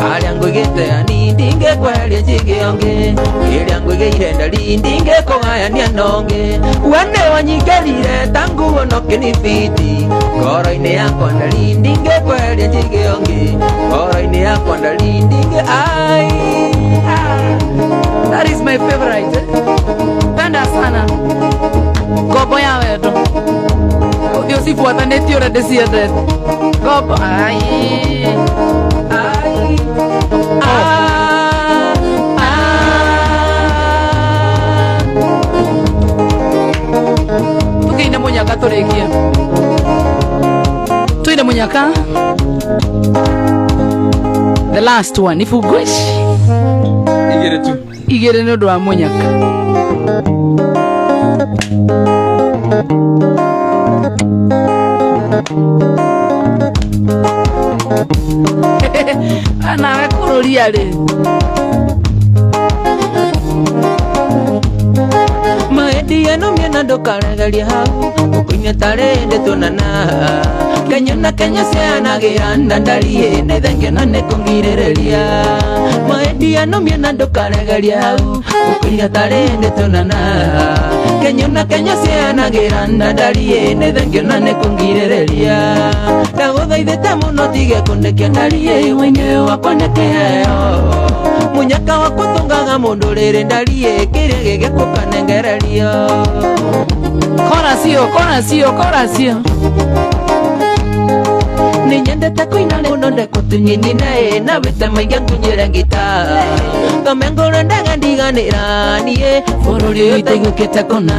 harĩa ngũigĩte ani ndingĩkweheria njige ũngĩ kĩrĩa ngũigĩire ndari ndingĩkũgayania na ũngĩ we nĩwe nyingĩrire ta nguo no kĩnibiti ngoro-inĩ yakwa ndari ndingĩkweheria njige ũngĩ ngoro-inĩ yakwa ndari ndingĩ ai. That is my favorite. Penda sana ngombo ya wendo ũthiĩ ũcibuatanĩtie ũrĩa ndĩciendete ngombo ai. Ai, ah, ah. Tũkĩine mũnyaka tũrĩkie tuine mũnyaka the last one ibungo ici. Igĩrĩ tu. Igĩrĩ nĩ ũndũ wa mũnyaka. Nawe kũrũria rĩ. Maendia no miena ndũkaregeria hau ũkũinia tarĩ ndĩtũnana Kenya na Kenya cianagira na ndariĩ nĩ thengio na nĩ kũngirĩrĩria maendia no miena ndũkaregeria hau ũkũinia tarĩ ndĩtũnana Kenya na Kenya cianagira na ndariĩ nĩ thengio na nĩ kũngirĩrĩria ndagũthaithĩte mũno tige kũndekia ndariĩ wainĩ wakwa nĩ kĩheo munyaka wakwa tũngaga mũndũ rĩrĩ ndariĩ kĩrĩa gĩgĩkũkanengererio. Kora sio, kora sio, kora sio. Ninyendete kuina muno ndekutunyininae na wĩte maingĩ ngunjĩre ngita thome ngũrũ ndaga ndiganĩra niĩ bũrũri ũyũ itaiguĩkĩte kũna.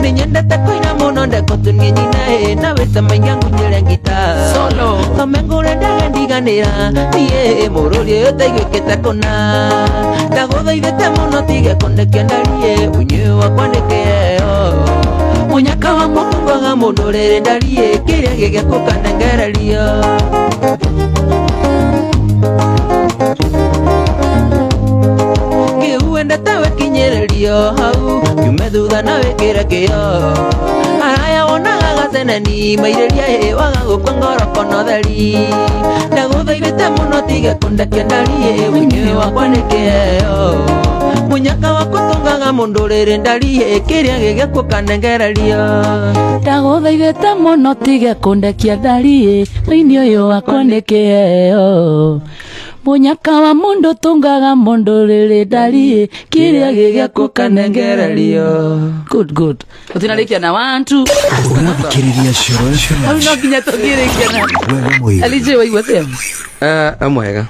Ninyendete kuina muno ndekutunyininae na wĩte maingĩ ngunjĩre ngita Solo. thome ngũrũ ndaga ndiganĩra niĩ bũrũri ũyũ itaiguĩkĩte kũna. Ndagũthaithĩte mũno tige kũndekia ndarie ũnyui wakwa nĩ kĩheo munyaka wa mũtungaga mũndũ rĩrĩ ndarie kĩrĩa gĩgĩkũkanengererio. Kĩu wendete wĩkinyĩrĩrio hau kiume thutha na wĩkĩre kĩo araya wonaga gaceneni mairĩria ĩ waga gũkua ngoro kono theri. Ndagũthaithĩte mũno tige kũndekia ndarie ũnyui wakwa nĩ kĩheo munyaka wa kũtungaga mũndũ rĩrĩ ndarie kĩrĩa gĩgĩkũkanengererio. Ndagũthaithĩte mũno tige kũndekia ndariĩ thĩinĩ ũyũ wakwa nĩ kĩheo mũnyaka wa mũndũ tungaga mũndũ rĩrĩ ndariĩ kĩrĩa gĩgĩkũkanengererio. Good, good. Tũtinarĩkia na one two. Ũrathikĩrĩria Coro FM. Hau no nginya tũngĩrĩkia na Wewe mũira. Alije waigua sema. Mwega.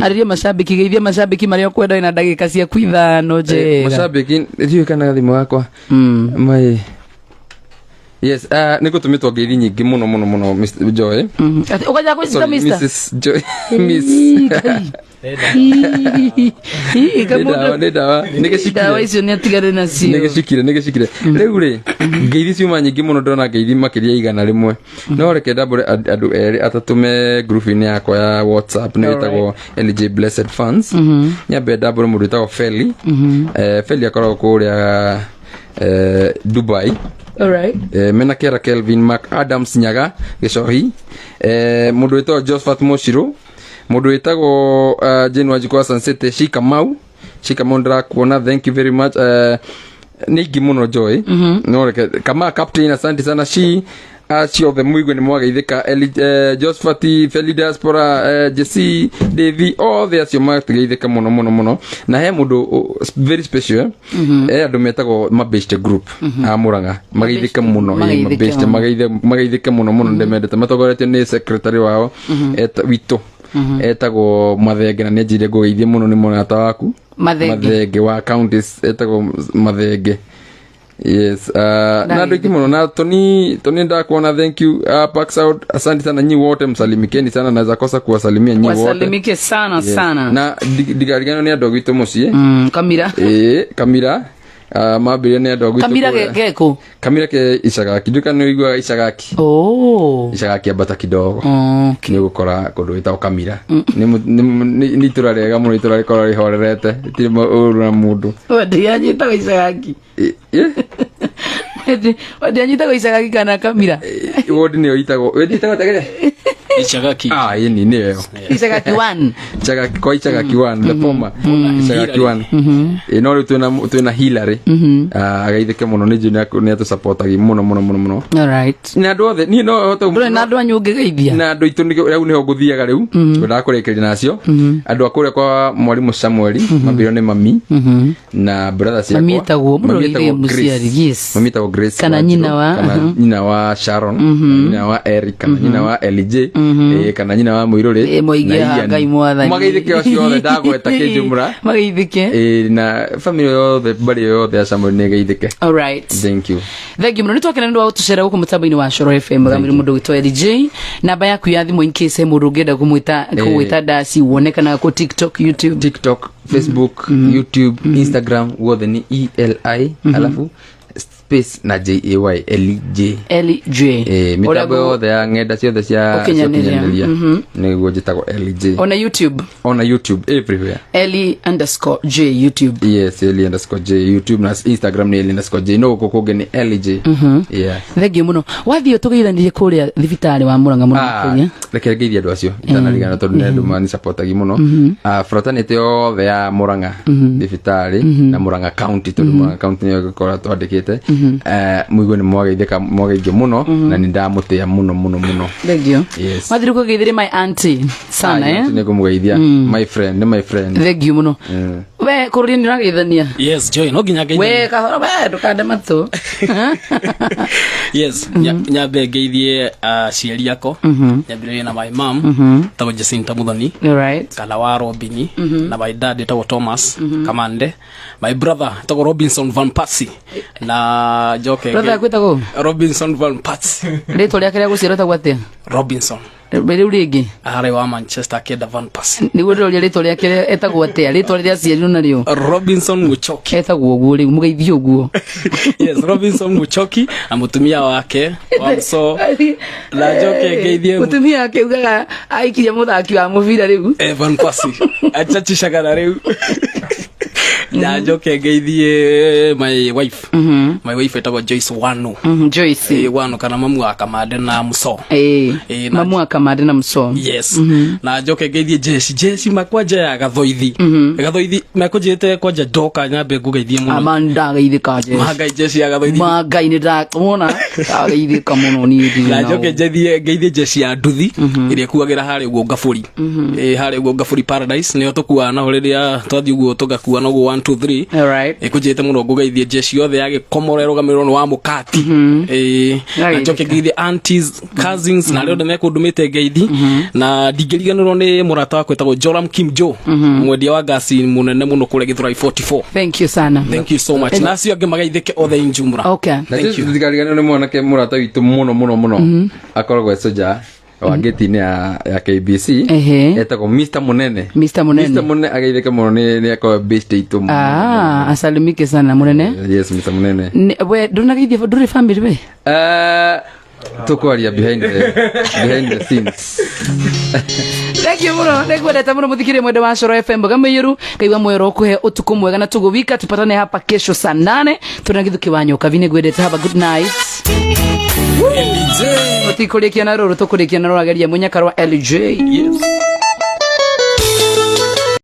Arĩria macambĩki, geithia macambĩki marĩa ũkwenda wĩna ndagĩka ciaku ithano njega. Macambĩki ndiũĩ kana thimũ yakwa mai. Yes, nĩ gũtũmĩtwo ngeithi nyingĩ mũno mũno mũno, Mr. Joy. Ati, ũkanja kwĩcita Sorry, Mr. Mrs. Joy. Miss. Ii, Nĩ ndawa, nĩ ndawa. Nĩ gĩcikire. Ndawa icio nĩ atigare nacio. Nĩ gĩcikire, nĩ gĩcikire. Rĩu rĩ, ngeithi ciuma nyingĩ mũno, ndona ngeithi makĩria 100. No reke ndambũre andũ erĩ atatũ me ngurubu-inĩ yakwa ya WhatsApp nĩ ĩtagwo LJ Blessed Fans. Nyambe ndambũre mũndũ wĩtagwo Feli. Feli akoragwo kũrĩa Dubai. Alright. Mena kera Kelvin Mark Adams Nyaga Gĩcohi, mũndũ wĩtagwo Josephat Mũcirũ, mũndũ wĩtagwo Jane Wanjikũ wa Sansete, Shikamau Shikamau, ndĩrakuona, thank you very much. Nĩ ingĩ mũno Joy, no reke kama captain, asante sana shi acio othe muigue nĩ mwageithĩka. Josephat Feli Diaspora, Jesse Davy, othe acio matigeithĩka mũno mũno mũno. Na he mũndũ very special, eh andũ metagwo Mabeste group a Murang'a mageithĩke mũno, Mageithĩke Mabeste mũno. mageithĩke mũno mũno, ndĩmendete matongoretio nĩ secretary wao witũ etagwo Mathenge, na nĩ anjĩrire ngũgeithie mũno, nĩ mũrata waku. Mathenge. Mathenge wa counties etagwo Mathenge, yes. Na andũ aingĩ mũno na Tony Tony, ndakuona, thank you. Parks out, asante sana nyi wote, msalimikeni sana, naweza kosa kuwasalimia nyi wote. Wasalimike sana. Yes. Sana. Na ndigarigano nĩ andũ a gwitũ mũciĩ. Kamira. Ĩĩ, Kamira, mambĩrĩria nĩ andũ a gwitũ Kamira kũrĩa. Geko. Kamira ke Icagaki, nduka nĩ ũiguaga Icagaki. Oh. Icagaki ambata kidogo. Okay. Nĩ ũgũkora kũndũ gwĩtagwo Kamira. Nĩ itũra rĩega mũno, itũra rĩkoragwo rĩhorerete, rĩtirĩ ũru na mũndũ. Ndianyitaga Icagaki. Ndianyitaga Icagaki kana Kamira. Wodi nĩyo itagwo, wodi itagwo tegere. Icagaki. Ah, ĩni nĩyo ĩyo. Icagaki one. Icagaki kwa Icagaki one, the former Icagaki one. Ĩ, no rĩu twĩna Hillary. Ah, agaithĩke mũno, nĩ njũĩ nĩ atũsupportagi mũno mũno mũno mũno. Alright. Na andũ othe niĩ no hote Ndũrĩ na andũ anyu ũngĩgeithia? Na andũ aitũ rĩu nĩho ngũthiaga rĩu, ngwendaga kũrĩkĩria nacio andũ a kũrĩa kwa mwarimũ Samueli mambĩrĩrio nĩ mami na brother ciakwa. Mami etagwo, mũndũ Mami ũgeithie etagwo mũciari, Grace. yes. Mami etagwo Grace Kana Wanjiru, nyina wa- kana nyina wa Sharon, kana nyina wa Eric, kana nyina wa LJ, kana nyina wa Mũirũrĩ Moige na Ian. Ngai mwathani. Mageithĩke acio othe ndagweta kĩnjũmũra. Mageithĩke. Na family yothe, mbarĩ yothe ya Samuel nĩ ĩgeithĩke. Alright. Thank you. Thank you mũno, nĩ twakena nĩ ũndũ wa gũtũcera gũkũ mũtambo-inĩ wa Coro FM. Mũgamĩri mũndũ gwĩtwo LJ, namba yaku ya thimũ in case he mũndũ ũngĩenda kũmwĩta kũgwĩta ndaci, wonekanaga kũ TikTok, YouTube? TikTok, Facebook, YouTube, Instagram, guothe nĩ ELI alafu space na JAY, LJ. LJ. Mĩtambo yothe ya ng'enda ciothe cia Ũkinyanĩria. cia ũkinyanĩria nĩguo njĩtagwo LJ. Ona YouTube? Ona YouTube, everywhere. Eli_J YouTube. Yes, Eli_J YouTube, na Instagram nĩ Eli_J, no gũkũ kũngĩ nĩ LJ, yeah. Thengiũ mũno, wathiĩ tũgeithanirie kũrĩa thibitarĩ wa Mũrang'a mũno Ah, makĩria. Reke ngeithie andũ acio itanarigana tondũ nĩ andũ manisapotagi mũno. Ah, fraternity yothe ya Mũrang'a thibitarĩ na Mũrang'a County, tondũ Mũrang'a County nĩyo gĩkorwo twandĩkĩte. Mũigue nĩ mwageithĩka, mwageithio mũno na nĩ ndamũtĩa mũno mũno mũno. Thengiũ. Yes. Wathiĩ kũgeithĩrie my auntie sana. Ah, Eh? nĩ ngũmũgeithia, my friend, nĩ my friend. Thengiũ mũno. We kũrũria nĩ ũrageithania. Yes, Joy, no nginya ngeithanie. We kahora, we ndũkande matũ. Yes, nyambe ngeithie aciari akwa, nyambĩrĩrie na my mom etagwo Jacinta Muthoni All right. kana wa Robini, na my dad etagwo Thomas Kamande, my brother etagwo Robinson Van Persie, na njoke Brother akwĩtagwo? Robinson Van Persie. Rĩtwa rĩake rĩa gũciarwo etagwo atĩa? Robinson. Rĩu rĩngĩ? Arĩ wa Manchester akĩenda Van Persie. Nĩguo ndĩroria rĩtwa rĩake etagwo atĩa, rĩtwa rĩrĩa aciarirwo narĩo. Robinson Muchoki. Etagwo ũguo rĩu, mũgeithie ũguo. Yes, Robinson Muchoki na mũtumia wake Wamso, na njoke ngeithie Mũtumia wake ugaga aikirie mũthaki wa mũbira rĩu. Van Persie achachicaga na rĩu, na njoke ngeithie my wife. My wife etagwo Joyce Wanu. Joyce. Wanu kana mamu wa Kamande na Muso. Mamu wa Kamande na Muso. Yes, na njoke ngeithie Jesi, Jesi makwanja ya Gathoithi. Gathoithi mekũnjĩte kwanja, ndoka nyambe ngũgeithie mũno. Ama ndageithĩka Jesi. Mangai Jesi ya Gathoithi. Mangai nĩ ndawona ndageithĩka mũno niĩ ndirĩ Na na njoke ũũ. ngeithie Jesi ya nduthi ĩrĩa ĩkuagĩra harĩa ũguo Ngabũri. Harĩa ũguo Ngabũri Paradise nĩyo tũkuaga naho rĩrĩa twathiĩ ũguo, tũgakua noguo 1 2 3. All right. Ĩkũnjĩte mũno ngũgeithie jeshi yothe ya Gĩkomoro ĩrũgamĩrĩrwo nĩ wa Mũkati. Na Ndageithĩka. njoke ngeithie aunties, cousins na arĩa othe mekũndũmĩte ngeithi, na ndingĩriganĩrwo nĩ mũrata wakwa wĩtagwo Joram Kim Joe, mwendia wa ngasi mũnene mũno kũrĩa Gĩthũrai 44. Thank you sana. Thank you so much, na acio angĩ mageithĩke othe in jumla. Okay. Na Thank you. tutikarigane nĩ mwanake mũrata witũ mũno mũno mũno, akoragwo e soja wa ngĩti-inĩ ya KBC. Etagwo Mr Munene. Mr. Munene. Mr Munene ageithĩke mũno, nĩ akoragwo based itũ mũno. Ah, asalimike sana Munene. Yes, Mr Munene. We ndũnageithia, ndũrĩ family we? Tukwaria behind the scenes. Thank you muno, nĩngwendete mũno mũthikĩrie mwende wa Coro FM mboga mĩyũru kaigua mwero kuhe ũtukũ mwega na tũgũwika tupatane hapa kesho saa 8 tũna gĩthukĩ wa nyoka vi. Nĩngwendete, have a good night. Tũtikũrĩkia na rũrũ, tũkũrĩkia na rũrageria mũnyaka rwa LJ. Yes.